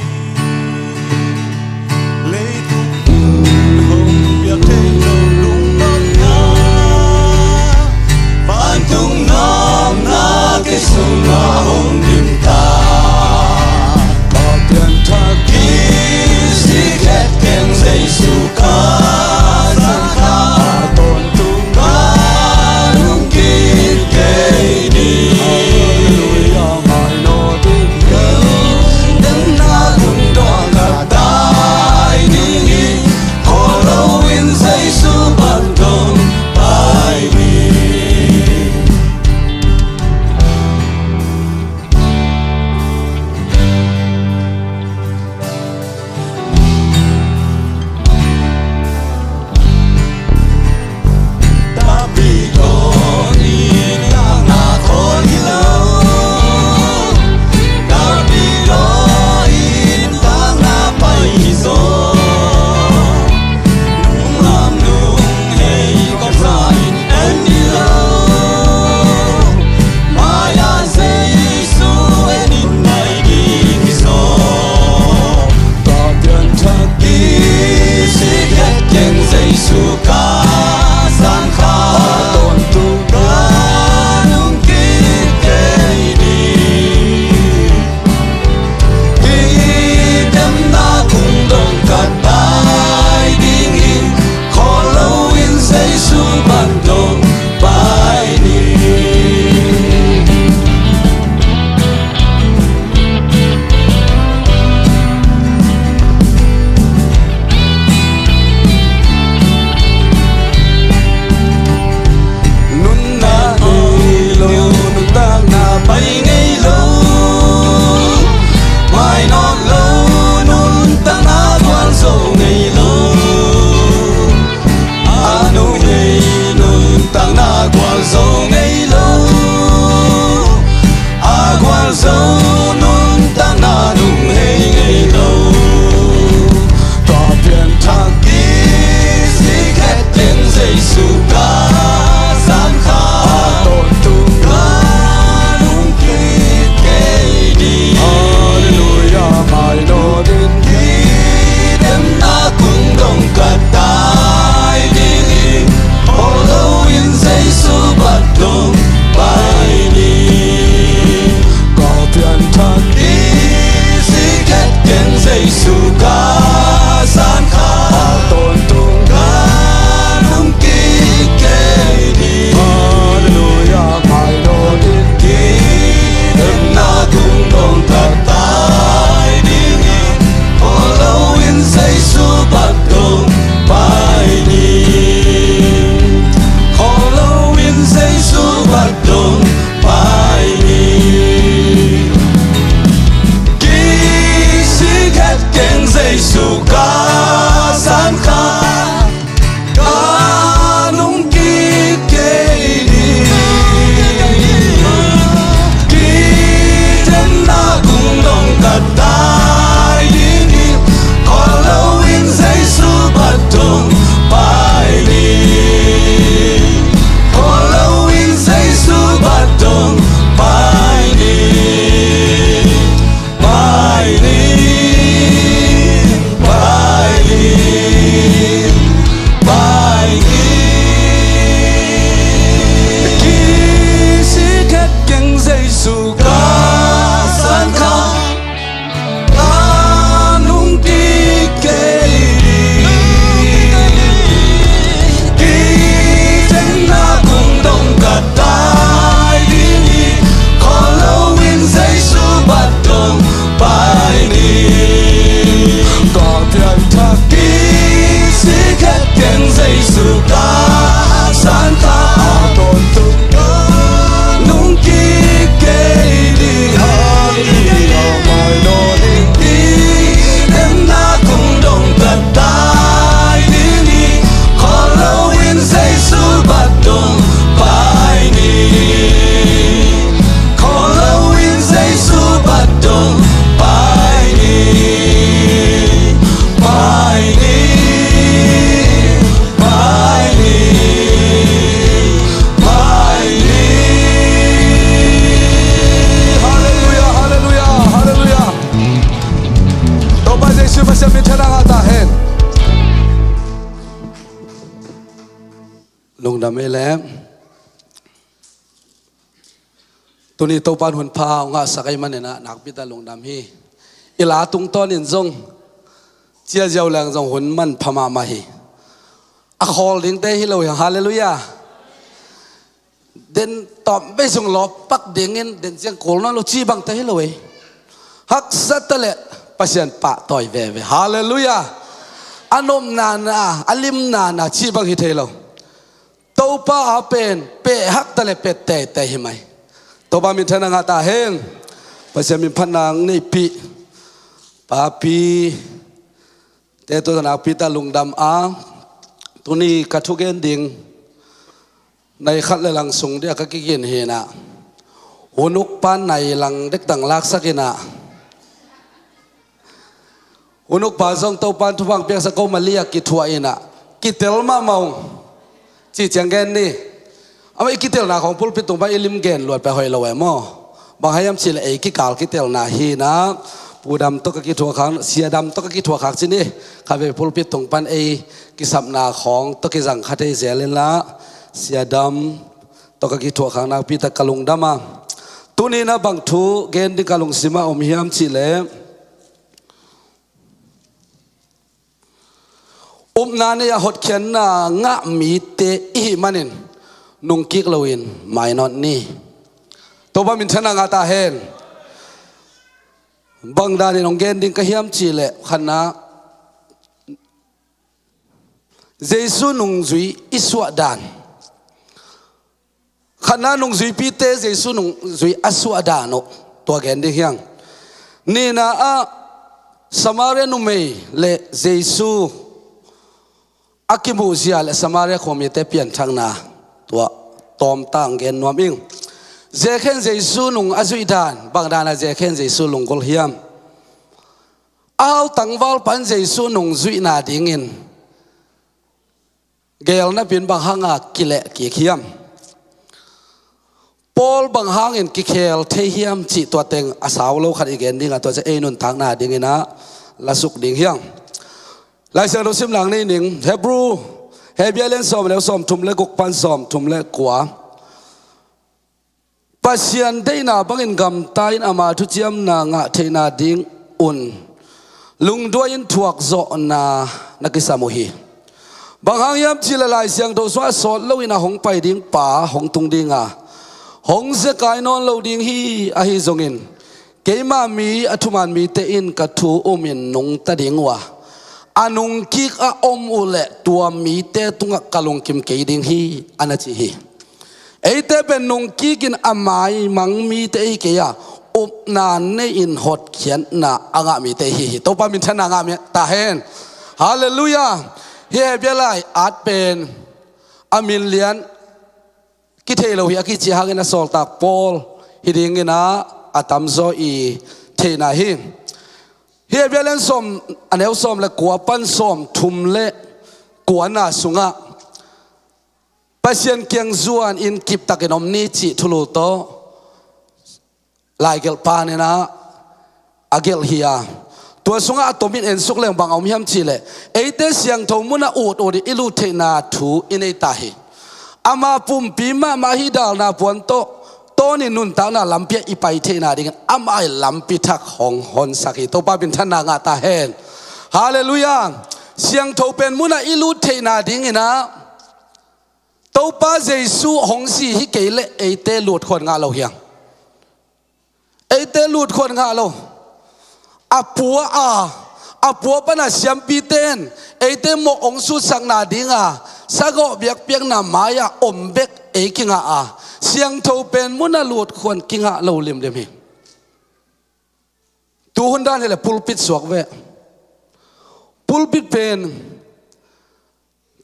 Jesu Pasian min thang a ngah ta hen. Lungdam ei leh. Tuni Topa'n hun pha hong ngahsak ei manin ah nakpi tak lungdam hi. I la tungtawnin zong cia ziau leng zong hun manpha mahmah hi. A khawl dingte hi lo hi. Halleluiah. Den tawm bei sung lawp pak dingin den ciang kul nawn lo ci bangte hi lo ei. Haksa ta leh Pasian pahtawi veve. Halleluiah. A nopna na, a limna na ci bang hi thei lo. Topa a pen peh hak ta leh peh teitei hi mai. Topa min thang a ngah ta hen. Pasian min phatna neihpih. Papi te tu nakpi tak lungdam a. Tuni ka thugen ding nai khat le lang sung dia ka kikin hi na. Hun uk pan nai lang dek dang laksak in ah. Hun uk pa zong Topa'n thupha piaksak ko mah lia kithuah in ah. Kitel mahmah ung. Ci ciang gen ni. Amah i kitelna khawng pulpit tung pan i lim gen luat peuh hoih lo e maw. Bang hang hiam cih leh ei kikal kitelna hi na. Pu Dam tawh ka kithuah khak, Sia Dam tawh ka kithuah khak ci ni. Khatvei pulpit tung pan ei kisapna khawng tawh kizang kha thei zel in la. Sia Dam tawh ka kithuah khak nakpi tak ka lungdam a. Tuni na bang thu gen ding ka lungsim ah om hiam cih leh. Upna nei a hotkhiatna ngah mite i hih manin nungkik loin mainawt ni. Topa min thang a ngah ta hen. Bang danin hong gen ding ka hiam cih leh khatna Jesu nungzui i suah dan. Khatna nungzuipite Jesu nungzui a suah dan uh tua gen ding hi hang. Nihna ah Samaria numei le Jesu a kimuhzia le Samaria khuamite pianthakna tua tawmtang gen nuam ing. Zekhen Jesu nung a zuih dan, bang dan a Zekhen Jesu lunggulh hiam? A hau tangval pan Jesu nung zuihna dingin gelna pen bang hanga kileh kik hiam? Paul bang hangin kikhel thei hiam cih tua teng a sau lo khat i gen ding a, tua ciang ei nuntakna dingin ah lasuk ding hi hang. Lai Siangtho sim lang ni ning, Hebru, Hebia lian sawm le sawm thum le guk pan sawm thum le kua. Pasian deihna bangin gamta in ama thuciamna ngah theihna ding un lungduai in thuakzawhna na kisam uh hi. Bang hang hiam cih leh Lai Siangtho sungah sawt loin a hong pai ding pa hong tung ding a, hong zekai nawn lo ding hi. Ahi zongin keima mi a thuman mite in ka thu umin nungta ding uh a, a nungkik a om uh leh tua mite tungah ka lungkim kei ding hi, a na ci hi. Eite pen nungkikin a maimang mite hi kei a, upna nei-in hotkhiatna a ngah mite hi hi. Topa min thang a ngah mi ta hen. Halleluiah. Hih Hebia lai at pen a min lian kithei lo hi a kici hangin a sawltak Paul hi dingin ah a tamzaw i theihna hi. Hih Hebia lian sawm, a neu sawm le kua pan sawm thum le kuana sungah Pasian kiang zuanin kiptakin om ni cih thulu tawh laigelh panin ah a gelh hi a. Tua sungah a tomin ensuk leng bang a om hiam cih leh, eite siangtho munah ut utin i lut theihna thu i nei ta hi. Ama pumpi mahmah hih dalna puan tawh tawnin nuntakna lampi ah i pai theihna dingin amah i lampi thak hong honsak hi. Topa min thang a ngah ta hen. Halleluiah. Siangtho pen munah i lut theihna dingin ah Topa Jesu hong si hi kei leh eite lutkhuan ngah lo hi hang. Eite lutkhuan ngah lo. A pua a, a pua pana siampite in eite mawh hong sutsakna dinga sagawh biakpiakna mai-ah om bek ei kingah a, siangtho pen munah lutkhuan kingah lo limlim hi. Tuhun dan hileh pulpit suak ve. Pulpit pen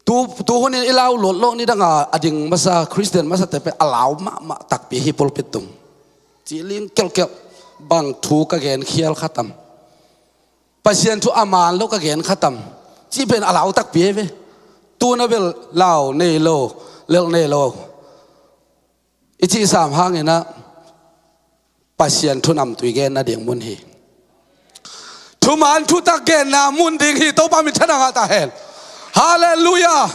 tu, tuhunin i lau luat loh ni danga a ding masa, Khristian masate pen a lau mahmah takpi hi pulpit tung. Cih ling kelhkelh, bang thu ka gen khial kha tam, Pasian thu a man lo ka gen kha tam, cih pen a lau takpi hi ve. Tuna bel lau nei lo, lelh nei lo i cih sam hangin ah Pasian thu namtui genna ding mun hi. thuman thutak genna mun ding hi. Topa minthanna ngah ta hen. Halleluiah.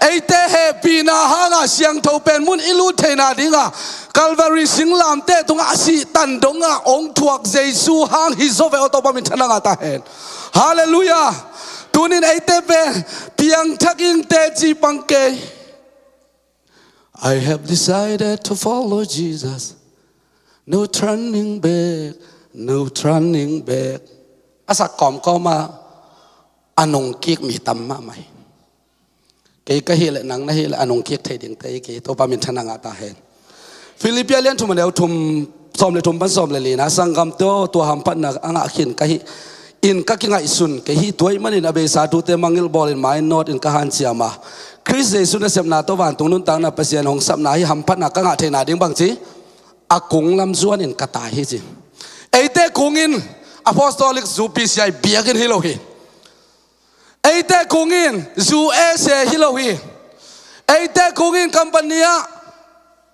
Eite hehpihna hanga siangtho pen mun i lut theihna dinga Calvary singlamteh tungah a sihtan donga hong thuak Jesu hang hi zaw ve aw. Topa minthanna ngah ta hen. Halleluiah. Tunin eite pen piangthak ing teci pang kei. I have decided to follow Jesus. No turning back, no turning back. A sak kawmkawma a nungkik mi tam mahmah hi. Kei ka hih leh nang na hih leh a nungkik thei dingte hi kei. Topa minthanna ngah ta hen. Filippi a lian thum a neu thum, sawm le thum pan sawm le lina, sanggamte aw, tua hamphatna a ngah khin ka hih in ka kingaihsun kei hi. Tua ahih manin a beisa thute mangngilh bawlin mainawtin ka hanciam a, Khrist Jesu nasepna tawh vantung nuntakna Pasian hong sapna hih hamphatna ka ngah theihna ding bangci a kung lam zuanin ka tai hi ci. Eite kungin apostolic zu PCI biakinn hi lo hi. Eite kungin zu ese hi lo hi. Eite kungin company ah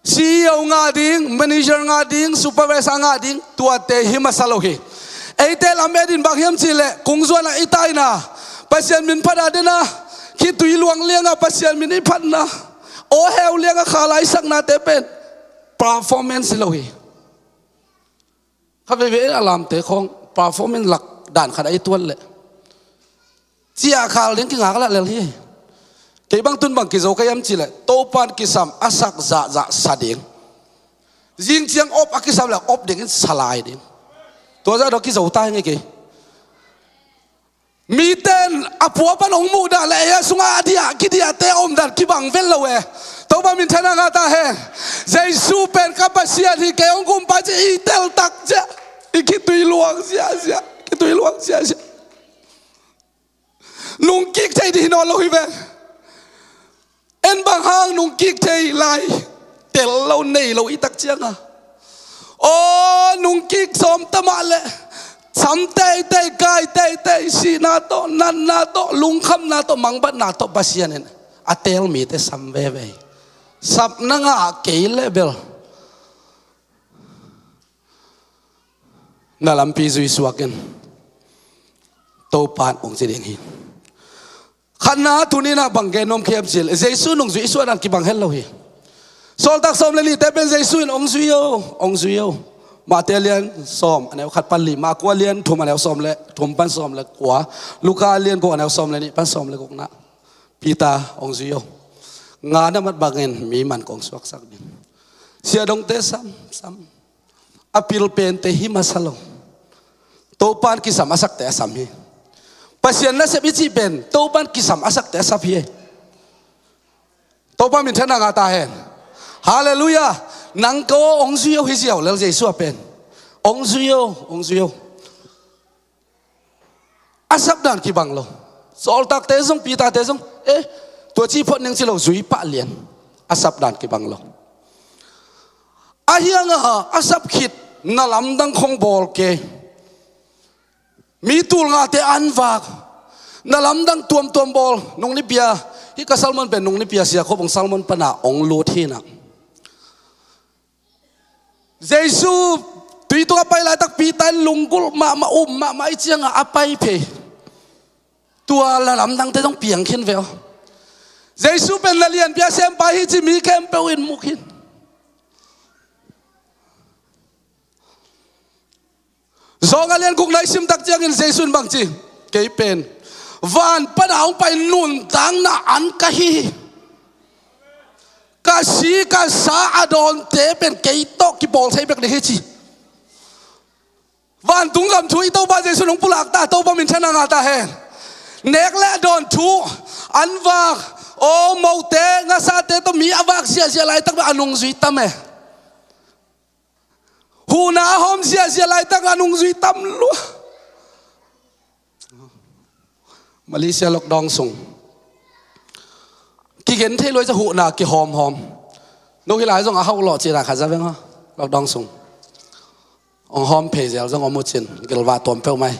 CEO ngah ding, manager ngah ding, supervisor ngah ding, tuate hi masa lo hi. Eite lamet in bang hiam cihleh kung zuanah i taina Pasian min phat a dena khitui luang lianga Pasian min i phatna, aw heu lianga kha laisaknate pen performance hi lo hi. Kha veivei a lamte khawng performance lak dan khat a i tuat leh ciah khal ding kingak lah lel hi. Kei bang tun bang kizo ka hiam cihleh Topan kisam a sak zahzah sa ding. Zing ciang op a kisam leh op dingin sa lai ding. Tua zah dawh kizo ta hi ngei kei. Miten a pua pan hong muhdah leh ei a sungah a diah kidiahte omdan kibang vet lo e. Topa minthanna ngah ta hen. Jesu pen ka Pasian hi, kei hong kumpa ci i teltak ciah i khitui luang ziahziah, khitui luang ziahziah. Nungkik thei dih hi nawn lo hi ve. En bang hang nungkik thei lai tel lo nei lo i tak cianga, aw nungkik sawm tamah le sam teitei, kai teitei, sihna tawh, natna tawh, lungkhamna tawh, mangbatna tawh Pasian in a tel mite sam veve hi. Sapna ngah kei leh bel na lampi zui suak in. Topan hong ci ding hi. Khatna tuninah bang gen nuam ka hiam cihleh Jesu nungzui i suahdan kibang het lo hi. Sawltak sawm le nihte pen Jesu in hong zui o, hong zui o. Mate a lian sawm a neu khat pan li, Marku a lian thum a neu sawm le thum pan sawm le kua, Luka a lian guk a neu sawm le nih pan sawm le gukna. Peter hong zui o. Nga na mat bangin mi man kong suaksak ding. Siahdongte sam, sam. A pil pente hi masa lo. Topan kisam a sakte a sam hi. Pasian nasep i cih pen Topan kisam a sakte a sap hi. Topa minthanna ngah ta hen. Halleluiah. Nang ko hong zui o hi ziau lel Jesu a pen. Hong zui o, hong zui o. A sapdan kibang lo. Sawltakte zong, Peter-te zong, eh, tua ci phot ning ci lo, zui pah lian. A sapdan kibang lo. A hianga a sap khit na lamdang khong bawl kei. Mi tul ngate an vak. Na lamdang tuamtuam bawl. Nung nipia, hih ka sermon pen nung nipia sia khop hong sermon pana hong lut hinah. Jesu tui tungah pai laitak Peter in lunggulh mahmah, um mahmah i cianga a pai phei. Tua la lamdangte zong piang khin ve aw. Jesu pen la lianpi a sempa hi ci mi khempeuh in mu khin. Zawng a lian gukna i simtak ciangin Jesu in bang ci? Kei pen van pana hong pai nuntakna an ka hi hi. Ka si ka sa a dawnte pen kei tawh kipawl thei bek ding hi ci. Vantung gam thu i Topa Jesu in hong pulak ta, Topa minthanna ngah ta hen. Nek le dawn thu an vak, aw mote ngasate tawh mi a vak ziahziah laitak bek a nungzui tam e. Huhna a hawm ziahziah laitak a nungzui tam lua. Malaysia lockdown sung kigen thei luai za huhna kihawmhawm. No hi lai zong a hauh lawh cihna khat za veng a lockdown sung. Hong hawm phei zel zong om uh cin gilvah tuam peuh mai.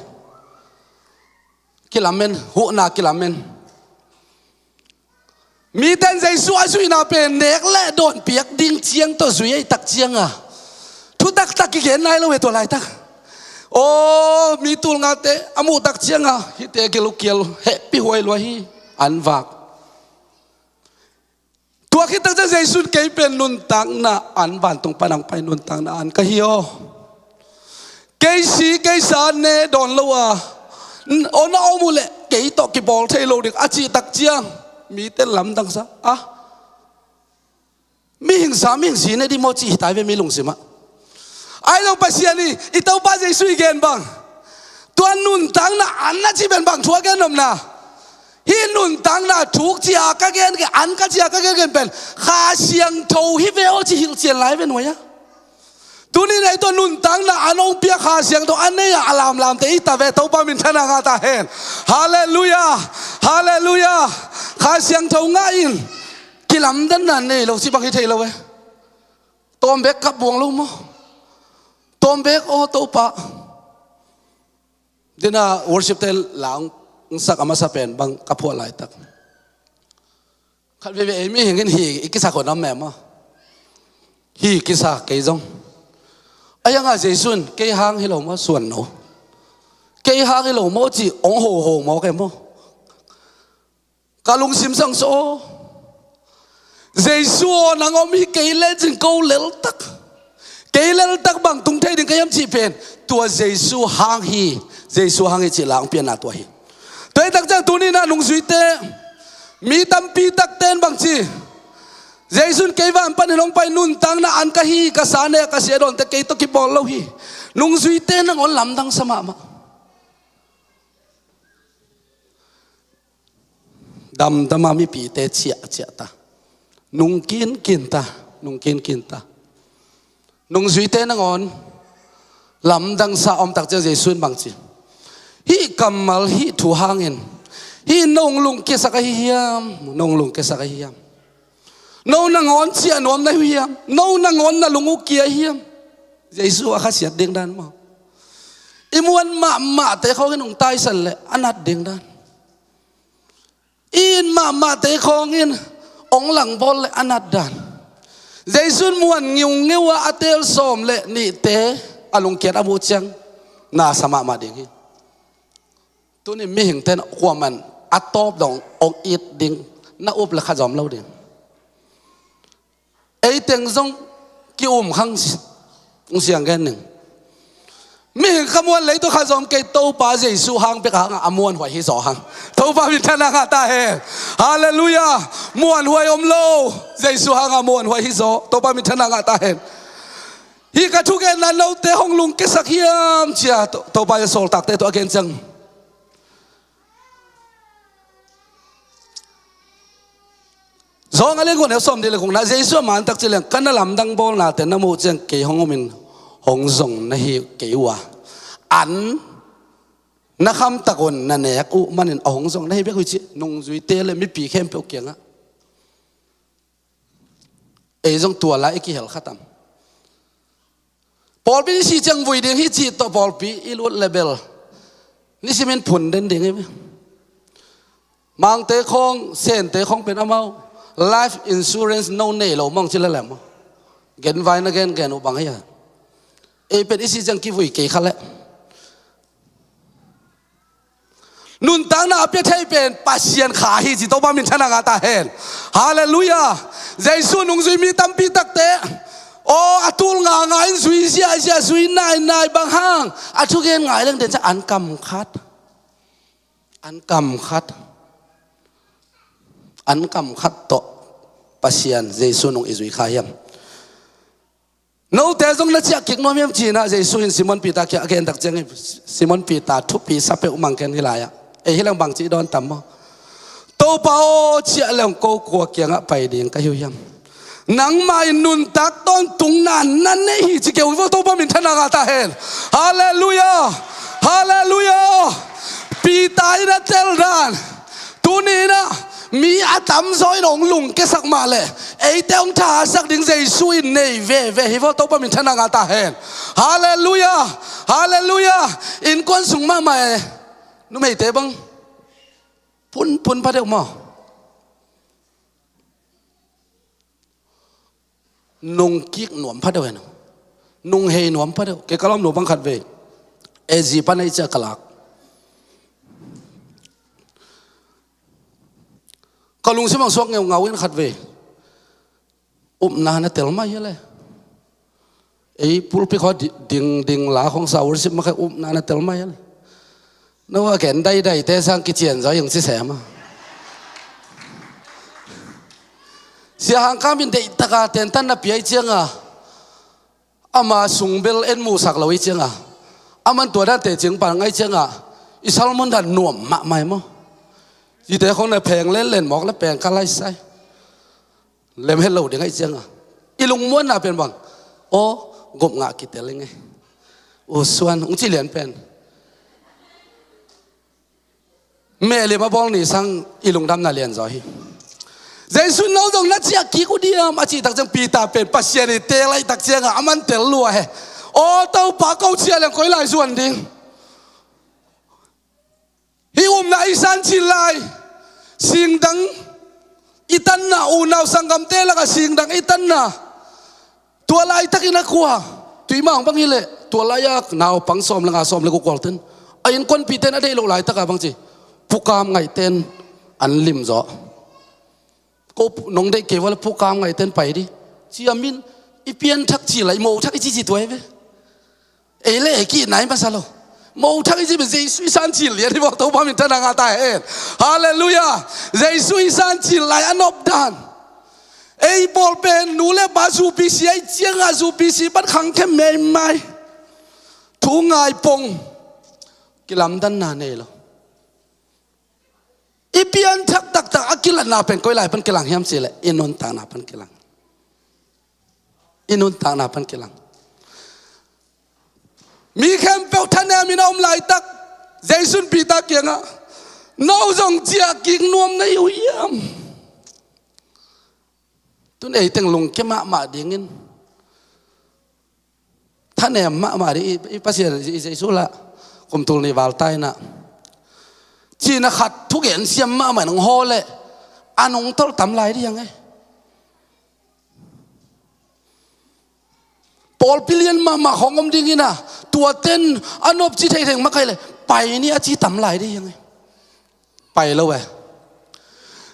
Kilamen, huhna kilamen. Miten Jesu a zuihna pen nek le dawn piak ding ciang tawh zui ei tak cianga thutaktak kigen nai lo e tua laitak. Aw, mi tul ngate a muh tak cianga hihte gil uh kial hehpih huai lua hi. An vak. Tua khit tak ciang Jesuh in kei pen nuntakna an, vantung pan hong pai nuntakna an ka hi aw. Kei si kei sa ne dawn lo a, aw, na om uh leh kei tawh kibawl thei lo ding a cih tak ciang mite lamdang sa a, mihing sa mihing si ne dih maw cih hi tai ve mi lungsimah. Ahi zong Pasian i, i Topa Jesuh i gen bang, tua nuntakna an a cih pen bang thu a gen om na? Hih nuntakna thuk ci-a ka gen, an ka ci-a ka gen, gen pen Kha Siangtho hi ve aw ci hilhcian lai ve nuai a. Tuni nei tua nuntakna an hong piak Kha Siangtho a nei a, a lamlamte i ta ve, Topa minthanna ngah ta hen. Halleluiah. Halleluiah. Kha Siangtho ngah in kilamdanna nei lo ci bang hi thei lo e. Tawm bek kap buang lo maw? Tawm bek aw Topa. Dina worship te la hong sak a masa pen bang ka phuah laitak, khat veve ei mihing in hi i kisak hun om mem aw. Hi kisa kei zong. A ianga Jesuh in kei hang hi lo maw suan no, kei hang hi lo maw cih hong hoho maw kei maw? Ka lungsim sang saw, Jesuh aw, nang om hi kei lecin ko leltak, kei leltak bang tung thei ding ka hiam cih pen tua Jesuh hang hi. Jesuh hang hi cih la hong pianna tua hi. Tua hi tak ciang tuni-in ah nungzuite, mi tampi takte in bang ci, Jesuh in kei van panin hong pai, nuntakna an ka hi, ka sa ne a, ka sia dawnte kei tawh kibawl lo hi. Nungzuite nangawn lamdang sa mahmah. Damdama mipite ciahciah ta, nungkinkin ta, nungkinkin ta. Nungzuite nangawn lamdangsa a om tak ciang Jesuh in bang ci, hih kammal hih thu hangin hih no hong lungkiasak ahi hiam? No hong lungkiasak ahi hiam? No nangawn ciah nuam na hi hiam? No nangawn na lung uh kia hiam? Jesuh a khasiat ding dan maw? I muan mahmahte khawngin hong taisan leh a nat ding dan. I it mahmahte khawngin hong langbawl leh a nat dan. Jesuh in muan ngiungeu a a teel sawm leh nihte a lungkiat a muh ciang na sa mahmah ding hi. Tuni mihingte in kuaman a tawp dong hong it ding na up leh kha zom lo ding. Ei teng zong ki-um khang si-, hong siang gen ning. Mihing kha muan lei tawh kha zom kei, Topa Jesuh hang bek a hang a muanhuai hi zaw hang. Topa minthanna ngah ta hen. Halleluiah. Muanhuai om lo. Jesuh hang a muanhuai hi zaw. Topa minthanna ngah ta hen. Hih ka thugenna note hong lungkiasak hiam cia To-, Topa i sawltakte tawh a gen ciang. Zawng a lian kua neu sawm nih leh gukna, Jesuh a man tak ci leng, ka na lamdang bawlnate na muh ciang kei hong omin hong zong na hi kei uh a, an na khamtak un na nek uh manin a hong zong na hi bek uh hi ci. Nungzuite leh mipi khempeuh kiangah ei zong tua lai i kihel kha tam. Pawlpi i sih ciang vui ding hi cih tawh pawlpi i lut leh bel nisimin phun den ding hi. Mangte khawng, Sente khawng pen amau life insurance no nei lo mawng ci leh lem maw? Genvai na gengen uh bang hi a. Ei pen i sih ciang kivui kei kha leh. Nuntakna a pia thei pen Pasian Kha hi ci, Topa minthanna ngah ta hen. Halleluiah. Jesuh nungzui mi tampi takte, aw, a tul nganga in zui ziahziah, zui nainai, bang hang? A thugen ngai leng den ciang an kam khat, an kam khat, an kam khat tawh Pasian Jesuh nung i zui kha hiam? Note zong na ciah kik nuam hiam ci-in ah Jesuh in Simon Peter kiang a gen tak ciangin, Simon Peter thupi sa peuhmah ken hih lai-ah. Ei hi leng bang ci i dawn tam maw? Topa aw, ciah leng ko kua kiangah pai ding ka hi uh hiam? Nangmah in nuntak tawntungna na nei hi ci kei uh hi vo. Topa minthanna ngah ta hen. Halleluiah. Halleluiah. Peter in a tel dan. Tuni in ah mi a tamzaw in hong lungkiasak mah leh eite hong thasak ding Jesuh in nei veve hi vo. Topa minthanna ngah ta hen. Halleluiah. Halleluiah. Innkuan sung mahmah e, numeite bang phunphun pha deuh maw? Nungkik nuam pha deuh e, nung, nunghei nuam pha deuh. Kei ka lawmnu bang khat vei, Ezi pan ei ciah ka lak. Ka lungsim ang suak ngeungau in khat ve. Upna na tel mai hi le. Ei pulpit khaw ding ding la khong sa worship mah kha upna na tel mai hi le. No a ken daidai te sang kician zaw hi ang ci sem a. Sia Hang Kam in deih taka tentan na piai cianga. Ama sung bel en musak lo i cianga. Aman tua dan te cing pal ngai cianga. I salmon dan nuam mahmai maw. Cite khong na pheng len len mawk le peng ka lai sai. Lem het lo ding ai cianga. I lungmuanna pen bang. O, gop ngah kitel i nge. U suan, ung ci lian pen. Meh lim a bawl ni sang i lungdamna lian zaw hi. Jesu no zong na ciah kik uh diam a cih tak ciang Peter pen Pasian i tel ai tak cianga aman tel lua he. O Topa ko ciah leng koi lai zuan ding. Hih upna i sancil lai. Singdang i tanna unau sanggamte lakah singdang i tanna. Tua laitakin a khua tuimang bang hileh tua laiak naupang sawm le nga sawm le guk kualten a innkuanpihten a deih loh laitaka bang ci pukam ngaihten an lim zaw. Ko nong deih kei vua le pukam ngaihten pai di. Ciamin i pianthak ci lai mothak i cici tuai ve. Ei le ei kih nai masa lo. Mothak i ci ve Jesu i sancil lian hi vua Topa min thana ngah ta hen. Halleluiah. Jesu i sancil lai a nop dan. Ei pawl pen nu le pa zupisi ai cianga zupisi pan khangkhem meimai. Thu ngai pong. Kilamdanna nei lo. I pianthak taktak a kilatna pen koi lai pan kilang hiam cileh i nuntakna pan kilang. I nuntakna pan kilang. Mi khempeuh thanemin a om laitak Jesu in Peter kiangah no zong ciah kik nuam na hi uh hiam? Tun ei teng lungke mahmah dingin thanem mahmah ding i, i Pasian i Jesu lah kumtul ni valtaina cina khat thugen siam mahmah nang haw leh a nungtolh tam lai ding e. Pawlpi lian mahmah khawng om dingin a tuaten a nopci theitheng makaih leh pai ni a ci tam lai ding e. Pai lo e.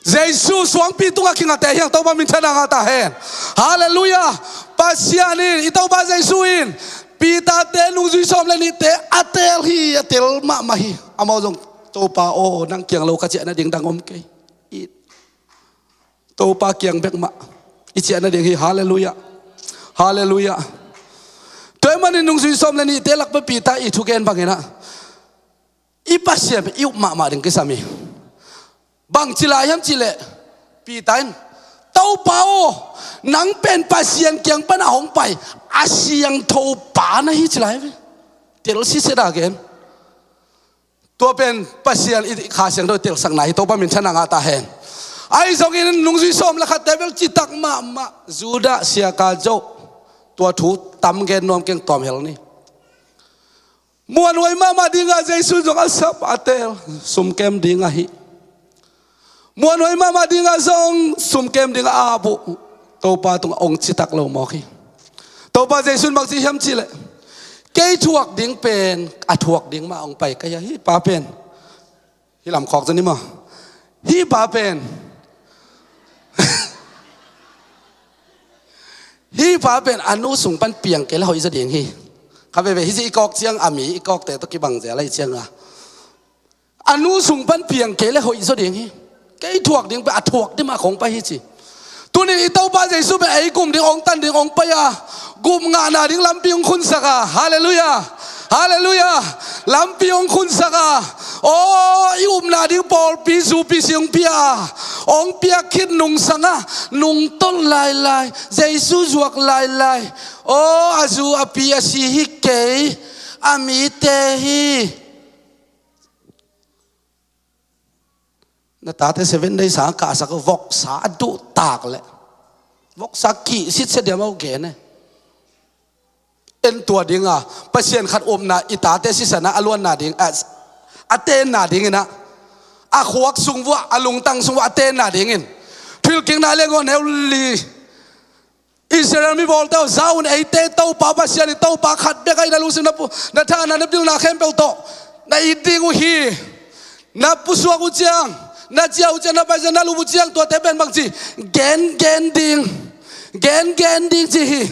Jesu suangpi tungah kingate hiang Topa min thana ngah ta hen. Halleluiah. Pasian in i Topa Jesu in Peter te nungzui sawm le nihte a tel hi a tel mahmah hi. Amau zong Topa aw nang kiang lo ka ciah nading dang om kei. Topa kiang bek mah i ciah nading hi. Halleluiah. Halleluiah. Tua ahih manin nungzui sawm le nihte lak pia Peter i thugen bangin ah i Pasian i up mahmah ding kisam hi. Bang ci lai hiam cileh Peter in Topa aw nang pen Pasian kiang pan a hong pai a siangtho pa na hi ci lai ve. Tel sitset a gen. Tua pen Pasian i Kha Siangtho telsakna hi Topa min thana ngah ta hen. Ahi zongin nungzui sawm le khatte bel citak mahmah Judah siaka zoh tua thu tam gen nuam keng tawm hel ni. Muanhuai mahmah dingah Jesu zong a sap a tel sumkem ding ahi. Muanhuai mahmah dingah zong sumkem dingah a buh Topa tungah ong citak lo mawk hi. Topa Jesu in bang ci hiam cileh kei thuak ding pen a thuak ding mah ong pai ka hi a hih pa pen. Hih lam khawk zani maw? Hih pa pen hih pa pen a nu sung pan piang kei le hoih zaw ding hi. Kha veve hih ci i kawk ciang a mi i kawkte tawh kibang zel ahi cianga a nu sung pan piang kei le hoih zaw ding hi. Kei thuak ding pen a thuak ding mah khong pai hi ci. Tunin i Topa Jesu pen ei gum ding ong tan ding ong pai a gum ngahna ding lampi ong khunsak a. Halleluiah. Halleluiah. Lampi ong khunsak a. Aw i upna ding pawlpi zupi si ong pia a ong piak khit nungsang a nungtolh lailai Jesu zuak lailai. Aw a zu a pi a si hi kei a mite hi. Na tate seven day sang a kahsak voksa a duhtak leh voksa kih sitsia diam a uh gen e. En tua dinga Pasian khat upna i tate sisan a a luanna ding a tenna dingin ah a khuak sung vuah a lungtang sung vuah a tenna dingin thuhilhkikna lengaw neu li Israel mi bawlte aw, za un, eite Topa Pasian in Topa khat bek ahi na lungsim, na pu, na thahna, na pilna khempeuh tawh na it ding uh hi. Na pusuak uh ciang, na ciah uh ciang, na pai ciang, na lup uh ciang, tuate pen bangci, gengen ding, gengen ding ci hi.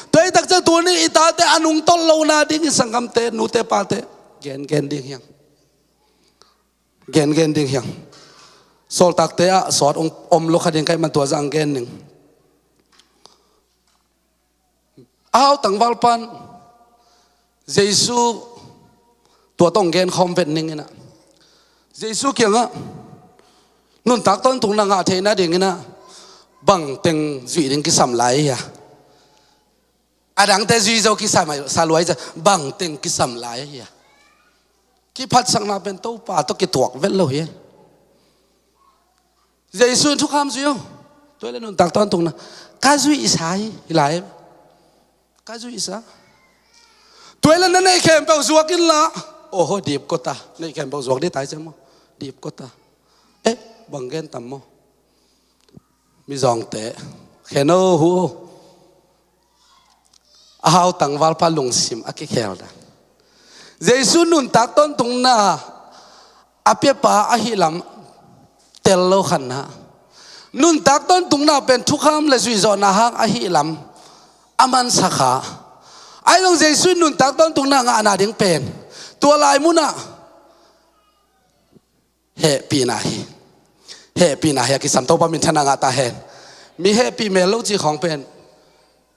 Tua hi takciang tuni i tate a nungtolh lohna dingin sanggamte, nute pate, gengen ding hi hang. Gengen ding hi hang. Sawltakte ah sawt om, om lo kha ding ka hih man tua zah gen ning. A hau tangvalpa'n Jesu tua tawh hong genkhawm vet ning inah, Jesu kiangah nuntak tawntungna ngah theihna ding inah bangteng zuih ding kisam lai hia? A dangte zui zo kisam sa lua hi cia, bangteng kisam lai hia? Kiphatsakna pen Topa tawh kituak vet lo hi. Jesu in thukham zui aw. Tua hi leh nuntak tawntungna ka zuihsa hi, hi lai. Ka zuihsa. Tua hi leh na neih khempeuh zuak inla. Oho, dipkota. Neih khempeuh zuak dih tai cia maw? Dipkota. Eh, bang gen tam maw? Mizawngte, khen o, huh o. A hau tangvalpa lungsim a kikhel dan. Jesu nuntak tawntungna a piapa ahih lam tel lo khanna. Nuntak tawntungna pen thukham le zuihzawhna hang ahih lam a mansa kha. Ahi zong Jesu in nuntak tawntungna ngahna ding pen tua lai munah hehpihna hi. Hehpihna hi a kisam, Topa minthanna ngah ta hen. Mi hehpih mel lo ci khawng pen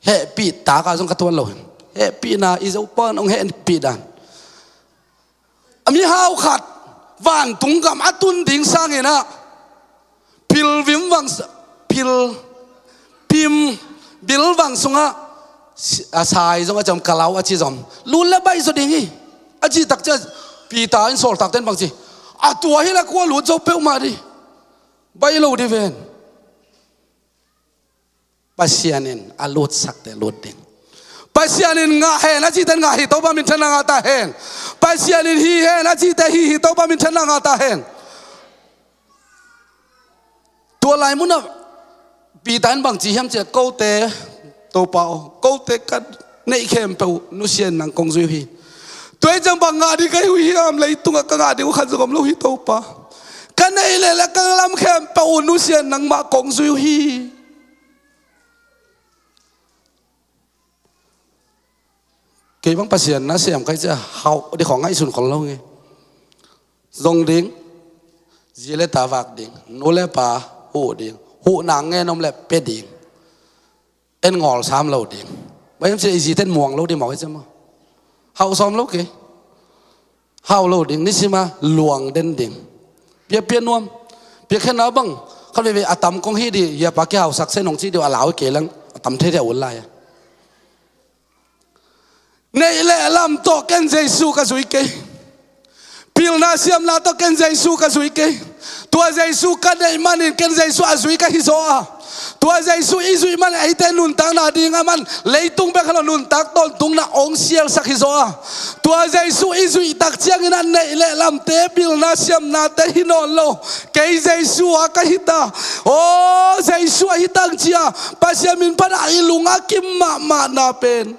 hehpih taka zong ka tuan lo hi. Hehpihna i Topa'n hong hehpih dan. A mihau khat vantung gam a tun ding sangin ah, pil vim vang s-, pil pim bil vang sungah si-, a sai zong a ci zom, kalau a ci zom, lut le baih zaw ding hi. A cih takciang Peter in, sawltakte'n bang ci? A tua hi leh kua lut zo peuhmah dih. Baih lo dih ven. Pasian in a lutsakte lut ding. Pasian in ngah hen a cihte in ngah hi, Topa minthanna ngah ta hen. Pasian in hi hen a cihte hi hi, Topa minthanna ngah ta hen. Tua lai munah Peter in bang ci hiam cih leh, kote, Topa aw, kote ka neih khempeuh nusia in nang kong zui uh hi. Tua hi ciang bang ngah ding ka hi uh hiam? Leitungah ka ngah ding uh khat zong om lo hi, Topa. Ka neih leh le ka lam khempeuh uh nusia in nangmah kong zui uh hi. Kei bang Pasian nasem ka hih ciang hauh ding khawng ngaihsun khol lo ing. Zong ding, zi le ta vak ding, nu le pa huh ding, huhna ngen om leh pia ding. En ngawl sam lo ding. Bang hiam cih leh i zite'n muang lo ding mawk hi ciang maw? Hauh sawm lo kei. Hauh lo ding, nisim a luang den ding. Pia, pia nuam. Piakkhiatna bang, khat veivei a tam kong hih dih, hia pa kihausak se nong cih dih uh a lau hi kei leng, a tam thei thei a ut lai a. Neih le lam tawh ken Jesu ka zui kei. Pilna siamna tawh ken Jesu ka zui kei. Tua Jesu ka neih manin ken Jesu a zui ka hi zaw a. Tua Jesu i zuih manin eite nuntakna ding aman leitung bek hi lo, nuntak tawntungna hong sialsak hi zaw a. Tua Jesu i zuih tak ciangin a neih le lamte, pilna siamnate hi nawn lo. Kei Jesu a ka hi ta. Aw, Jesu a hi tang cia Pasian min phat a i lung a kim mahmahna pen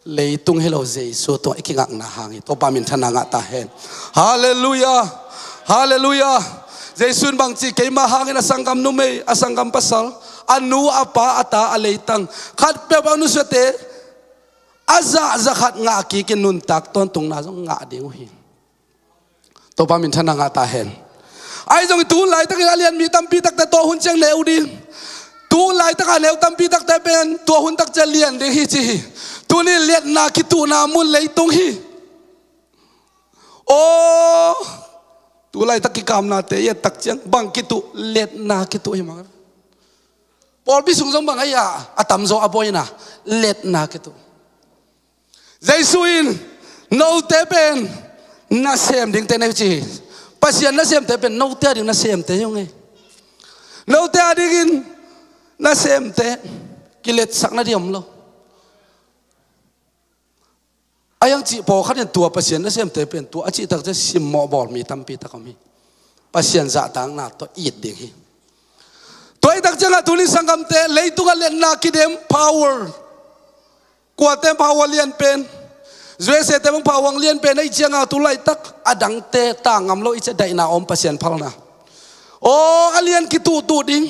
leitung hi lo, Jesu tungah i kingakna hang hi. Topa minthanna ngah ta hen. Halleluiah. Halleluiah. Jesu in bang ci? Keima hangin a sanggam numei, a sanggam pasal, a nu, a pa, a ta, a leitang, khat peuhpeuh nusiate a zah, za khat ngah kikin nuntak tawntungna zong ngah ding uh hi. Topa minthanna ngah ta hen. Ahi zongin tu laitakin a lian mi tampi takte tua hun ciang neu ding. Tu laitaka neu tampi takte pen tua hun tak ciang lian ding hi ci hi. Tuni liatna kituhna mun leitung hi. Aw, tu laitak kikamnate i et tak ciang bang kituh? Liatna kituh hi mah. Pawlpi sung zong bang ahi a, a tamzaw a buaina, liatna kituh. Jesu in note pen nasem dingte na hi ci hi. Pasian nasemte pen note a ding nasemte hi ung ei. Note a dingin nasemte, kiletsakna ding om lo. A hiang cih pawlkhat in tua Pasian nasemte pen tua a cih takte simmawh bawl mi tampi tak om hi. Pasian zahtakna tawh it ding hi. Tua hi tak ciangah tuni sanggamte, leitung a liatna kidem power, kuate power lianpen, U S A te bang power lianpen ahih ciangah tu laitak a dangte tang ngam lo i ciah daihna om Pasian phalna. Aw, a lian kituhtuh ding.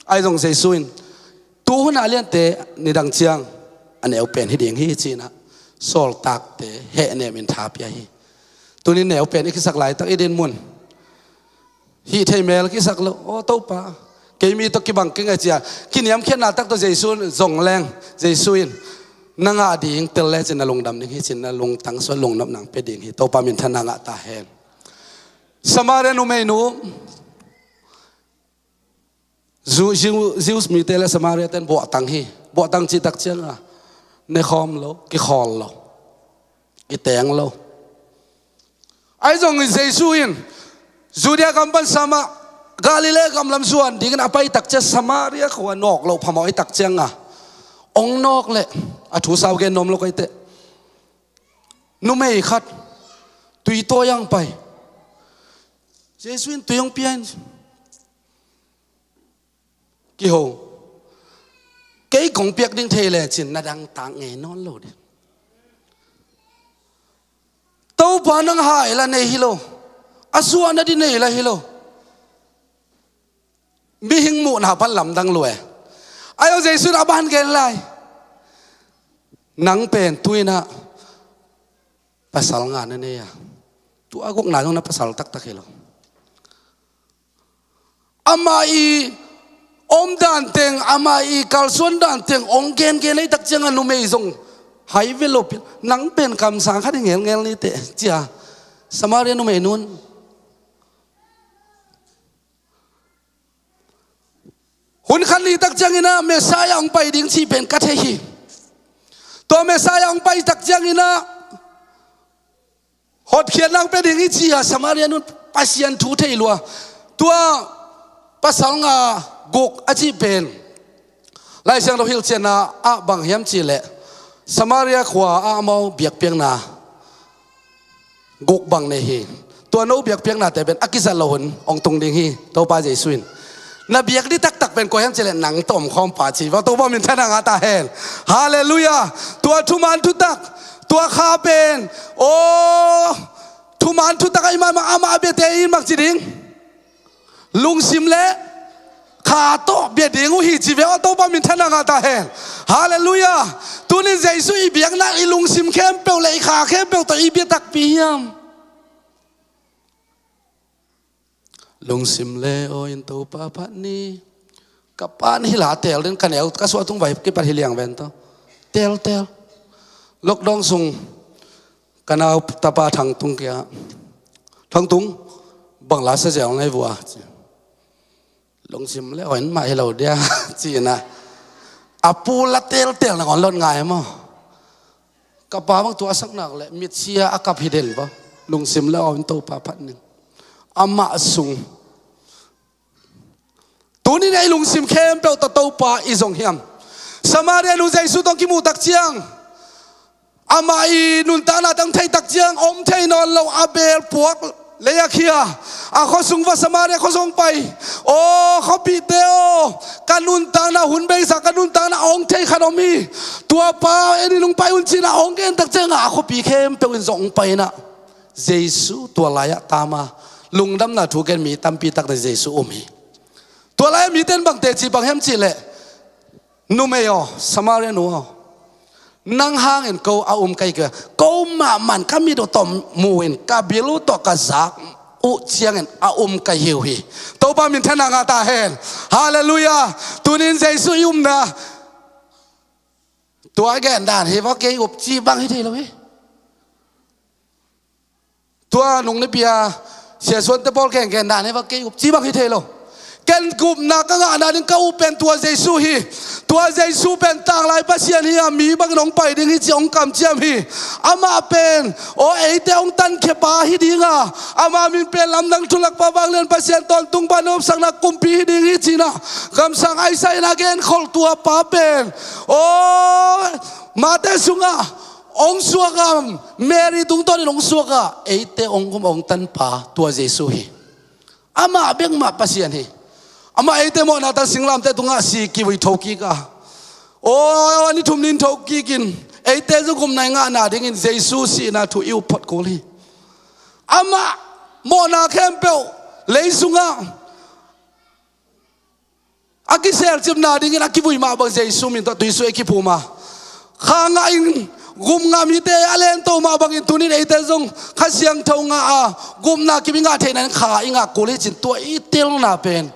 Ahi zong Jesu in tu hun a liante nidang ciang a neu pen hi ding hi ci-in ah sawltakte hehnem in tha pia hi. Tuni neu pen i kisak laitak i din mun hih thei mel kisak lo. Aw Topa, kei mi tawh kibang kei ngai cia kiniamkhiatna tak tawh Jesu zong leng, Jesu in na ngah ding tel lecin na lungdam ding hi ci-in na lungtang suah lungnop nang pia ding hi. Topa minthanna ngah ta hen. Samaria numeinu, Jew, Jew, Jews mite le Samaria ten buahtang hi. Buahtang cih tak ciangah nekhawm lo, kikhawl lo, kiteng lo. Ahi zong Jesu in Judea gam pan samah Galilee gam lam zuan dingin a pai tak ciang Samaria khua nawk loh phamawh i tak ciangah ong nawk leh a thu sau gen nuam lo kei teh. Numei khat tui tawi ang pai. Jesu in tui ong pia in kiho. Kei kong piak ding thei lecin na dangtak ngei nawn lo ding. Topa nang hai la nei hi lo. A suahna di nei la hi lo. Mihing muhna pan lamdang lua e. Ayo Jesu in a ban gen lai. Nang pen tu-in ah pasal nga na nei a, tua a gukna zong na pasal taktak hi lo. Amah i omdan teng, amah i kalsuan dan teng ong gengen ei tak ciangah numei zong hai ve lo pi. Nang pen kamsang khat hi ngelngel ni teh cia Samaria numei nun. Hun khat ni tak ciangin ah Messiah ong pai ding cih pen ka thei hi. Tua Messiah ong pai tak ciangin ah hotkhiat nang pia ding hi ci-a Samaria nun Pasian thu thei lua. Tua pasal nga guk a cih pen Lai Siangtho hilhcianna ah bang hiam cih leh Samaria khua ah amau biakpiakna guk bang nei hi. Tua no biakpiaknate pen a kizat lo hun ong tung ding hi. Topa Jesu in na biak ding taktak pen kua hiam cih leh nang tawh om khawm pa ci va. Topa minthanna ngah ta hen. Halleluiah. Tua thuman thutak, tua kha pen, aw, thuman thutak ahih man mah amah a biate in bang ci ding? Lungsim le kha tawh bia ding uh hi ci ve aw. Topa minthanna ngah ta hen. Halleluiah. Tunin Jesu i biakna i lungsim khempeuh le i kha khempeuh tawh i bia takpi hiam? Lungsim le aw in Topa phat ni. Ka pan hi la tel den ka neu ka suah tung vai kipat hi liang ven tawh. Tel tel. Lockdown sung ka nau tapa Thangtung kia. Thangtung bang la sa zel ngai vua ci. Lungsim le aw in mah hi lo dia ci-in ah a pu la teltel nangawn lot ngai maw? Ka pa bang tua a sak nak le mitsia a kap hi den va. Lungsim le aw in Topa phat ning. Amah sung tuni-in ei lungsim khempeuh tawh Topa i zong hiam? Samaria nu Jesu tawh kimuh tak ciang amah i nuntakna tawh thei tak ciang om thei nawn lo a beel puak lei a khia a khuasung va Samaria khuasung pai. Aw khuapihte aw, ka nuntakna hun beisa ka nuntakna a hong thei khat om hi. Tua pa en in hong pai un ci-in a hong gen tak ciangah a khuapi khempeuh in zong hong pai in ah Jesu tua lai-ah tama lungdamna thu gen mi tampi tak na Jesu um hi. Tua lai-ah mite in bang teci bang hiam cih leh, numei aw, Samaria nu aw, nang hangin ko a um ka hi kei a, ko mahmah in ka mit uh tawh mu in ka bil uh tawh ka zak uh ciangin a um ka hi uh hi. Topa minthanna ngah ta hen. Halleluiah. Tunin Jesu i umna tua a gen dan hi va kei up ci bang hi thei lo hi. Tua nung nipi a siasuante pawl kengken dan hi va kei up ci bang hi thei lo. Ken gupna ka ngahna ding ka up pen tua Jesu hi. Tua Jesu pen tanglai Pasian hi a, mi bangin hong pai ding hi ci hong kamciam hi. Amah pen aw eite hong tankhia pa hi ding a, ama min pen lamdang thulak pa, vanglian Pasian, tawntung pa, nopsakna kumpi hi ding hi ci-in ah kamsang Isaiah in a genkholh tua pa pen aw Mate sungah hong suak a, Mary tungtawnin hong suak a, eite hong gum hong tanpa tua Jesu hi. Amah bek mah Pasian hi. Amah eite mawhna tan singlamteh tungah si kivui thokik a, aw, ni thum nin thokikin eite zong gupna i ngahna dingin Jesu sihna thu i up phot kul hi. Amah mawhna khempeuh lei sungah a kiselcipna dingin a kivui mah bang Jesu min tawh tuisuai a kiphum a, kha ngahin gupna mite a lento mah bangin tunin eite zong Kha Siangtho ngah a, gupna kip i ngah theihna in kha i ngah kul hi cin, tua i telna pen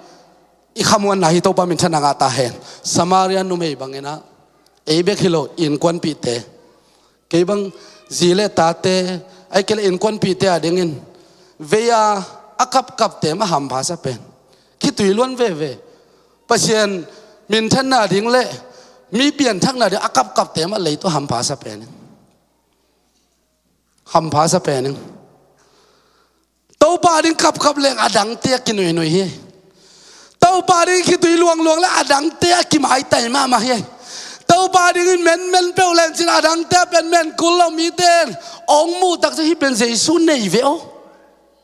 i khamuanna hi. Topa minthanna ngah ta hen. Samaria numei bangin ah, ei bek hi lo, innkuanpihte, kei bang zi le tate, ahih kei leh innkuanpihte a dingin vei a, a kapkapte mah hampha sa pen, khitui luan veve, Pasian minthanna ding le mi pianthakna ding a kapkapte mah lei tawh hampha sa pen in, hampha sa pen in. Topa ding kapkap leng a dangte a kinuinui hi. Topa ding khitui luangluang le a dangte a kimaitai mahmah hi. Topa dingin menmen peuh lencin a dangte a pen men kul lo mite in ong muh takciang hih pen Jesu nei ve aw,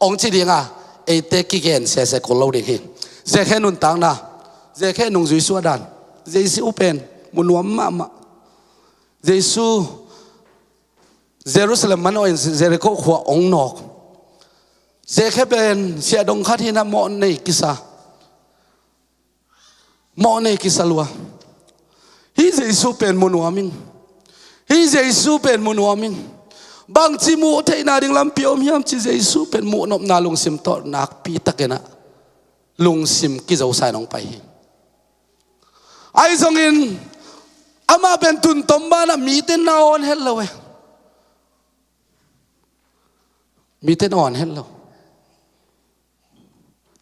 ong ci dinga eite kigen sese kul lo ding hi. Zekhe nuntakna, Zekhe nungzui suah dan, Jesu pen mu nuam mahmah. Jesu Jerusalem man awin Jericho khua ong nawk. Zekhe pen siahdong khat hi-in ah mawh nei kisa, mawh nei kisa lua. Hih Jesu pen mu nuam ing. Hih Jesu pen mu nuam ing. Bangci muh theihna ding lampi om hiam ci, Jesu pen muh nopna lungsim tawh nakpi takin ah lungsim kizosa in hong pai hi. Ahi zongin amah pen tun tom banah mite in na awn het lo e. Mite in awn het lo.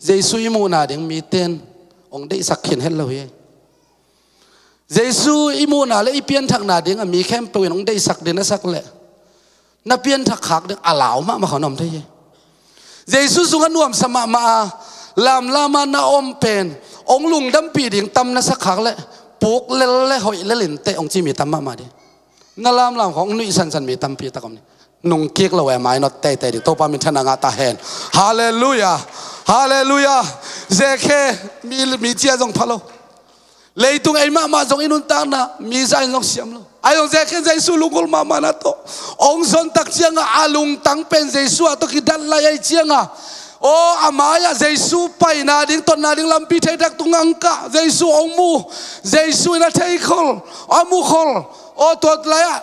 Jesu i muhna ding mite in hong deihsak khin het lo hi. Jesu i muhna le i pianthakna dingah mi khempeuh in hong deihsak ding na sak leh, na pianthak khak ding a lau mahmah kha na om thei hi. Jesu sungah nuamsa mahmah a, lamlam a na om pen hong lungdampih ding tam na sak khak leh, puk lel le hoih lel inteh hong ci mi tam mahmah ding. Na lamlam khawng nuih sansan mi tampi tak om ni. Nungkik lo e, mainawt teitei ding. Topa minthanna ngah ta hen. Halleluiah. Halleluiah. Zekhe mi, mi cia zong pha lo. Leitung ei mahmah zong i nuntakna mi za in zong siam lo. Ahi zong Zekhe in Jesu lunggulh mahmahna tawh hong zon takciangah a lungtang pen Jesu a tawh kidat lai ahih ciangah, aw, a mai-ah Jesu paina ding, totna ding lampi theitak tungah hong kah. Jesu hong mu. Jesu in a theikhol, a mukhol. Aw, tua lai-ah,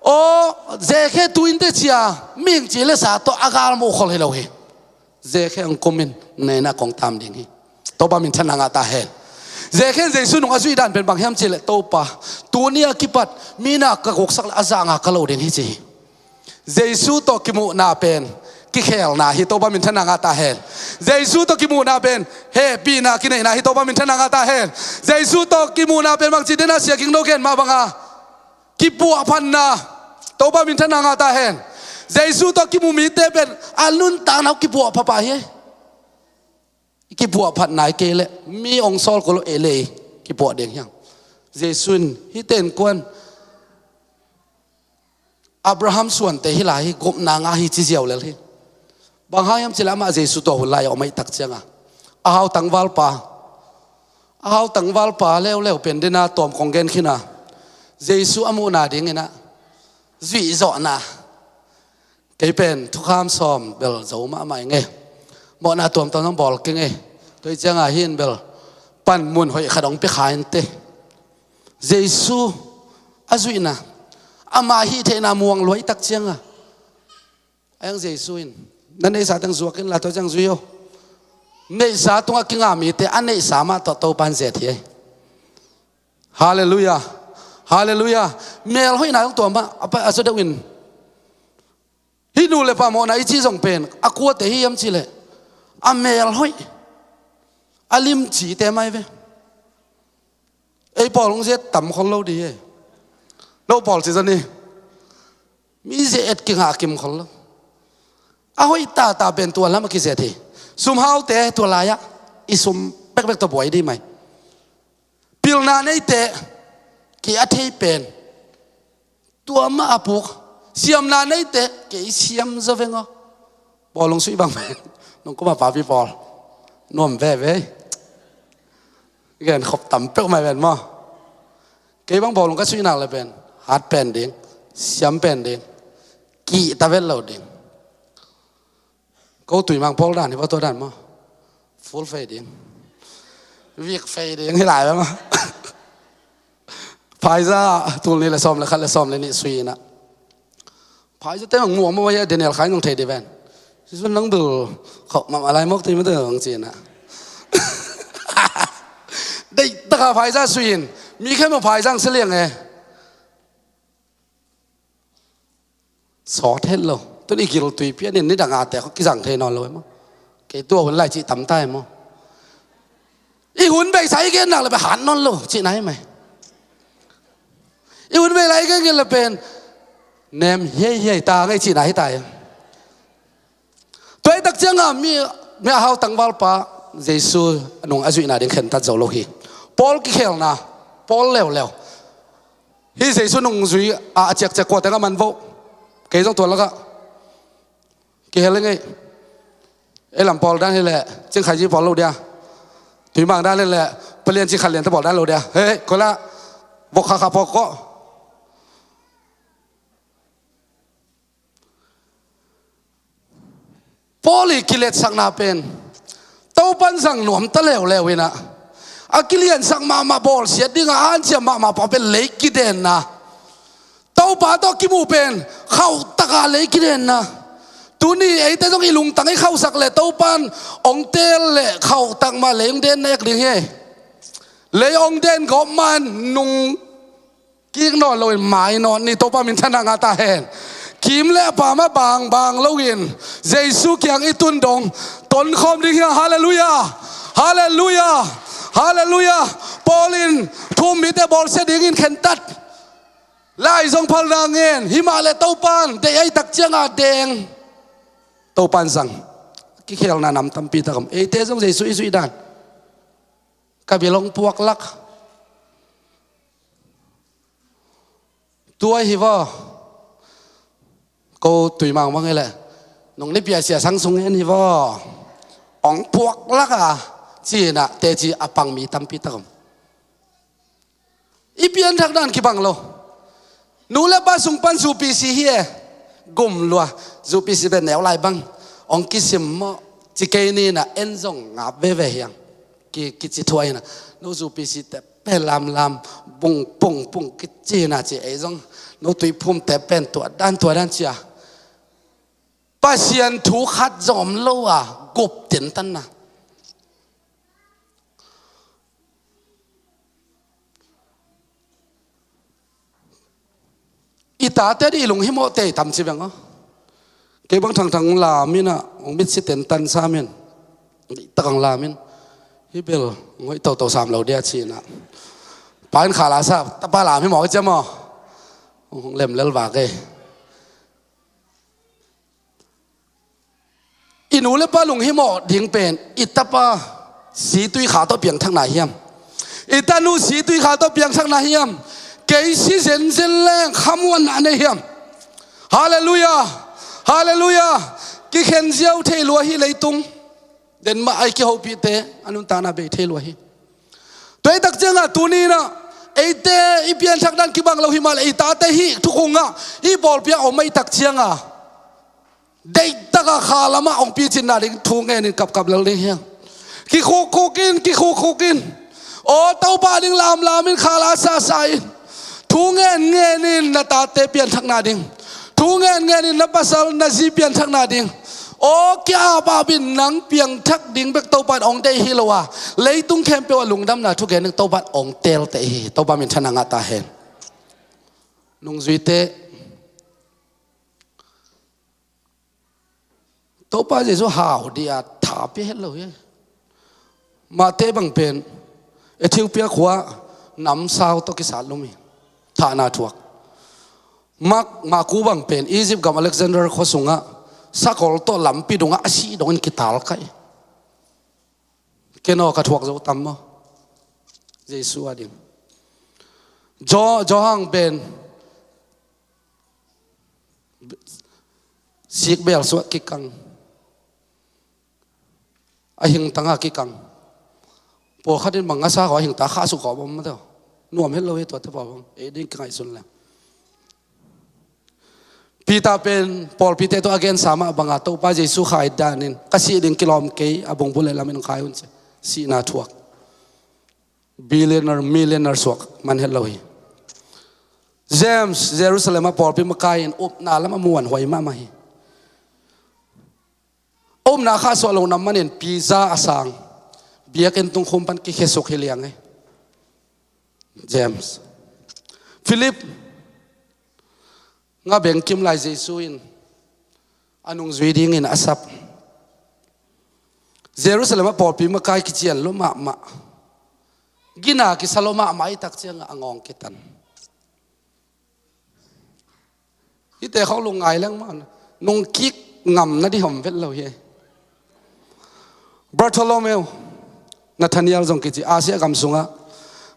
aw, Zekhe tu inteh cia, mihing ci le sa tawh a gal mukhol hi lo hi. Zekhe hong kum in, neihna kong tam ding hi. Topa minthanna ngah ta hen. Zekhe in Jesu nung a zuih dan pen bang hiam cih leh, Topa, tuni a kipat mi na ka guksak leh a zah nga ka lo ding hi ci hi. Jesu tawh kimuhna pen kikhelna hi. Topa minthanna ngah ta hen. Jesu tawh kimuhna pen hehpihna kineihna hi. Topa minthanna ngah ta hen. Jesu tawh kimuhna pen bangci dena sia ging no gen mah banga kipuahphatna. Topa minthanna ngah ta hen. Jesu tawh kimu mite pen a nuntakna uh kipuahpha pah hi. I kipuahphatna hi kei leh mi hong sawl kul lo, ei le ei kipuah ding hiam? Jesu in hihte innkuan Abraham suante hi lai hi, gupna ngah hi ci ziau lel hi. Bang hang hiam cih leh amah Jesu tua hun lai-ah om ahih tak ciangah, a hau tangvalpa, a hau tangvalpa leuleu pen dena tawm kong gen khin a, Jesu a muhna dingin ah zuihzawhna. Kei pen thukham sawm bel zo mahmah ing e. Mawhna tuamtuam zong bawl keng e. Tua ahih ciangah hih in bel panmun hoih khat hong pia kha inteh. Jesu a zuihna, ama hih theihna muang lua ahih tak ciangah, a hiang Jesu in, na neihsa teng zuak inla tua ciang zui o. Neihsa tungah kinga mite a neihsa mah tawh Topa in zet hi. Halleluiah. Halleluiah. Melhoihna zong tua mah a pa, a zaw deuh in. Hih nu le pa mawhna i cih zong pen a kuate hi hiam cih leh, a melhoih, a limcite mah hi ve. Ei pawl hong zet tam khol lo dih hi. No pawl ci zani. Mi zet kingah kim khol lo. A hoih tata pen tua lam a kizet hi. Sumhaute tua lai-ah i sum bekbek tawh buai dih mai. Pilna neite, kei a thei pen tua mah a puk. Siamna neite, kei siam zaw veng aw. Bawlung suih bang pen nong kum a papi pawl nuam veve. Gen khop tam peuhmah ven maw. Kei bang bawlung ka suih nak le pen hat pen ding, siam pen ding, kihta vet lo ding. Ko Tuimang pawl dan hi va, tua dan maw. Full fei ding, vik fei ding hi lai ve maw. Phaizah tul nih le sawm le khat le sawm le nih suih inah, phaizah te mang muang maw, a Daniel khai nong thei di ven. Sisun nang bil khop mah a lai mawk tui mah tui nong ci inah. Deihtaka phaizah suih in, mi khen maw phaizah ang siliang e. Sawt het lo. Tun i gil tui pian in nidang a te kizang thei nawn lo e maw. Kei tua hun lai cih tam ta e maw. I hun bei sa i gen nak le pen hat nawn lo cihna hi mai. I hun bei lai i gen gen le pen nem hiaihiai ta ngei cihna hi ta e. Tua i tak cianga mi, mi a hau tangvalpa Jesu a nung a zuihna ding khentat zo lo hi. Pawl kikhelna, pawl leuleu. Hi Jesu nungzui a, a ciakciak kuate nga man vo. Kei zong tua laka kihel ngei. Ei lam pawl dan hi le Cingkhaiji pawl lo dia. Tuimang dan hi le Palian Cingkhat Lian te pawl dan lo dia. Hei, kola vok khakha pawl ko. Paul i kiletsakna pen Topan zang nuam ta leuleu inah, a kiliansak mahmah bawlsiat dingah a hanciam mahmah pa pen lei kidenna. Topa tawh kimuh pen khauhtaka lei kidenna. Tuni eite zong i lungtang i khauhsak le Topan ong teel le khauhtak mah lei ong denna ek ding hi. Lei ong den gawp man nung kik nawn loin mai nawn ni. Topa minthanna ngah ta hen. Kim le pam a bangbang loin Jesu kiang i tun dong tonkhawm ding hiang. Halleluiah. Halleluiah. Halleluiah. Paul in thu-um mite bawlsia dingin khentat. Lai zong phalna ngen, himah le Topan deih a i tak cianga deng. Topan zang. Kikhelna nam tampi tak om. Eite zong Jesu i zuih dan. Ka bil ong puak lak. Tua hi vaw. Ko Tuimang bang hi leh nong ni piasia sang sung hen hi vaw. Ong puak lak a, ci inah teci a pang mi tampi tak om. I pianthak dan kibang lo. Nu le pa sung pan zupisi hi e. Gum lua. Zupisi pen neu lai bang ong kisim mawh. Ci kei ni inah en zong ngap veve hiang. Ki, kici thuah inah, no zupisi te pen lamlam, bung bung bung kici inah ci, ei zong no tuiphum te pen tua dan tua dan cia. Pasian thu khat zong om lo a, gup tintanna. I tate dih i lunghimawh tei tam ci beng aw. Kei bang thangthang lam inah ong mitsi tentan sam in, takang lam in, hi bel ong hoih toto sam lo dia ci inah. Pa in khala sa, tapa lam hi mawk i ciam aw. Ong lem lel vak ei. I nu le pa lunghimawh ding pen i tapa si tui kha tawh piangthakna hiam? I tanu si tui kha tawh piangthakna hiam? Kei si zenzen leng khamuanna nei hiam? Halleluiah. Halleluiah. Kikhen ziau thei lua hi leitung. Den mah a i kihopihte a nuntakna bei thei lua hi. Tua i tak ciangah tuni inah eite i pianthak dan kibang lo hi mah le, i tate hih thukhungah hih pawlpi ah om a i tak ciangah deihtaka kha lamah ong picinna ding thu ngenin kapkap lel ding hiang. Kikhukkhuk in, kikhukkhuk in. Aw Topa ding lamlam in, khala sasa in. Thu ngen ngenin na tate pianthakna ding. Thu ngen ngenin na pasal na zi pianthakna ding. Aw kia apap in nang piangthak ding bek Topa in ong deih hi lo a, leitung khempeuh ah lungdamna thugen ding Topa in ong teelteh hi. Topa minthanna ngah ta hen. Nungzuite, Topa Jesu hau dih a tha pia het lo hi. Mate bang pen Ethiopia khua namsau tawh kisat lum hi. Thahna thuak. Mak, Maku bang pen Egypt gam Alexander khua sungah sakol tawh lampi dungah a sih dongin kitalkaih. Ken aw ka thuak zo tam maw? Jesu a ding. Jo, Johan pen sikbel suah kikang. A hingtanga kikang. Pawlkhat in bang a sa khaw hing ta khah suk khaw bawm mah tawh. Nuam het lo hi tua te pawh bang. Ei ding ka ngaihsun leng. Peter pen pawlpite tawh a gensa mah banga Topa Jesu khai danin ka sih ding kilawm kei a bungbul le lamin khai un ci. Sihna thuak. Billionaire, millionaire suak man het lo hi. James, Jerusalem a pawlpi makai in upna lam a muan huai mahmah hi. Upna kha suah lo nam manin pizza a sang. Biakinn tungkhum pan kikhesuk hi liang hi. James. Philip. Nga bengkim lai Jesu in a nungzui dingin a sap. Jerusalem a pawlpi makai kician lo mahmah. Gina kisa lo mahmah i tak ciangah a ngawng kitan. Hite khawng lungngai leng man. Nungkik ngam na di hom vet lo hi. Bartholomew, Nathaniel zong kici Asia gam sungah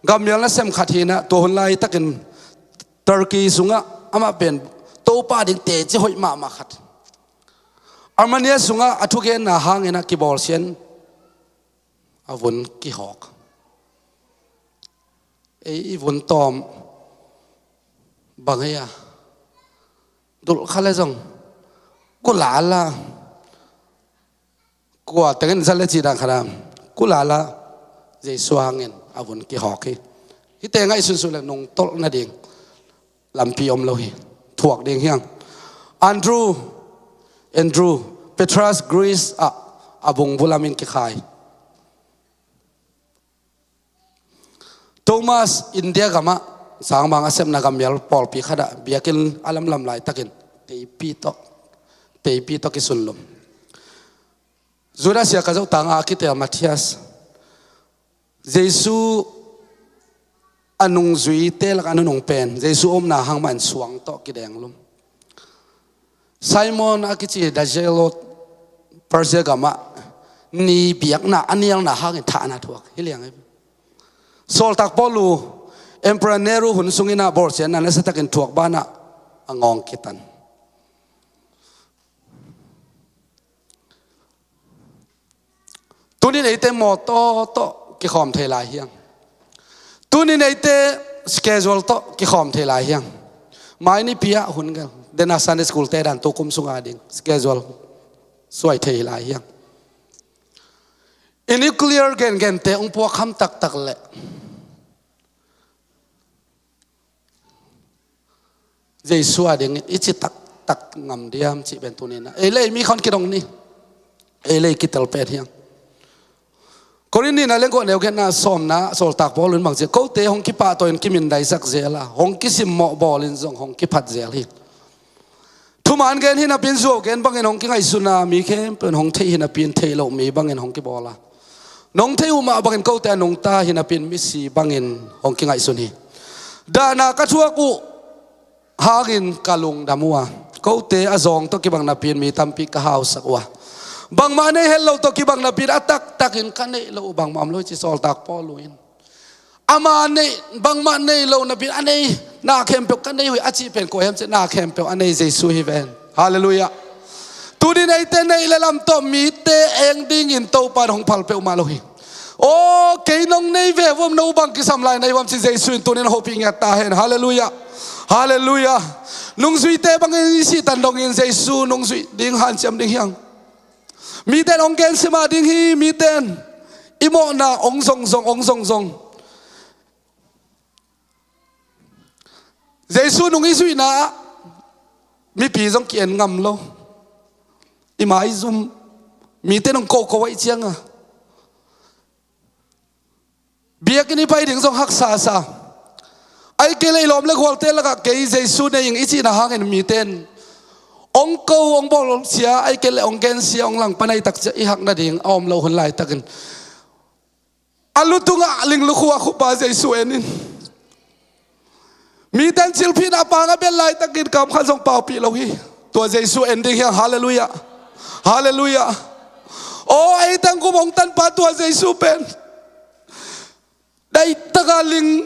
gammial nasem khat hinah tua hun laitakin Turkey sungah amah pen Topa ding teci hoih mahmah khat. Armenia sungah a thugenna hanginah kibawlsian a vun kihawk. Ei i vun tawm bang hei a dulh kha le zong kulala kua tengin zat le cih dan khat a kulala Jesu hangin a vun kihawk hi. Hite ngaihsunsun le nungtolh nading lampi om lo hi. Thuak ding hiang. Andrew, Andrew, Petras, Greece ah a bung bulamin kikhai. Thomas, India gamah sangmang a sepna gammial pawlpi khatah biakinn a lamlam laitakin teipi tawh, teipi tawh kisunlum. Judas Iskariot tanga a kitel Matthias. Jesu a nungzuite lakah a nunung pen Jesu omna hang mah in suang tawh kidenglum. Simon a kici Zealot, Persia gamah ni biakna a nialna hangin thahna thuak hi liang hi. Sawltak Paulu, Emperor Nero hun sungin a bawlsiatna nasatakin thuak banah a ngawng kitan. Tunin eite mawtaw tawh kikhawm thei lai hiang. Tunin eite schedule tawh kikhawm thei lai hiang. Mai nipi ah hun gel dena Sunday school te dan tukum sunga ding schedule suai thei lai hiang. I nuclear gengente ung puak kham taktak leh Jesu a ding i ci taktak ngam diam cih pen tuninah ei le ei mi khawng kidong ni. Ei le ei kitel pen hiang. Korin nihna lengkua neu genna sawmna sawltak Paul in bang ci a, kote hong kipahtawi in kimindaisak zel a, hong kisimmawh bawlin zong hong kiphat zel hi. Thuman gen hi napin zuau gen bangin hong kingaihsun a, mi khempeuh in hong theih hi napin theih loh mi bangin hong kibawl a, nong theih uh mah bangin kote a nungta hi napin misi bangin hong kingaihsun hi. Dahna ka thuak uh hangin ka lungdam uh a, kote a zawng tawh kibang napin mi tampi ka hausak uh a, bangmah nei het loh tawh kibang napin a taktakin ka neih loh uh bangmah om lo hi ci sawltak Paul uh in. Ama neih, bangmah nei lo napin a nei, na khempeuh ka nei uh hi a cih pen kua hiam cih, na khempeuh a nei Jesu hi ven. Halleluiah. Tunin eite neih le lam tawh mite eng dingin Topa in hong phal peuhmah lo hi. Aw, kei nong nei ve vuam, no bang kisam lai na hi vuam ci Jesu in tunin a hopih ngiat ta hen. Halleluiah. Halleluiah. Nungzuite bangin i sihtan dongin Jesu nungzuih ding hanciam ding hiang. Mite in hong gensim a ding hi, mite in i mawhna hong zongzong, hong zongzong. Jesu nung i zuihna ah mipi zong ki-en ngam lo. I maizum mite in hong kohkoh ahih cianga biakinn i pai ding zong haksa sa. Ahih kei leh i lawm le gualte lakah kei Jesu nei ing i cihna hangin mite in hong ko, hong bawlsia, ahih kei leh hong gensia, hong langpan ahih tak ciah i hak nading a om loh hun laitakin a lu tungah linglukhu a khupa Jesu en in. Mite in cilphihna pang a bel laitakin kam khat zong paupih lo hi. Tua Jesu en ding hiang. Halleluiah. Halleluiah. Aw, ei tangkum hong tanpa tua Jesu pen daihtaka ling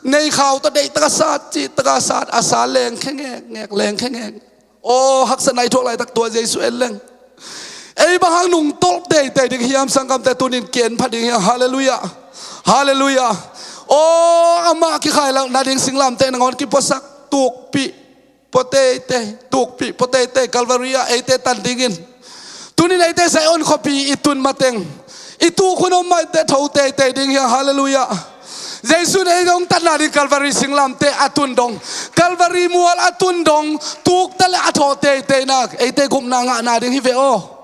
nei khau tawh daihtaka sat, cihtaka sat, a sa leng khengek ngek, leng khengek. Aw, haksatna i thuak laitak tua Jesu en leng. Ei bang hang nungtolh teitei ding hiam, sanggamte? Tunin ki-en pha ding hiam? Halleluiah. Halleluiah. Aw, amah kikhailakna ding singlamteh nangawn kipuasak, tukpih pua teitei, tukpih pua teitei Calvary ah eite tan dingin. Tunin eite Zion khuapi i tun mateng i tuk hun om mah, eite tho teitei ding hiam? Halleluiah. Jesu in ei zong tatna ding Calvary singlamteh a tun dong, Calvary mual a tun dong, tukta le a thawh teitei nak, eite gupna ngahna ding hi ve aw.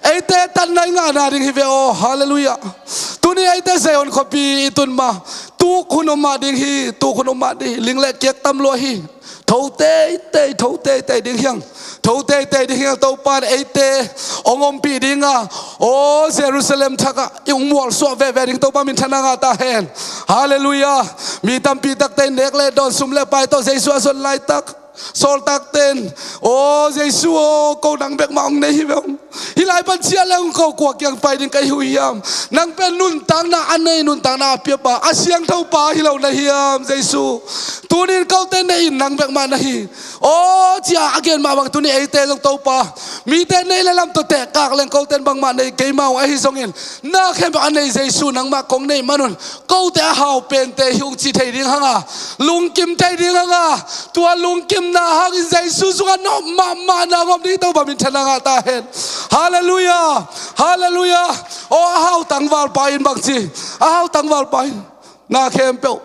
Eite tatna i ngahna ding hi ve aw. Halleluiah. Tunin eite Zion khuapi i tun mah, tuk hun om mah ding hi, tuk hun om mah ding hi, ling le kiak tam lua hi. Tho teitei, tho teitei ding hiam? Tho teitei ding hiam? Topa in eite hong ompih ding a, aw, Jerusalem thak ah i hong mualsuah veve ding, Topa minthanna ngah ta hen. Halleluiah. Mi tampi takte in nek le dawn, sum le pai tawh Jesu a zon laitak, sawltakte in, aw Jesu aw, ko nang bek mah hong nei hi ve ung. Hih lai pan ciah leng ko kua kiang pai ding ka hi uh hiam? Nang pen nuntakna a nei, nuntakna a piapa, a siangtho pa hi lo na hiam Jesu? Tunin kote nei in nang bek mah na hi. Aw, ci-a a gen mah bang, tunin eite zong Topa, mite nei le lam tawh tehkak leng kote in bangmah nei kei mah uh, ahi zongin na khempeuh a nei Jesu, nangmah kong nei man un, kote a hau pente hi ung ci thei ding hang a, lungkim thei ding hang a, tua lungkimna hangin Jesu sungah nop mahmahna hong om ding, Topa minthanna ngah ta hen. Halleluiah. Halleluiah. Aw, a hau tangvalpa in bang ci? A hau tangvalpa in, na khempeuh,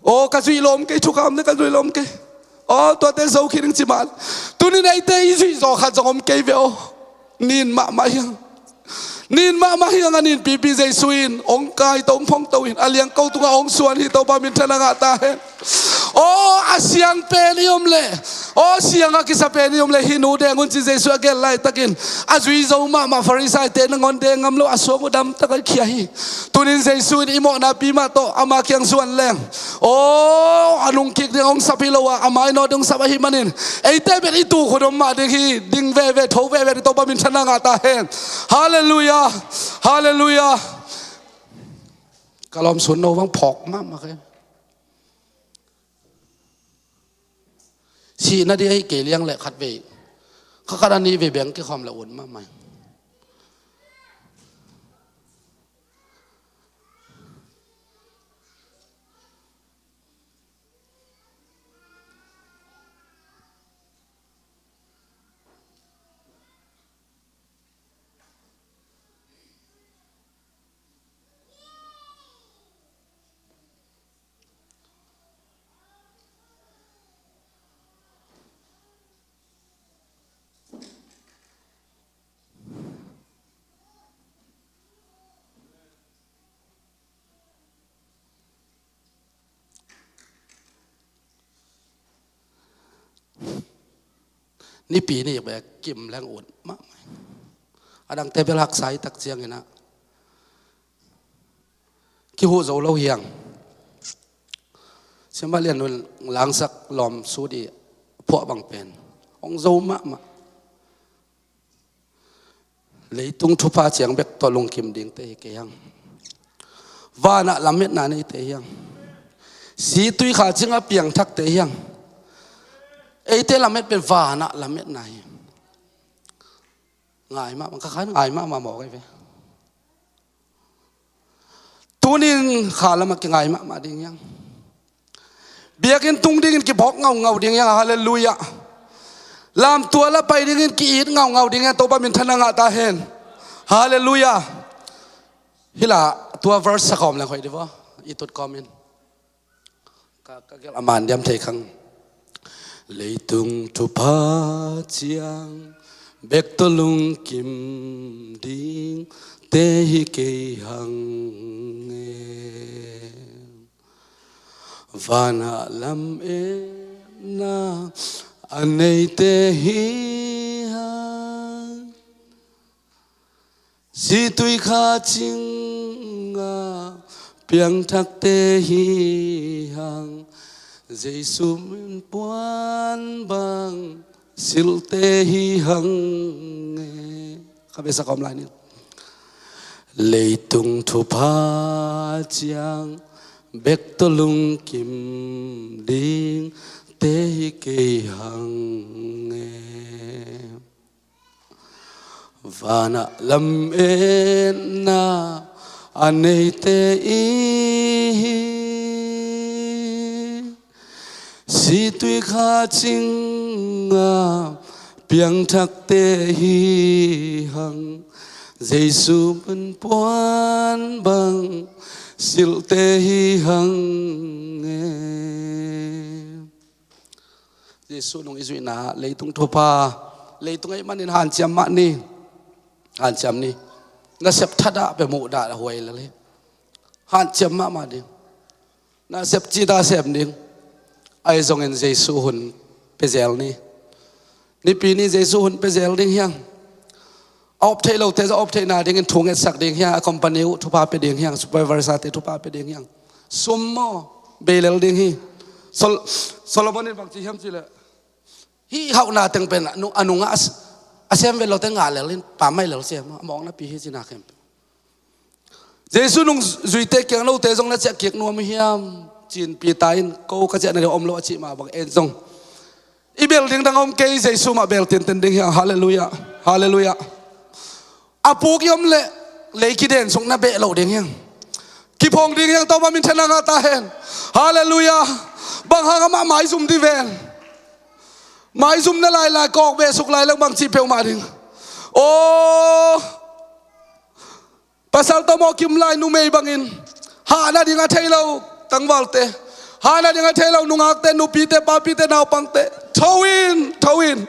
aw, ka zuih lawm kei, thukham ne ka zuih lawm kei. Aw, tuate zo khin ing ci mah. Tunin eite i zuih zawh khat zong om kei ve aw. Nin mahmah hiang. Nin mahmah hiang a, nin pipi Jesu in hong kaito, hong phongto in, a liangko tungah hong suan hi, Topa minthanna ngah ta hen. Aw, a siang pen i om leh, aw, siang a kisa pen i om leh, hih nu deng un ci Jesu a gen laitakin a zui zo mahmah Farisaite nangawn deng ngam lo, a suang uh damtak a khia hi. Tunin Jesu in i mawhnapi mah tawh ama kiang zuan leng, aw, a nungkik ding hong sap hi lo a, a mainawt ding hong sap ahih manin, eite pen i tuk hun om mah ding hi, ding veve, tho veve ding, Topa minthanna ngah ta hen. Halleluiah. Halleluiah. Ka lawm sun no bang phawk mahmah kei. Sihna ding ahi kei liang le khat vei, kha khat a nih vei beng kikhawm le ut mahmah. Nipi nih bek kim leng ut mahmah. A dangte bel haksa hi tak ciangin ah kihuh zo lo hiang. Siamah Lian Nun Langsak lawm sut i phuah bang pen hong zo mahmah. Leitung thupha ciang bek tawh lungkim dingte hi kei hiang. Vanah lametna neite hiang. Situikha cingah piangthakte hiang. Eite lamet pen vanah lametna hi. Ngai mahmah, ka khan ngai mahmah mawk ahi ve. Tunin kha lamah kingai mahmah ding hiang. Biakinn tung dingin kibawk ngaungau ding hiang. Halleluiah. Lamtual a pai dingin ki-it ngaungau ding hiang. Topa minthanna ngah ta hen. Halleluiah. Hih la tua verse sa kawm leng hoih dih vaw. I tut kawmin. Ka, ka gelh a man diam thei khang. Leitung thupha ciang bek tawh lungkim dingte hi kei hang e. Vanah lametna a neite hi hang. Situikha cingah piangthakte hi hang. Jesu min puan bang silhte hi hang e. Kha bek sa kawm lai ni. Leitung thupha ciang bek tawh lungkim dingte hi kei hang e. Vanah lametna a neite i hi. Situi kha cinga piangthakte hi hang. Jesu panpuan bang silhte hi hang e. Jesu nung i zuihna leitung thupha, leitung ei manin hanciam mah ni. Hanciam ni. Na sep thadah pe muhdah huai lel hi. Hanciam mahmah ding. Na sep cita sem ding. Ahi zongin Jesu hun pezel ni. Nipi ni Jesu hun pezel ding hiang. A op thei lote zong a op theihna dingin thu ngetsak ding hiang, a company uh thupha pe ding hiang, supervisor te thupha pe ding hiang. Sum maw, beilel ding hi. Sol-, Solomon in bangci hiam cileh, hih hauhna teng pen a nungah a sem vet lote ngah lel in, pammaih lel sem maw, a mawkna pi hi cina khempeuh. Jesu nung zuite kiang note zong na ciah kik nuam uh hiam? Cin Peter in ko ka ciah na ding om lo a cih mah bang en zong i bel ding dang om kei, Jesu mah bel tinten ding hiang. Halleluiah. Halleluiah. A puk i om leh lei kiden suk na beh loh ding hiang. Kiphong ding hiang, Topa minthanna ngah ta hen. Halleluiah. Bang hang amah maizum dih ven. Maizum na lailai kawk beh suk lai leng bang cih peuhmah ding. Aw. Pasal tawh mawh kim lai numei bangin hahna ding a thei lo tangvalte, hahna ding a thei lo nungakte, nupite, papite, naupangte, tho in, tho in.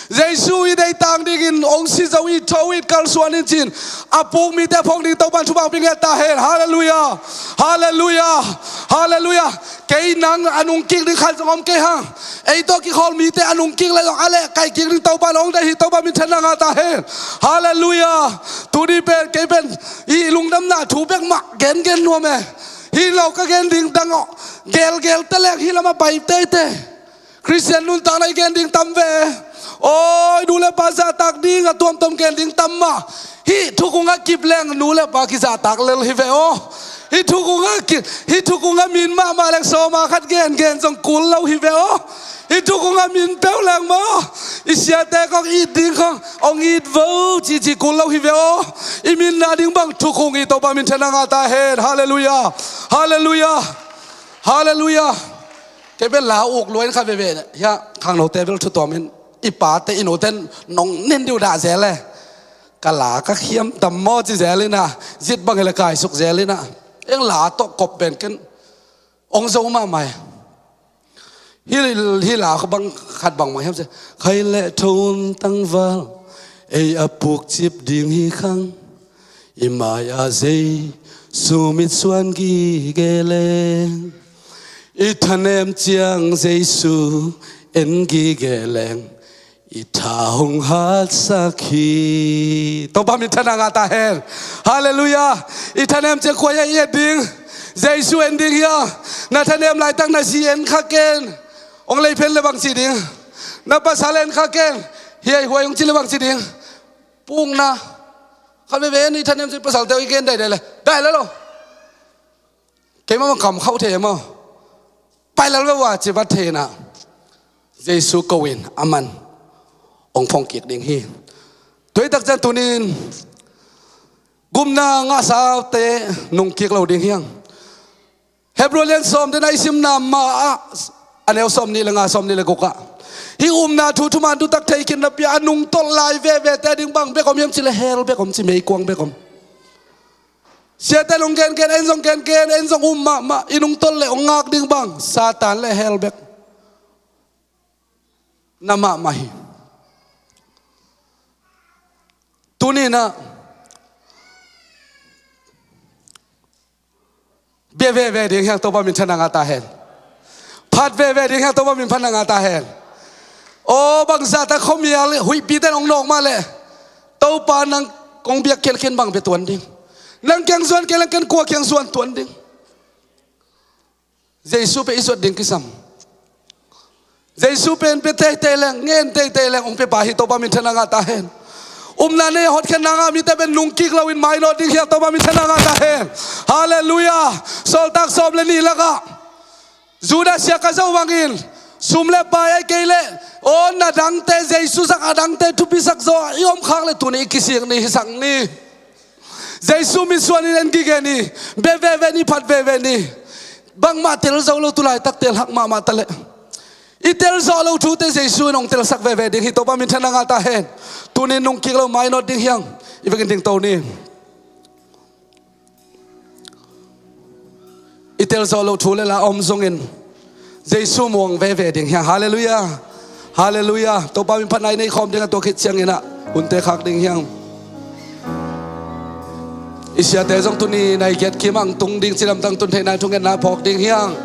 Jesu i deitang dingin hong si zo i tho in, kalsuan in cin. A puk mite a phong ding Topan thupha hong pia ngiat ta hen. Halleluiah. Halleluiah. Halleluiah. Kei nang a nungkik ding khat zong om kei hang. Ei tawh kikhawl mite a nungkik le zong a lehkaih kik ding Topa in hong deih hi. Topa minthanna ngah ta hen. Halleluiah. Tuni pen kei pen i lungdamna thu bek mah gengen nuam e. Hi lo ka gen ding dang aw. Gelgel te leng hi lamah pai teitei. Khristian nuntakna i gen ding tam ve. Aw, i nu le pa zahtak ding a tuamtuam gen ding tam mah. Hih thukung a kip leng nu le pa kizahtak lel hi ve aw. Hih thukung a kip, hih thukung a min mahmah leng sawma khat gengen zong kul lo hi ve aw. Hih thukung a min peuh leng maw, i siate kong it ding khong hong it vo cici kul lo hi ve aw. I minna ding bang thukung i Topa minthanna ngah ta hen. Halleluiah. Halleluiah. Halleluiah. Kei pen la uk lua in kha veve hiah khangnote bel thu tuamin i pate i nute nong nen diu dah zel e. Ka la ka khiam tam maw ci zel inah, zit bang hi le kaisuk zel inah, eng la tawh kop pen ken ong zo mahmah e. Hi, hi la kha bang khat bang mah hiam ci, khai le thon tangval ei a puk cip ding hi khang. I mai-ah Jesu mitsuan gige leng, i thanem ciang Jesu en gige leng, i tha hong hatsak hi. Topa minthanna ngah ta hen. Halleluiah. I thanem ciang kua hiam i et ding? Jesu en ding hiam? Na thanem laitak na zi en kha ken. Hong lei phen le bang ci ding? Na pasal en kha ken. Hiai huai hong ci le bang ci ding? Pukna. Kha veve ni thanem ci pasalte i gen daidai le, dai le lo. Keimah mah kam khauh thei maw. Pai lal ve ua ci vat thei inah, Jesu ko in aman hong phong kik ding hi. Tuitak ciang tunin gupna ngahsate nungkik lo ding hiang. Hebru lian sawm dena i simna mah ah, a neu sawm nih le nga, sawm nih le guk ah, hih upna thu thuman thutak thei khin napi a nungtolh lai vevete ding bang bek om hiam ci le hell bek om ci, meikuang bek om. Siate nung gengen, en zong gengen, en zong um mahmah, i nungtolh le hong ngak ding bang Satan le hell bek na mahmah hi. Tuninah bia veve ding hiang, Topa minthanna ngah ta hen. Phat veve ding hiang, Topa minthanna ngah ta hen. Aw, bangzahta khuamial huihpite nong nawk mah leh Topa nang kong biak khialkhian bang bia tuan ding. Nang kiang zuan kei leng ken kua kiang zuan tuan ding. Jesu pen i zuat ding kisam. Jesu pen pia teitei leng, ngen teitei leng hong piapa hi, Topa minthanna ngah ta hen. Upna nei a hotkhiatna ngah mite pen nungkik loin mainawt ding hiang, Topa minthanna ngah ta hen. Halleluiah. Sawltak sawm le nih lakah Judas Iskariot bangin Sum le pai ahih kei leh, aw, na dangte, Jesu sang a dangte thupisak zaw a i om khak leh tuni i kisik ni, hisak ni. Jesu mitsuan in en gige ni. Be veve ni, phat veve ni. Bangmah tel zo lo, tu laitak tel hak mahmah ta leh. I tel zawh loh thute Jesu in hong telsak veve ding hi. Topa minthanna ngah ta hen. Tuni nungkik lo mainawt ding hi hang. I vekin dingto ni. I tel zawh loh thu le la om zongin Jesu muang veve ding hi hang. Halleluiah. Halleluiah. Topa min phatna i nei khawm ding a, tua khit ciangin ah hunte khak ding hi hang. I siate zong tuni nai giat kim ang tung ding, ci lamdang tun theihna thungetna phawk ding hi hang.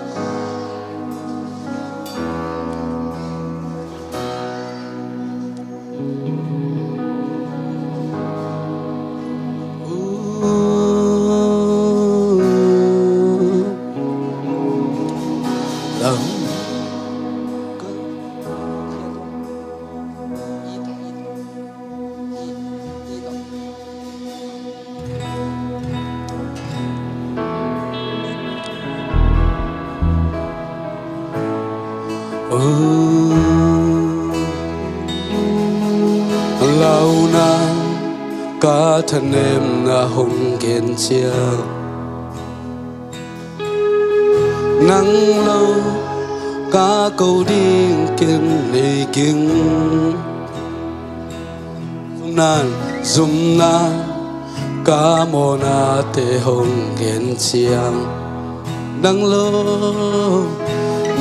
Lauhuai, ka thanemna hong gen ciang, nang lo ka ko ding ken nei keng. Zumna, zumna, ka mawhnate hong gen ciang, nang lo,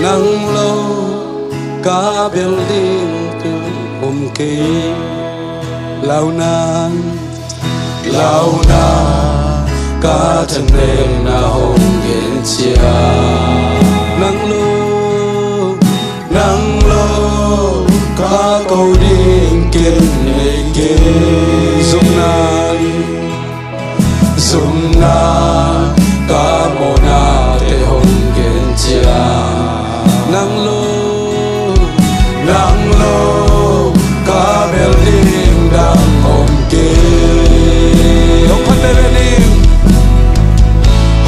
nang lo ka bel ding ken om kei. Lauhuai, lauhuai, ka thanemna hong gen ciang, nang lo, nang lo ka ko ding ken nei keng. Zumna, zumna, ka mawhnate hong gen ciang, nang lo, nang lo ka bel ding dang om kei. Hong phat veve ni.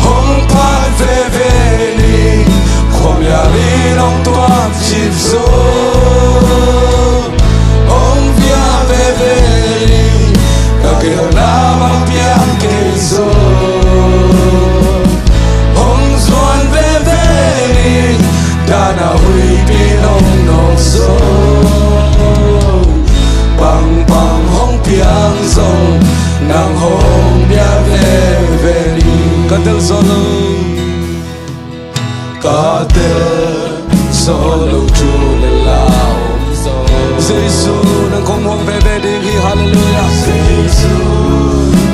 Hong phat veve ni. Khuamial in hong tuam cip zaw, hong via veve ni. Ka gelna bang piang kei zaw, hong zuan veve ni. Dan a huipi nong nong zaw, pangpang hong piang zong, nang hong bia veve ni. Ka tel zawh lo, ka tel zawh lo thu le la om zaw, Jesu nang kong muang veve ding hi. Halleluiah. Jesu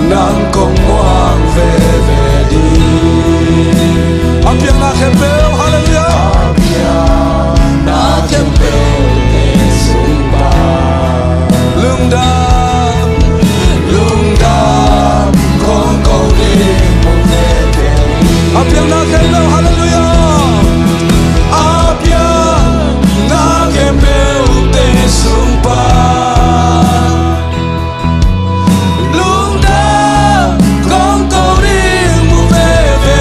nang kong muang veve ding. A piang na khempeuh, halleluiah. A piang na khempeuh te sung pan, lungdam, lungdam kong ko ding. A piang na khempeuh, halleluiah. A piang na khempeuh te sung pan, lungdam kong ko ding, mu veve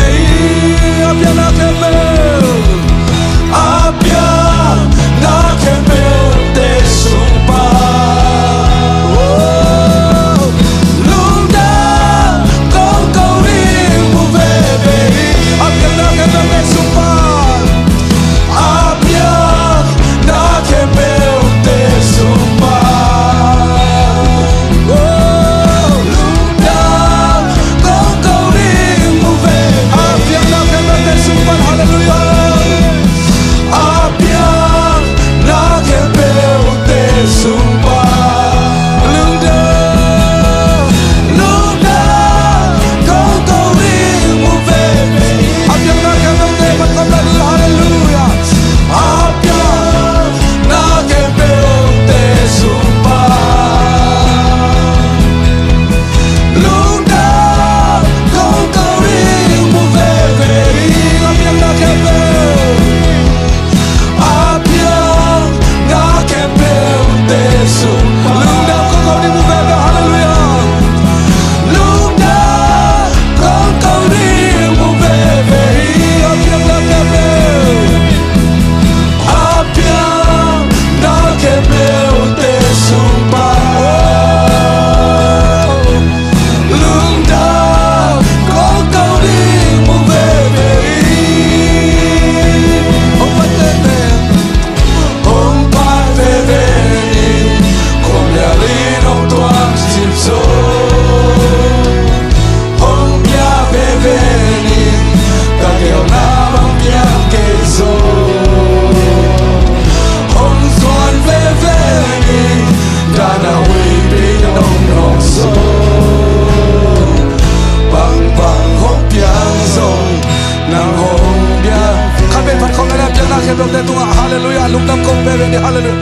Nang hong bia. Khat vei phat khawng na, a piang na khempeuh te tungah, halleluiah, lungdam kong pe ve ni, halleluiah.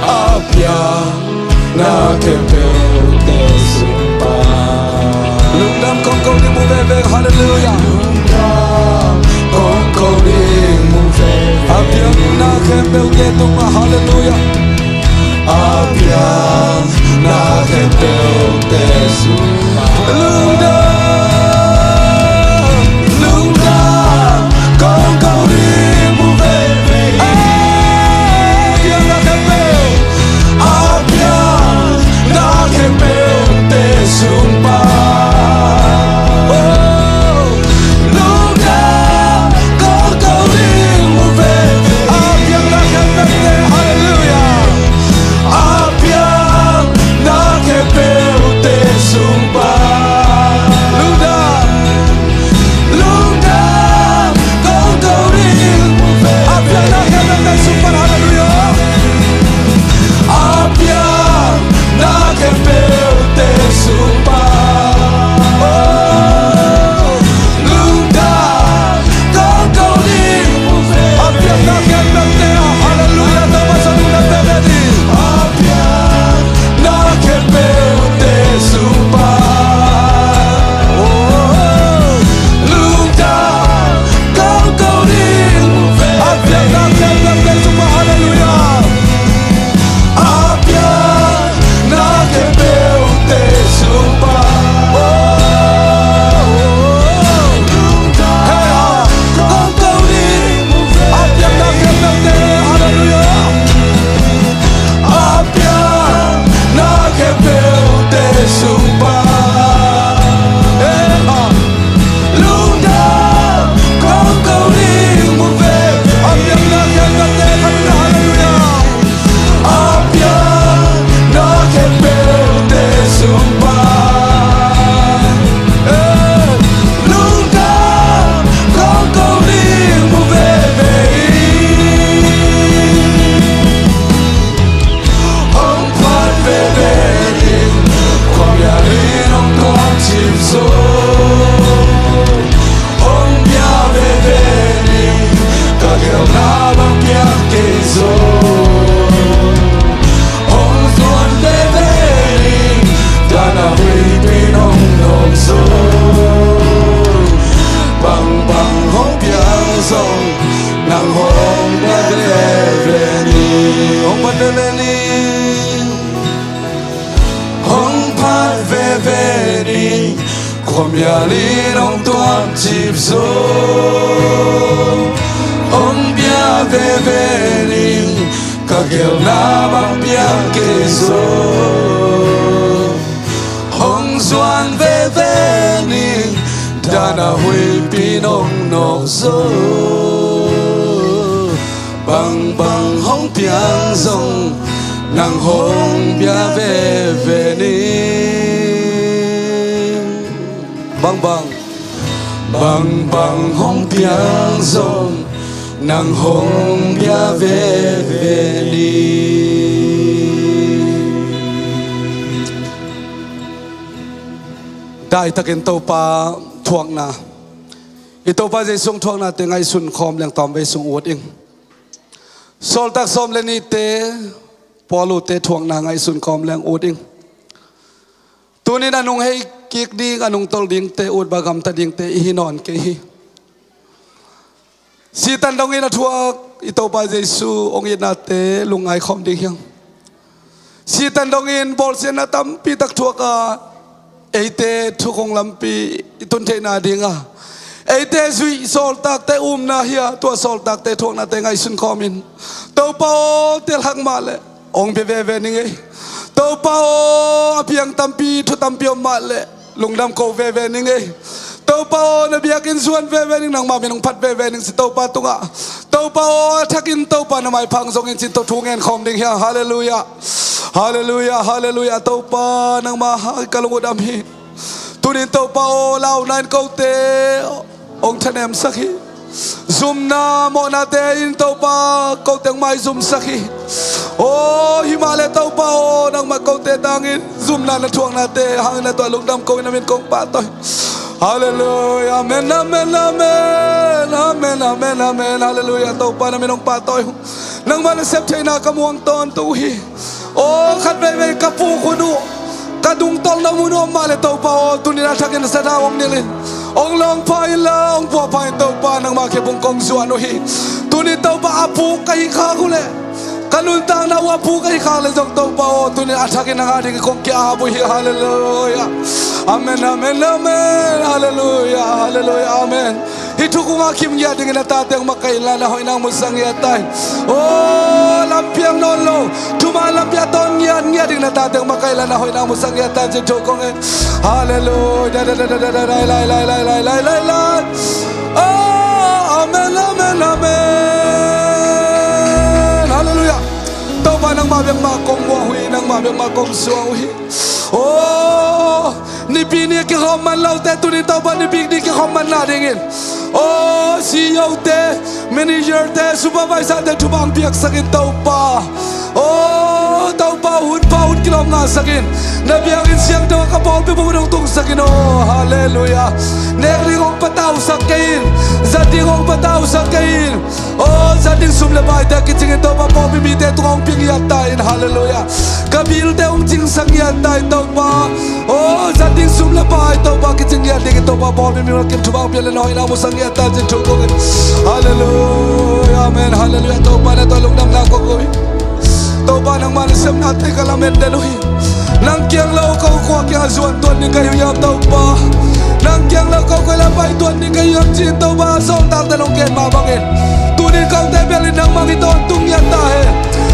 A piang na khempeuh te sung pan. Lungdam kong ko ding mu veve, halleluiah. Lungdam kong ko ding mu veve. A piang na khempeuh te tungah, halleluiah. A piang na khempeuh te sung pan. Lungdam, lungdam kong ko ding mu veve. A piang na khempeuh, a piang na khempeuh te sung pan. Oh, lungdam kong ko ding mu veve. A piang na khempeuh te, halleluiah. A piang na khempeuh te sung pan. Lungdam, lungdam kong ko ding mu veve. A piang na khempeuh te sung pan, halleluiah. A piang na khempeuh te sung pan. Oh, lungdam kong ko ding mu veve. A piang na khempeuh te, halleluiah, Topa sung lungdam veve ni. A piang na khempeuh te sung pan. Oh, lungdam kong ko ding mu veve. A piang na khempeuh te sung pan, halleluiah. A piang na khempeuh te sung pan. Oh, lungdam kong ko ding mu veve. A piang na khempeuh te, halleluiah. A piang na khempeuh te sung pan. Eh, ah. Lungdam kong ko ding mu veve. A piang na khempeuh te, halleluiah. A piang na khempeuh te sung pan. Eh, lungdam kong ko ding mu veve. Hong phat veve ni, khuamial in hong tuamcip zo. Hong bia veve ni, ka geelna bang piang kei zo. Hong zuan veve ni, dan a huipi in hong nawk zo. Bangbang hong piang zong, nang hong bia veve ni. Hong phat veve ni, hong phat veve ni, khuamial in hong tuamcip zo. Hong bia veve ni, ka geelna bang piang kei zo. Hong zuan veve ni, dan a huipi in hong nawk zo. Bangbang hong piang zong, nang hong bia veve ni. Bangbang, bangbang hong piang zong, nang hong bia veve ni. Daitakin Topa thuakna, i Topa Jesu thuaknate ngaihsun khawm leng tawmvei sung ut ing. Sawltak sawm le nihte, Paul ute thuakna ngaihsun khawm leng ut ing. Tunin a nung hei kik ding, a nung tol dingte, ut ba gamta dingte i hi nawn kei hi. Satan dongin a thuak i Topa Jesu hong itnate lungngai khawm ding hiang. Satan dongin bawlsiatna tampi tak thuak a, eite thukhong lampi i tun theihna ding a, eite zuih sawltakte umna hi a, tua sawltakte thuaknate ngaihsun khawmin, Topa aw, telhak mah leh hong bia veve ning ei. Topa aw, a piang tampi, thu tampi om mah leh lungdam ko veve ning ei. Topa aw, na biakinn zuan veve ning, nangmah min hong phat veve ning ci Topa tungah. Topa aw, a thakin Topa na maipha hong zongin ci-in tua thu ngen khawm ding hiang. Halleluiah. Halleluiah, halleluiah. Topa, nangmah hang ka lung uh dam hi. Tunin Topa aw, launa in kote hong thanemsak hi. Zumna mawhnate in Topa kote hong maizumsak hi. Aw, hi mah leh Topa aw, nangmah kote tangin zumna na thuaknate hangin na tua lungdam ko in, na min kong pahtawi. Halleluiah. Amen, amen, amen. Amen, amen, halleluiah. Topa na min hong pahtawi uh. Nangmah nasep theihna ka muang tawntung uh hi. Aw, khat veivei ka puk hun uh, ka dungtolh na mun uh om mah leh Topa aw, tuni-in a thakin a sathau hong nilh in, hong lawngpha inla hong puahpha in Topa, nangmah kiang kong zuan uh hi. Tuni Topa a puk ka hih khak uh leh, ka nuntakna uh a puk ka hih khak leh zong Topa aw, tuni-in a thakin nang adingin kong ki-ap uh hi. Halleluiah. Amen, amen, amen. Halleluiah, halleluiah, amen. Hih thukhun a kim ngiat dingin a tate hong makaih inla na hoihna hong musak ngiat ta in. Aw, lampiang nawn lo, thuman lampi a tawn ngiat ngiat dingin a tate hong makaih inla na hoihna hong musak ngiat ta in cih thu kong ngen. Halleluiah. Aw, amen, amen, amen. Halleluiah. Topa nangmah bek mah kong muang uh hi, nangmah bek mah kong suang uh hi. Aw, Nipi ni kikhawm man lote tuni Topa Nipi ni kikhawm man nadingin, aw, C E O te, manager te, supervisor te thupha hong piaksak in Topa. Aw Topa, hun pha hun kilawm ngahsak in. Na biakinn siangtho ah ka pawlpi bup hong tungsak in aw. Halleluiah. Nek ding hong patausak kei in. Zat ding hong patausak kei in. Aw, zat ding sum le paite kicing in Topa, pawlpi mite tungah hong pia ngiat ta in. Halleluiah. Ka bilte hong cingsak ngiat ta in Topa. Aw, zat ding sum le pai Topa kicing ngiat dingin Topa, pawlpi mi mah kim thupha hong pia le na hoihna hong musak ngiat ta in cih thu kong ngen. Halleluiah. Amen. Halleluiah. Topa na tawh lungdamna kong ko hi. Topa nangmah nasepnate ka lamen den uh hi. Nang kiang lo ko kua kiangah zuan tuan ding ka hi uh hiam Topa? Nang kiang lo ko kua lah pai tuan ding ka hi uh hiam ci-in Topa sawltakte nong gen mah bangin, tuni kote bel in nangmah hong tawntung ngiat ta hen.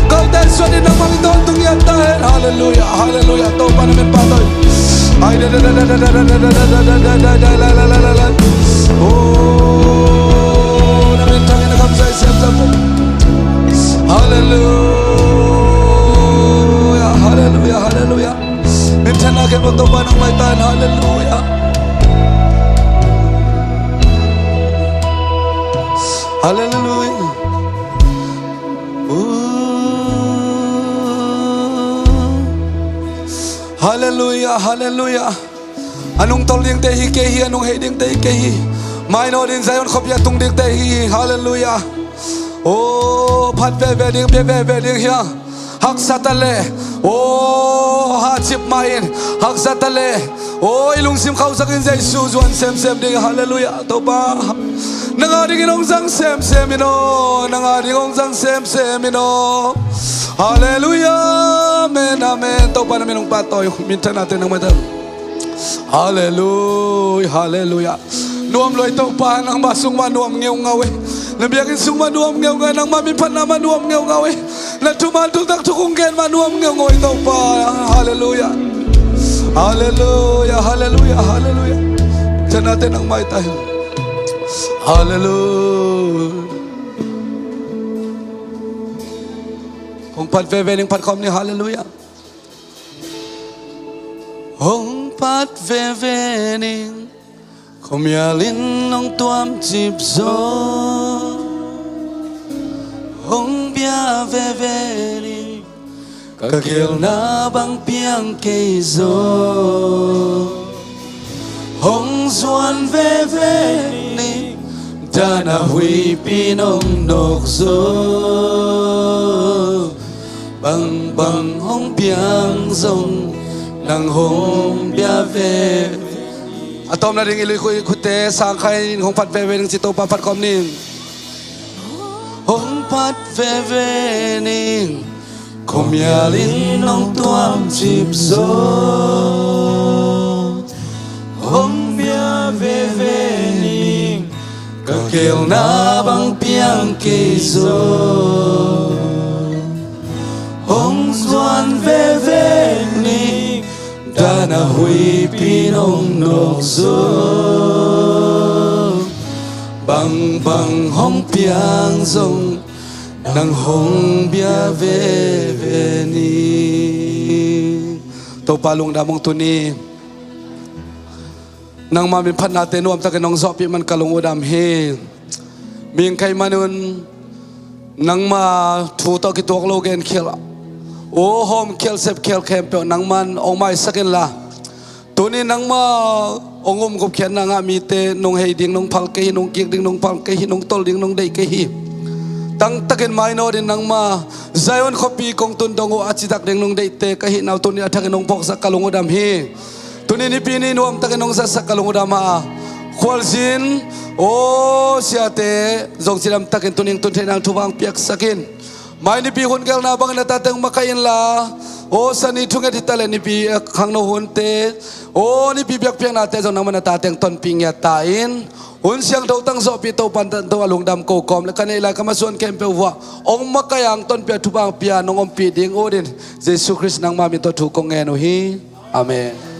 Kote suan in nangmah hong tawntung ngiat ta hen. Halleluiah, halleluiah. Topa na min pahtawi. Ai da da da da da da da da da da da da da da da da da da. Oh, na min thang in na kamsai siam sa ko. Halleluiah, halleluiah, halleluiah. Minthanna khempeuh Topa nang maitai in. Halleluiah. Halleluiah. Uh. Halleluiah, halleluiah. A nungtolh dingte hi kei hi, a nunghei dingte hi kei hi. Mainawt in Zion khuapi a tung dingte hi. Halleluiah. Oh, phat veve ding, pia veve ding hi a. Haksa ta leh, aw, hahcip mah in, haksa ta leh, aw, i lungsim khauhsak in Jesu zuan semsem ding. Halleluiah. Topa nang adingin hong zang semsem in aw, nang adingin hong zang semsem in aw. Halleluiah. Amen, amen. Topa na min hong pahtawi. Minthanna te nang maitai. Halleluiah, halleluiah. Nuam lua hi Topa, nangmah sung mah nuam ngeungau hi. Na biakinn sung mah nuam ngeungau hi, nangmah minphatna mah nuam ngeungau hi. Na thuman thutak thukhun gen mah nuam ngeungau hi Topa. Halleluiah. Halleluiah, halleluiah, halleluiah. Thanate nang maitai. Halleluiah. Hong phat veve ning, phat khawm ning. Halleluiah. Hong phat veve ning, khuamial in hong tuamcip zaw. Hong bia veve ning, ka gelna bang piang kei zaw. Hong zuan veve ning, dan a huipi in hong nawk zaw. Bangbang hong piang zong nang hong bia veve. A tawpna ding i luikhuite sangkhai in, hong phat veve ning ci. Topa phat khawm ning. Hong phat veve ning, khuamial in hong tuamcip zaw. Hong bia veve ning, ka gelna bang piang kei zaw. Hong zuan veve ning, dan a huipi in hong nawk zaw. Bangbang hong piang zong nang hong bia veve ning. Topa lungdam ung. Tuni nangma minphatnate nuamtakin hong zawhpih man ka lung uh dam hi. Mihing ka hih manun nangma thu tawh kituak lo genkhial, uh hawmkhial sepkhial khempeuh nangman hong maisak inla, tuni nangma hong umgup khiatna ngah mite nong hei ding nong phal kei hi, nong kik ding nong phal kei hi, nong tol ding nong deih kei hi. Tangtakin mainawt in nangma Zion khuapi kong tun dong uh a citak ding nong deihte ka hih nau tuni a thakin hong phawksak ka lungudam hi. Tuni nipi ni nuamtakin hong zatsak ka lungudam a, khualzin aw siate zong cidamtakin tuni hong tun thei nang thupha hong piaksak in. Mai nipi hun gelna bangin a tate hong makaih inla, aw sani thunget hi taleh nipi khangno hunte, aw nipi biakpiaknate zong nangman a tate hong tonpih ngiat ta in. Hun siangtho tang zawhpih Topan tanto a lungdam ko kawm le ka neih lai ka masuan khempeuh vuah hong makaih a hong tonpih a thupha hong pia nong ompih ding ut in Jesu Khrist nangma min tawh thu kong ngen uh hi. Amen.